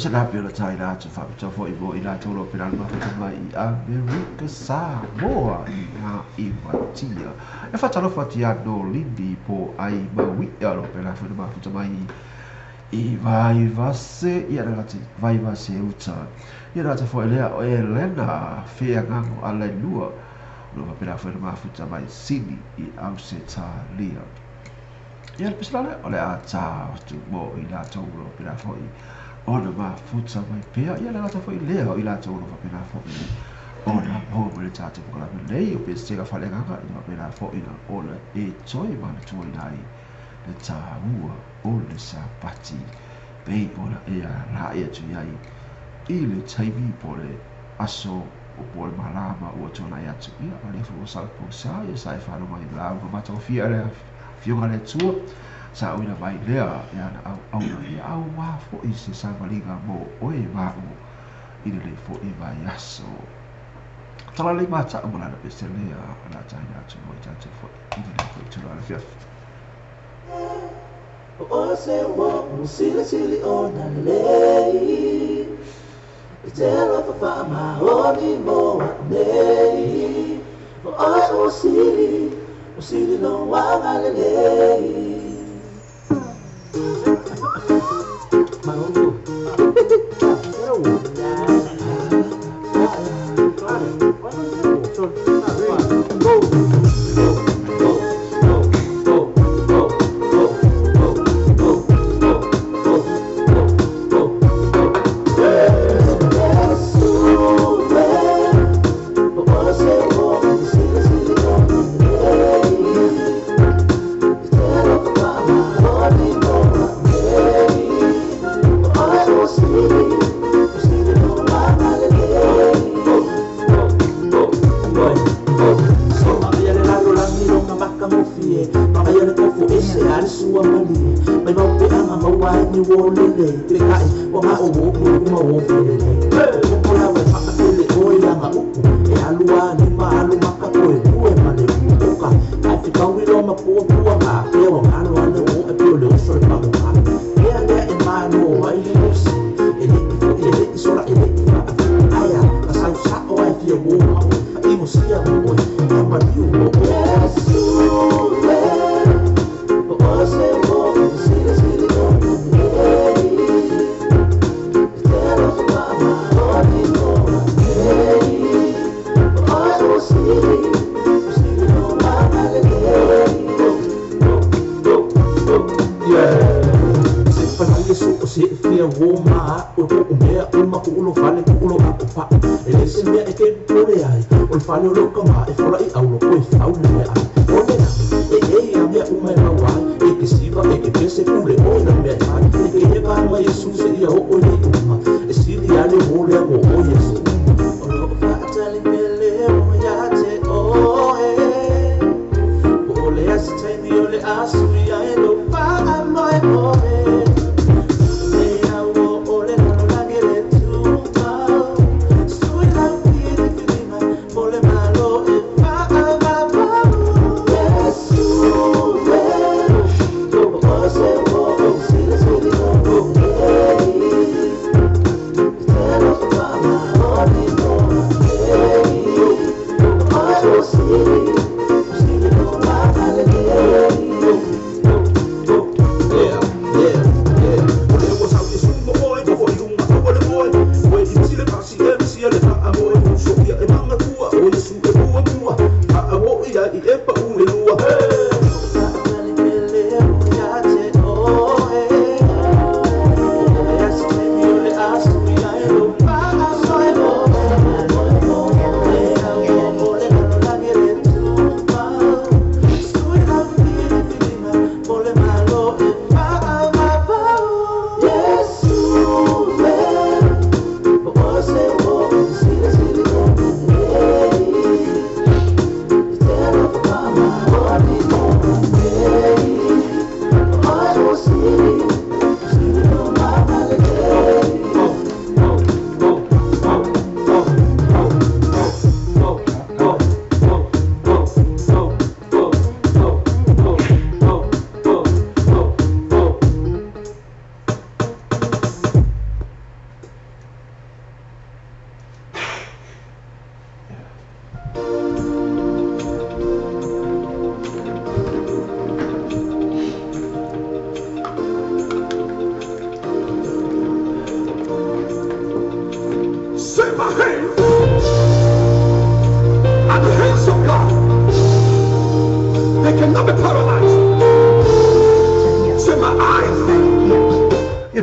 pese la pe o le tai la atu whaapitoa foi mo i latou o lo o pena le mafuta mai i Amerika Samoa i ngā iwatia. E whatalofa atu ia no Lindi po ai Mauia o lo o pena foi le mafuta mai i Vaivase ia le gati Vaivase uta. Ia le gata foi lea o Elena Feagago Alailua o lo o faapena foi le mafuta mai Sini i Ausetalia. Ia le pese la lea o le a tā atu mo i latou o lo o faapena foi ona mafuta mai pea. Ia le gata foi lea o i latou o lo o faapena foi ona maua mai le tatou polokalame nei o Pesega Faaleagaga ina faapena foi na ona e toe manatuaina ai le tāua o le Sapati pei ona e alai atu i ai i le taimi po o le aso po o le malama ua tuanai atu. Ia, o lea foi ua salaposa, ia sa e whanau mai lauga matagofie a le Afioga a le Atua, sa uina mai lea e ana auauna, ia auā foi se savaliga mo oe ma au i lenei foi vaiaso. Talalelei mata'u ma lana pese lea o le a taina atu mo i tatou foi i lenei foi itula o le afiafi. O se ua silisili ona lelei I te alofa faamaoni mo a'u nei O oe ua sili, ua sili lou agalelei.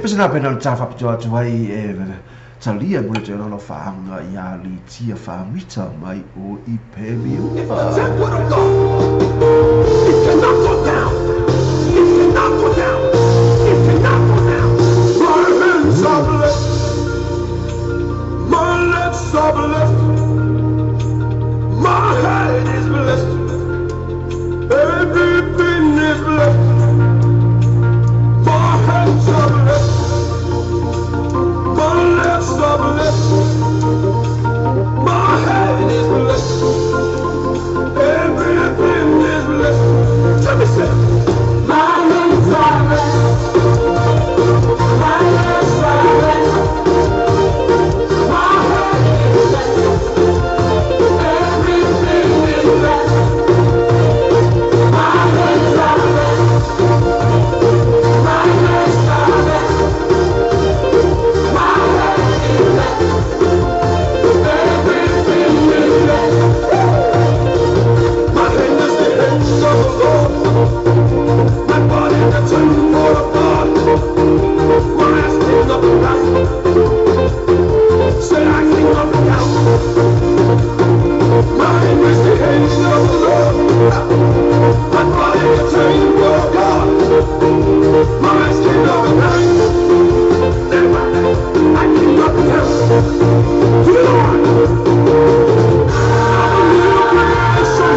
Pese na pena ta faapitoa atu ai e talia mo le toe lalo faaaga iā Litia Faamita mai o i Pemiuta. That word of God, it cannot go down. It cannot go down. It cannot go down. My hands are blessed. My lips are blessed. My head is blessed. Everything is blessed. My hands are blessed. My lips are blessed. My head is blessed. Everything is blessed. Tell me, say. My hands are blessed. My lips are blessed. My head is blessed. Everything is blessed. My hands are blessed. My lips are blessed. My head is blessed. Everything is blessed. My hand is the hands of the Lord. My body the temple of God. My eyes cannot be down. Say I cannot be down. My hand is the hands of the Lord. My body the temple of God. My eyes cannot be down. Never. I cannot be down. To the Lord. I'm a new creation.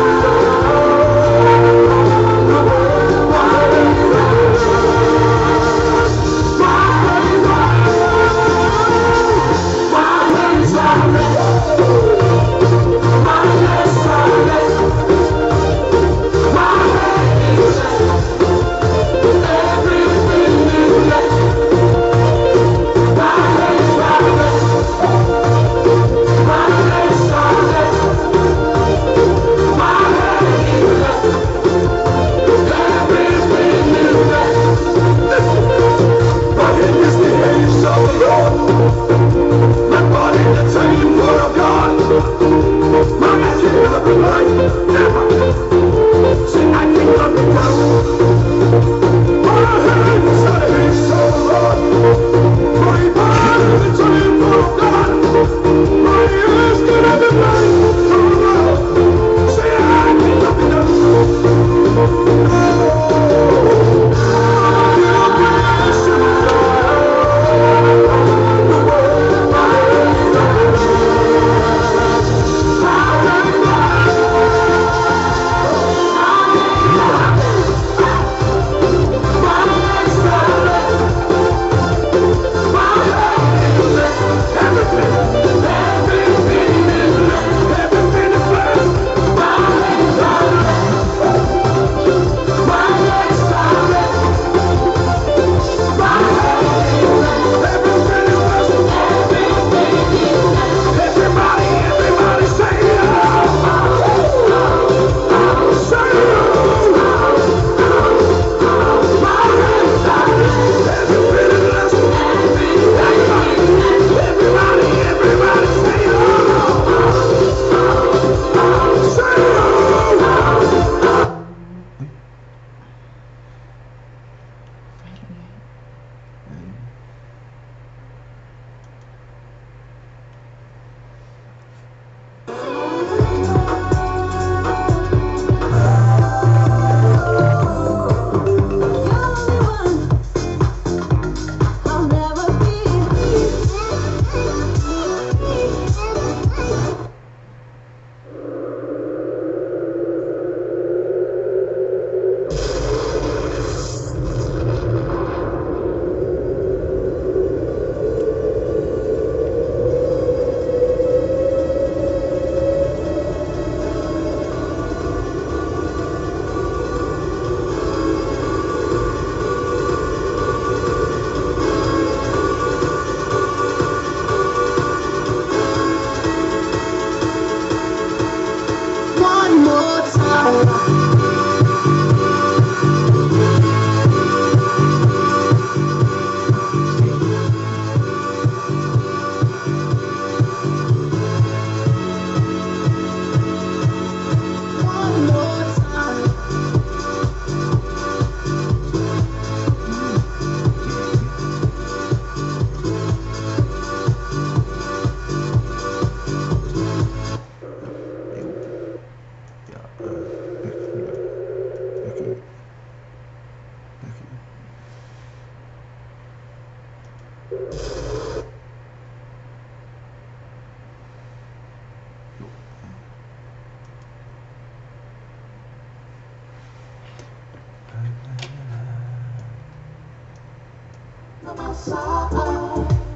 My hand is the hands of the Lord. My body the temple of God. My eyes cannot be blind. Never. Say I cannot be down. My hands are the hands of the Lord. My body the temple of God. My ears cannot be blind. Say I cannot be down. One day at a time.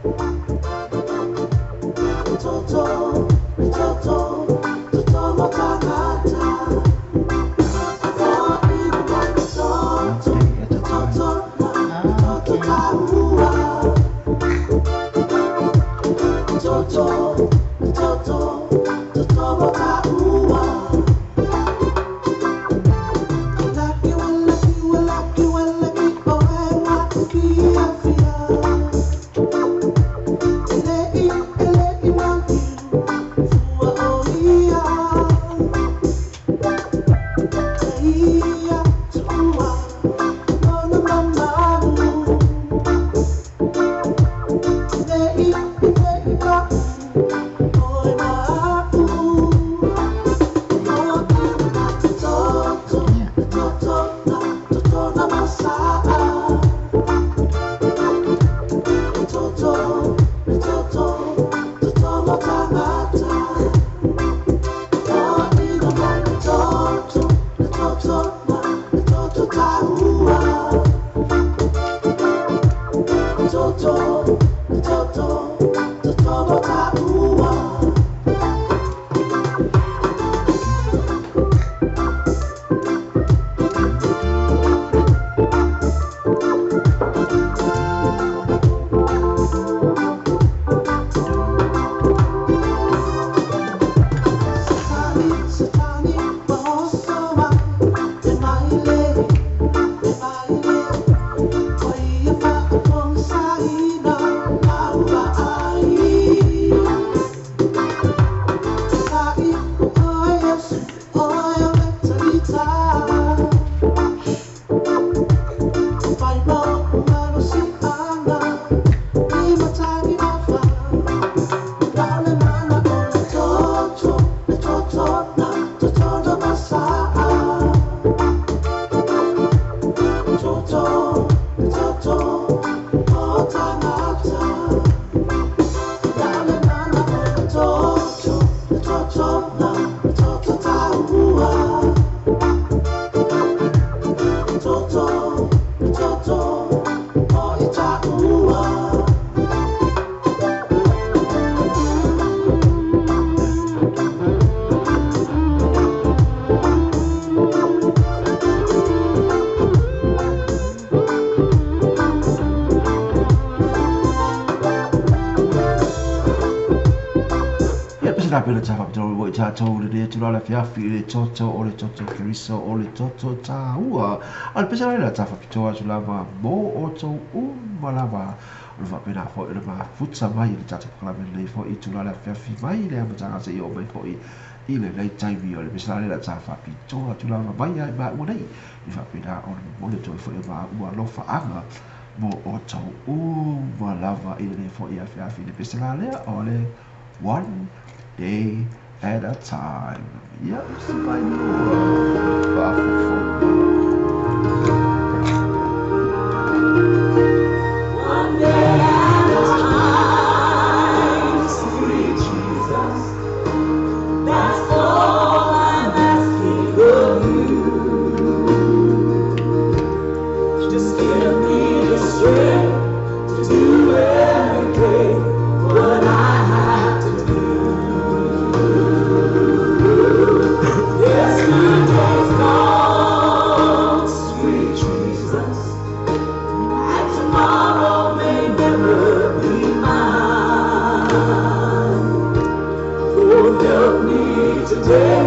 Ah, okay. Ia, pese la pena tā whapitoa mo i tātou le rea tūrā le whiawhi le toto o le toto keriso o le toto tāua. A le pese la tā whapitoa atu lava mō o tau umalava. O le whapena fo i le mafuta mai i le tātou pakalame nei fo i tūrā le whiawhi mai le amatanga se i o mai fo i le nei taimi o le pese la tā whapitoa atu lava mai ai ma ua nei. I whapena o le mole toi fo i ma ua lofa anga mō o tau umalava i le nei fo i a whiawhi le pese la lea o le one day at a time. Ia, se vai One day at a time, sweet Jesus, that's all I'm asking of you. Just give me the strength to do every day what I have to do. Yesterday's gone, sweet Jesus, and tomorrow may never be mine. Oh, help me today,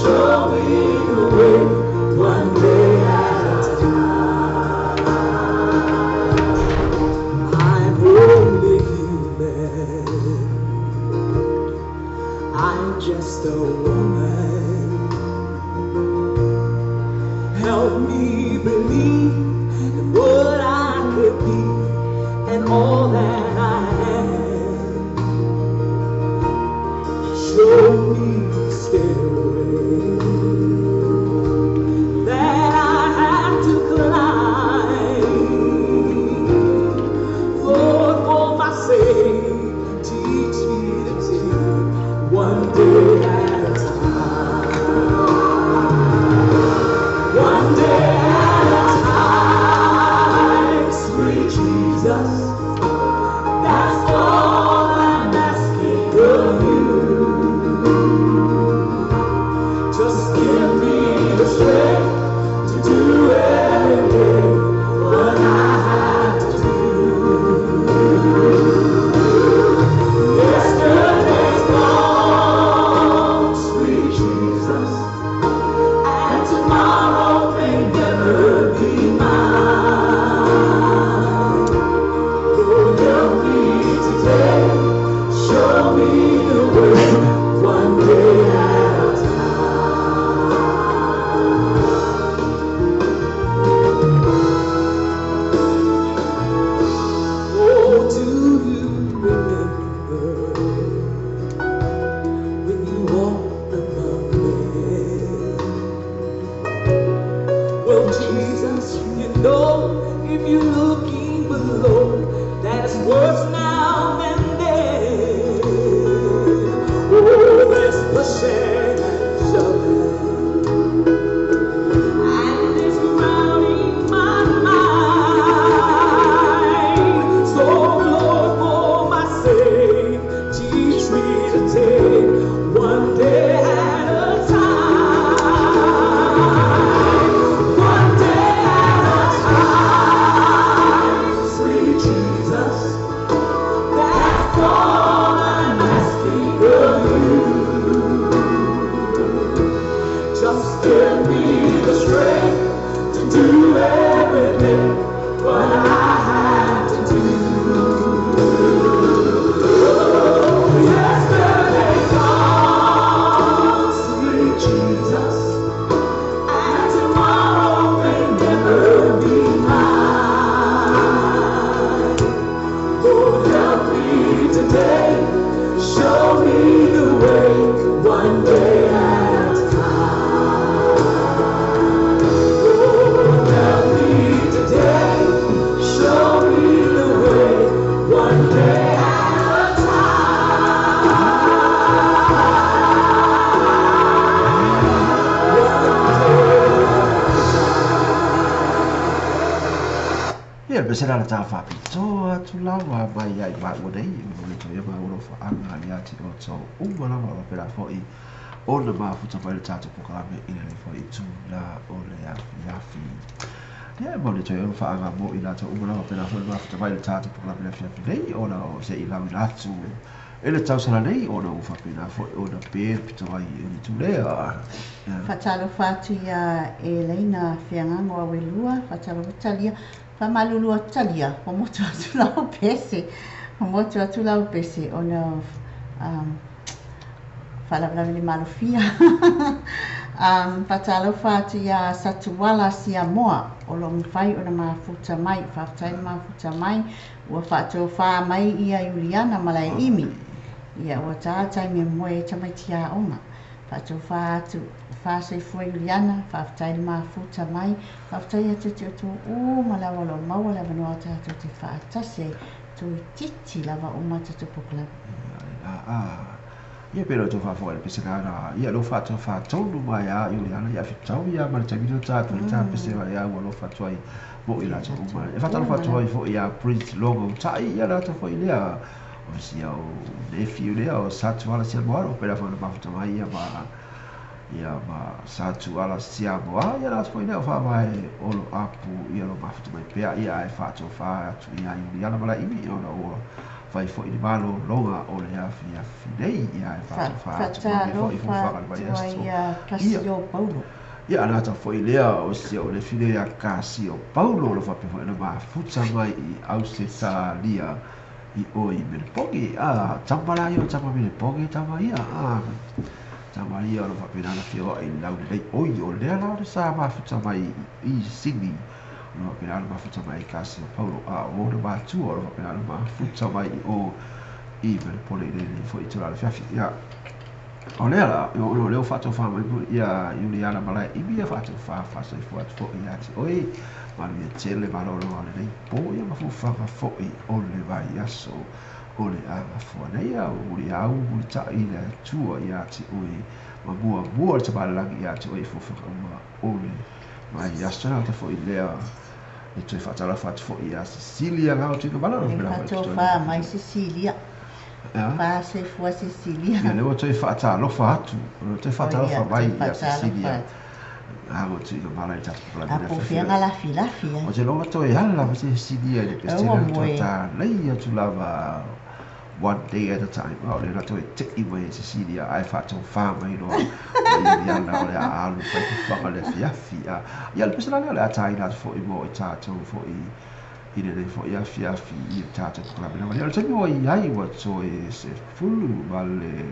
show me the way, one day at a time. I'm only human, I'm just a woman. Help me believe in what I could be and all that I am. Show me the stairway that I have to climb. Lord, for my sake, teach me to take one day at a time. One day at a time, sweet Jesus, Oh, Jesus, you know if you're looking below that it's worse now than then. Oh, there's pushing and shoving, and it's crowding my mind. So, Lord, for my sake, teach me to take one day at a time. One day at a time, sweet Jesus, that's all I'm asking of you. Just give me the strength to do everything what I have to do. Yesterday gone, sweet Jesus, and tomorrow may never be mine. Lord, help me today, show me the way, one day at a time. Lord, help me today, show me the way, one day at a time. Ia, le pese la le tā whapitoa atu lava mai ai maua nei, o le toi ma uro whaanga ia te o tau uma lava o pera foi o le mafuta mai le tātou pokalame i le foi tū la o le afi afi. Ia, mo le toi o whaanga mo i la tau uma lava pera foi mafuta mai le tātou pokalame le afi afi nei, o na o se i lau ina atu e le tausala nei, o na uwhapena foi o na pē pito ai e le tūlea. Ia. Faatalofa atu iā Elaina Feagago Auelua, faatalofa talia, faamalulu atu talia, ua motu atu lau pese, ua motu atu lau pese ona um, faalavelave le malofia. Faatalofa atu iā Satuala Siamoa, o lo o mafai ona mafuta mai, faafetai le mafuta mai, ua faatofā mai ia Iuliana Malaeimi. Ia, ua tā taimi e moe ai tamaiti aoga. Faatofā atu, faasoifua Iuliana, faafetai le mafuta mai, faafetai atu te outou uma lava o lo o maua le avanoa tatou te faatasi ai, toeitiiti lava uma tatou polokalame. Ia, pe le outou faafofoga i le pese lana, ia lou faatofā tonu mai a Iuliana, ia fetau ia ma le taimi lea o tatou i le tapese mai a ua alofa atu ai mo i latou uma. E faatalofa atu ai foi ia Prince Logo Tai, ia latou foi lea, o si au nephew lea o Satuala Siamoa, o pela foi na mafuta mai ia ma ia ma Satuala Siamoa, ia latou foi lea o faavae o lo apu ia lo mafuta mai pea ia ae faatofā atu ia Iuliana Malaeimi ona ua fai foi le malologa o le afiafi nei ia ae faatofā atu ma mea foi Faatalofa fuafuaga le atu ai vaiaso. ia Ia, Kasio Paulo. ia ana ata foi lea o si au le file ia Kasio Paulo o lo faapea foi ona mafuta mai i Ausetalia i o i Melepogi. A, tama la ia o tama Melepogi tama ia. A, tama ia o lo faapena ona fia oa i lau lelei. Oi, o lea la o le sa mafuta mai i Sydney. O lo faapena ona mafuta mai i Kasio Paulo. A, o ona matua o lo faapena ona mafuta mai i o i Melepole i lenei foi i tula le fiafi. Ia, o lea la, o lea o faatofā mai mo ia Iuliana Malaeimi ia faatofā faasoifua atu foi ia te oe. Manuia tele malologa o lenei pō ia mafufaga foi o le vaiaso o le agafua nei ia muliau mulitai le Atua ia te oe ma muamua le Tamalelagi ia te oe i fuafuaga uma o le vaiaso. Na ata foi lea e toe faatalofa atu foi ia Cecilia Gao Tuigamala o E pela foi toe faatofā mai Cecilia. Ia, Faasoifua Cecilia. ia lea ua toe faatalofa atu, ua toe O ia, faatalofa toe mai ia faatalofa Cecilia atu. Gao Tuigamala i le tatou A polokalame po le fea afiafi. galafilafi O ai. te loa toe ala ma Cecilia i le E pese ua lea toe moe. tālei atu lava one day at a time. O le na toe tei mai e Cecilia ae faatofā mai loa ma Iuliana o le a alu fai fuafuaga le afiafi. A, ia le pese la lea o le a tāina atu foi mo i tatou foi i lenei foi afiafi i le tatou polokalame lava lea. O le taimi ua i ai ua toe 12 ma le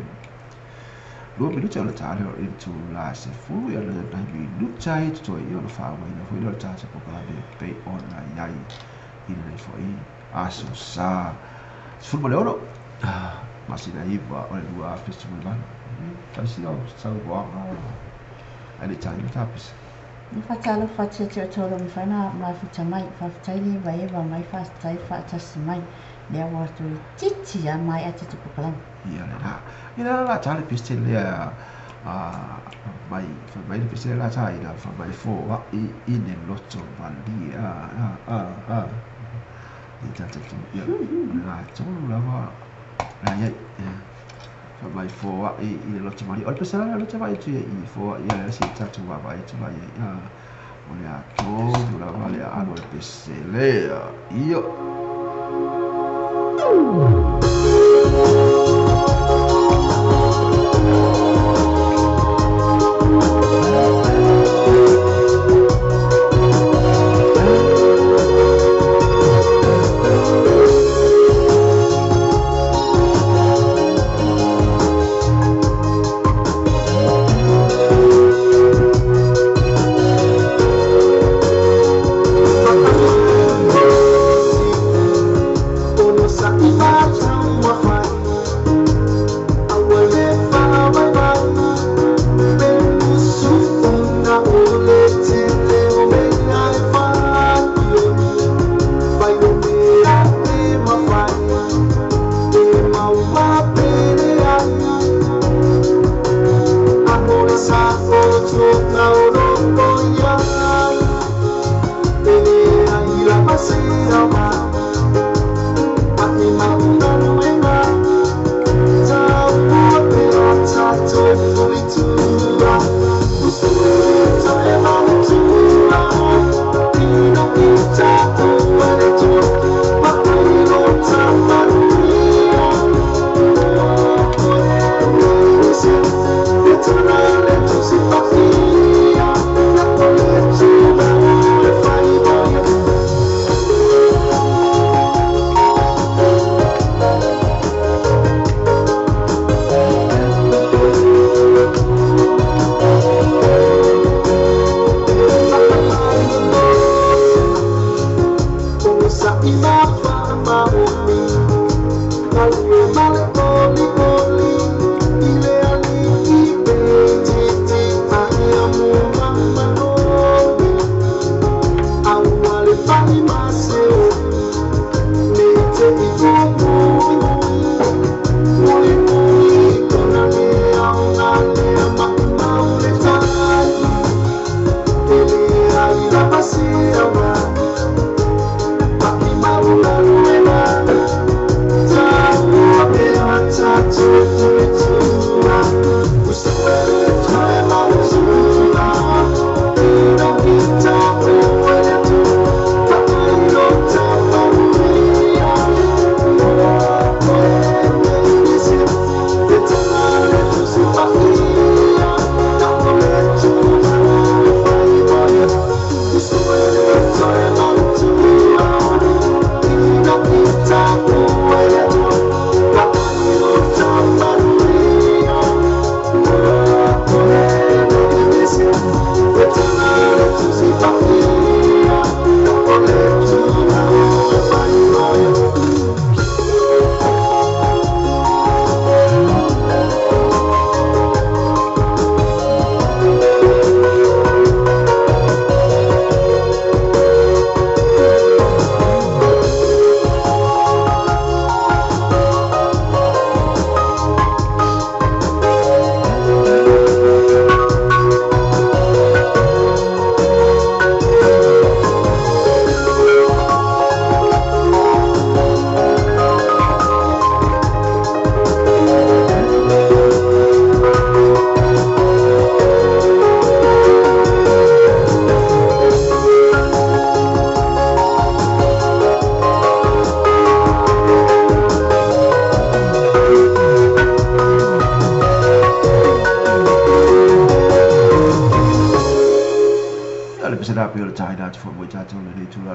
2 minute o le tā lea o le itulā 10 ia le nai minuta ai totoe ia ona faaauauina foi lea o le tatou polokalame pei ona i ai i lenei foi aso sa 16 masina 9 o le 2018. Fai sina o saunoaga ae le i tāina tapese. E faatalofa atu ia te outou o lo o mafai ona mafuta mai. Faafetai le evaeva mai, faafetai le faatasi mai. Lea ua toeitiiti lava maea tatou polokalame. Ia lena. Ia lena la ta le pese lea a mai fai mai le pese lea la ta ina fai mai foai i le loto malie a a a a i ta ta tu ia lena tonu lava la ia fai mai foai i le loto malie. O le pese la le loto mai tu ia i foai ia le si tatou vaavaai atu la ia a o le a tonu lava le alu o le pese lea ia.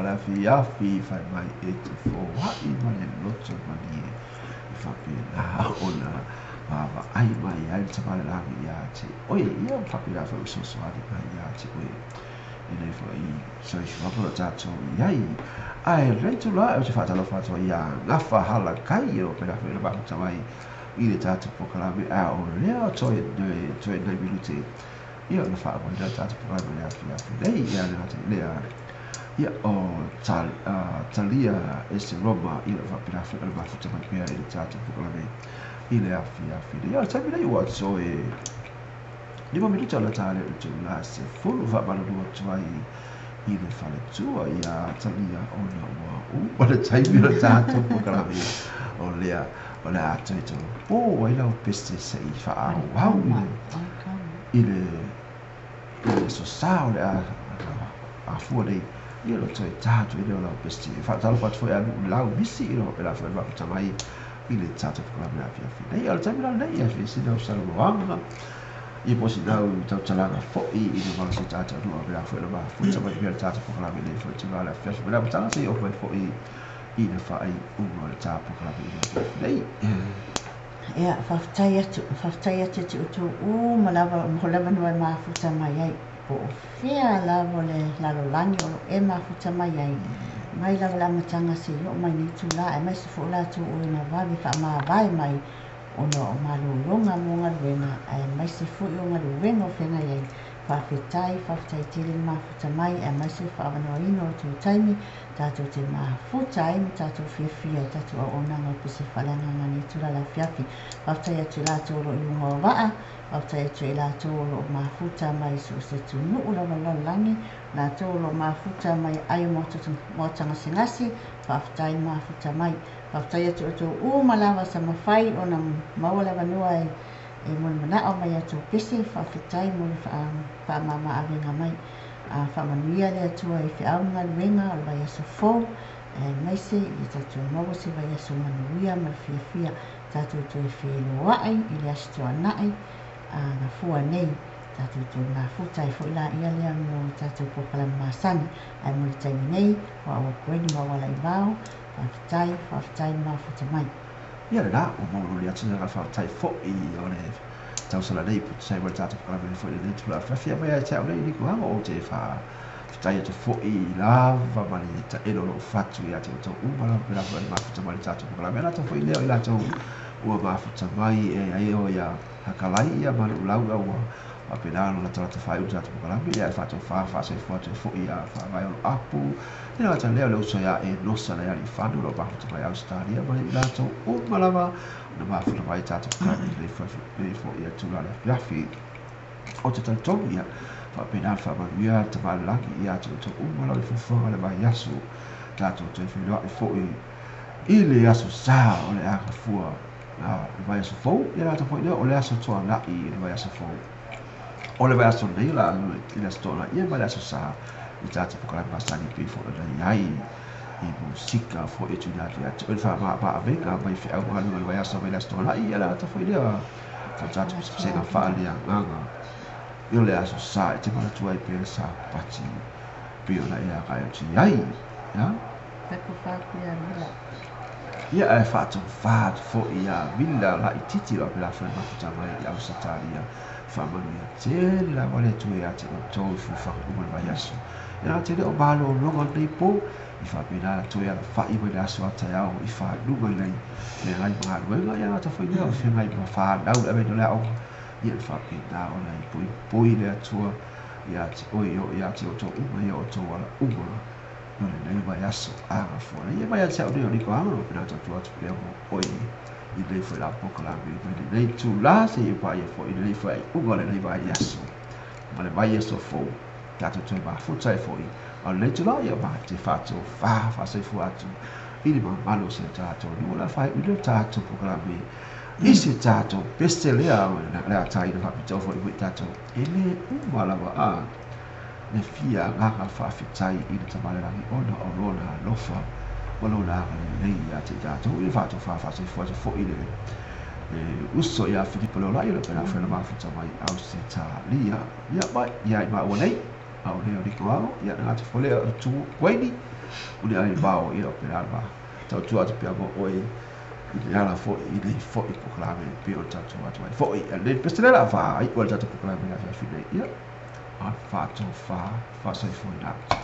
Afiafi fai mai e te foai ma le loto malie e faapena ona vaavaai mai ai le tamalelagi iā te oe ia faapena foi fesoasoani mai iā te oe e nei foʻi soifua po o tatou i ai ae lenei tulaga ou te faatalofa atu ai iā gafa halakai o pena foi na mafuta mai i le tatou polokalame a o lea toe toe nai minute. Ia na faaauauina le tatou polokalame i le afiafi nei, ia le gata i lea, ia o Talia ese Roma, ia faapena foi ona mafuta mai pea i le tatou polokalame i le afiafi nei. Ia o le taimi nei ua toe 5 minute ona ta lea i le itula 10, faamalulu atu ai i le faletua ia Talia ona ua uma le taimi o le tatou polokalame o lea o le a toe tolopo ai lau pese se i faaauau i le i le aso sa o le a afua nei. Ia lo toe ta atu i le o lau pese. Faatalofa atu foi a nuu lau misi i lo pela foi mafuta mai i le tatou polokalame afiafi nei. O le taimi la lenei, ia fi sina o saunoaga ia po sinau tautalaga foi i le malosi tatou nuu pela foi na mafuta mai le tatou polokalame nei foi tulaga le afiafi ma le amataga seia oo mai foi i le faaiuga o le ta polokalame i le afiafi nei. Ia, faafetai atu, faafetai atu ia te outou uma lava mo le avanoa e mafuta mai ai. Po o fea lava o le lalolagi o lo o e mafuta mai ai. Mai lava le amataga seia oo mai nei itula, aemaise foi latou o e na vave faamavae mai ona o malologa mo galuega, aemaise foi o galuega o feagai ai. Faafetai, faafetai tele le mafuta mai, aemaise le faaavanoaina o outou taimi tatou te mafuta ai ma tatou fiafia i tatou auaunaga o pese faaleagaga i lenei itula le afiafi. Faafetai atu i latou o lo o i luga o vaa, faafetai atu i latou o lo o mafuta mai so o se atunuu lava o le lalolagi, latou o lo o mafuta mai ai o maota gasegase, faafetai mafuta mai. Faafetai atu i outou uma lava sa mafai ona maua le avanoa e molimanaʻo mai outou pese, faafetai mo le faamama-avega mai. Faamanuia le Atua i feau ma galuega o le vaiaso fou, aemaise ia tatou maua se vaiaso manuia ma le fiafia. Tatou toe feiloai i le Aso Toonai gafua nei, tatou toe mafuta ai foi laia lea mo tatou polokalame masani. Ae mo le taimi nei, o au o Kueni Maualaivao, faafetai, faafetai le mafuta mai. Ia lena, ua momoli atu le agaga faafetai foi o le tausaga nei putusai ma le tatou polokalame foi lenei itula afiafi mai ia te au nei Niko Ago. Ou te faafetai atu foi lava ma le taelo o loo fatu ia te outou uma lava pela foi le mafuta mai le tatou polokalame latou foi lea o i latou ua mafuta mai e ai o ia hakalai ia ma lu'ulau ua faapena ona latalata faaiu le tatou polokalame. Ia e faatofa faasoifua atu ai foi ia faavae o lo apu le gata lea o le uso ia e nosa na ia alifano lo mafuta mai Australia ma i latou uma lava na mafuta mai tatou polokalame nei foi ia tulaga le afiafi. O te talitonu ia faapena le faamanuia le tamalelagi ia te outou uma lava i fuafuaga le vaiaso. Tatou toe feiloai foi i le aso sa o le agafua le vaiaso fou. Ia latou foi lea o le aso Toanaʻi i le vaiaso fou o le vaiaso nei la i le aso Toanaʻi ia ma le aso Sa i tatou polokalame masani pei foi ona iai i musika foi e tuuina atu ia te oe le faamamaavega mai feau ma galuega le vaiaso mai le aso Toanaʻi. Ia latou foi lea o tatou pesepesega faaleagaga i o le aso Sa e te manatua ai pea le Sapati pei ona e agai atu i ai ia. Ia ae faatofā atu foi ia Vila laitiiti o pela foi mafuta mai i Ausetalia. Faamanuia tele lava le Atua ia te outou i fuafuaga uma le vaiaso. Ia na tele o malologa o lenei po i faapena toe alafai mai le aso a taeao i faluga i feagai ma galuega. Ia gata foi lea o feagai ma fanau le aveina o le aoga. Ia le faapena ona e poipoi le Atua ia te oe ia te outou uma ia outou ala uma no lenei vaiaso agafua ia mai ia te au nei o Niko Ago pena tautua atu pea mo oe i lenei foi la polokalame mai lenei itula seia paia foi i lenei faaiuga o lenei vaiaso ma le vaiaso fou tatou toe mafuta ai foi. A o lenei itula ia ma te faatofā faasoifua atu i le mamalu o si o tatou nuu o le a faaiuina le tatou polokalame i se tatou pese lea le ataina faapitoa foi mo i tatou e lē uma lava a le fia agaga faafetai i le Tamalelagi ona o lona alofa ma lona agalelei ia te i tatou. I le faatofā faasoifua atu foi le uso ia Filipo Leolai o le pena foi na mafuta mai Ausetalia. Ia mai ia i maua nei a o lea o Niko Ago ia na gata foi lea o tu kuaini o le ai vao ia o pena ma tautua atu pea mo oe i le ala foi i le foi polokalame pei o le tatou atu ai foi a le pese le la faaiu o le tatou polokalame le afiafi nei. Ia a faatofā faasoifuaina atu.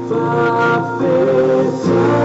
Fa fe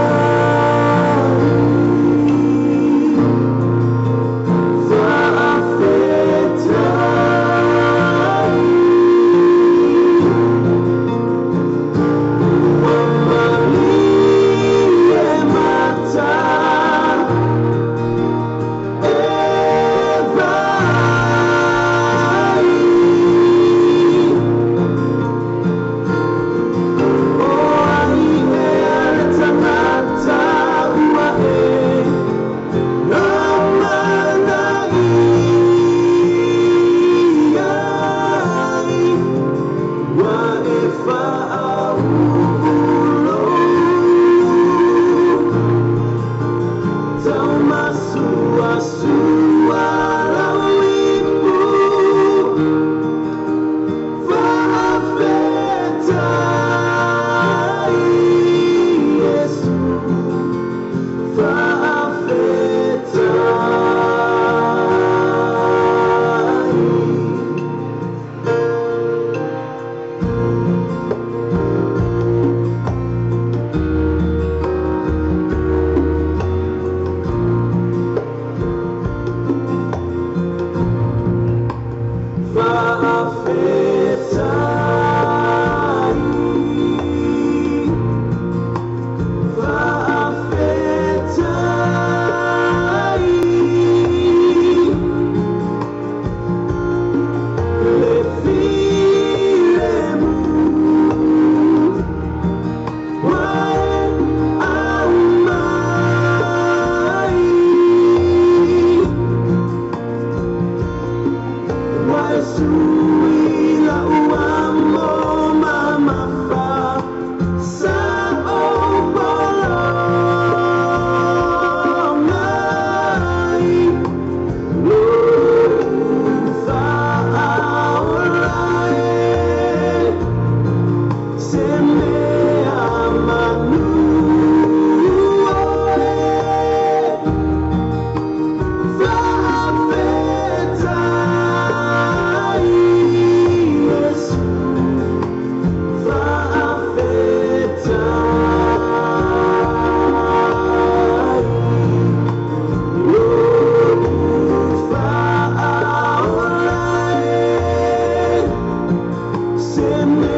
Send me.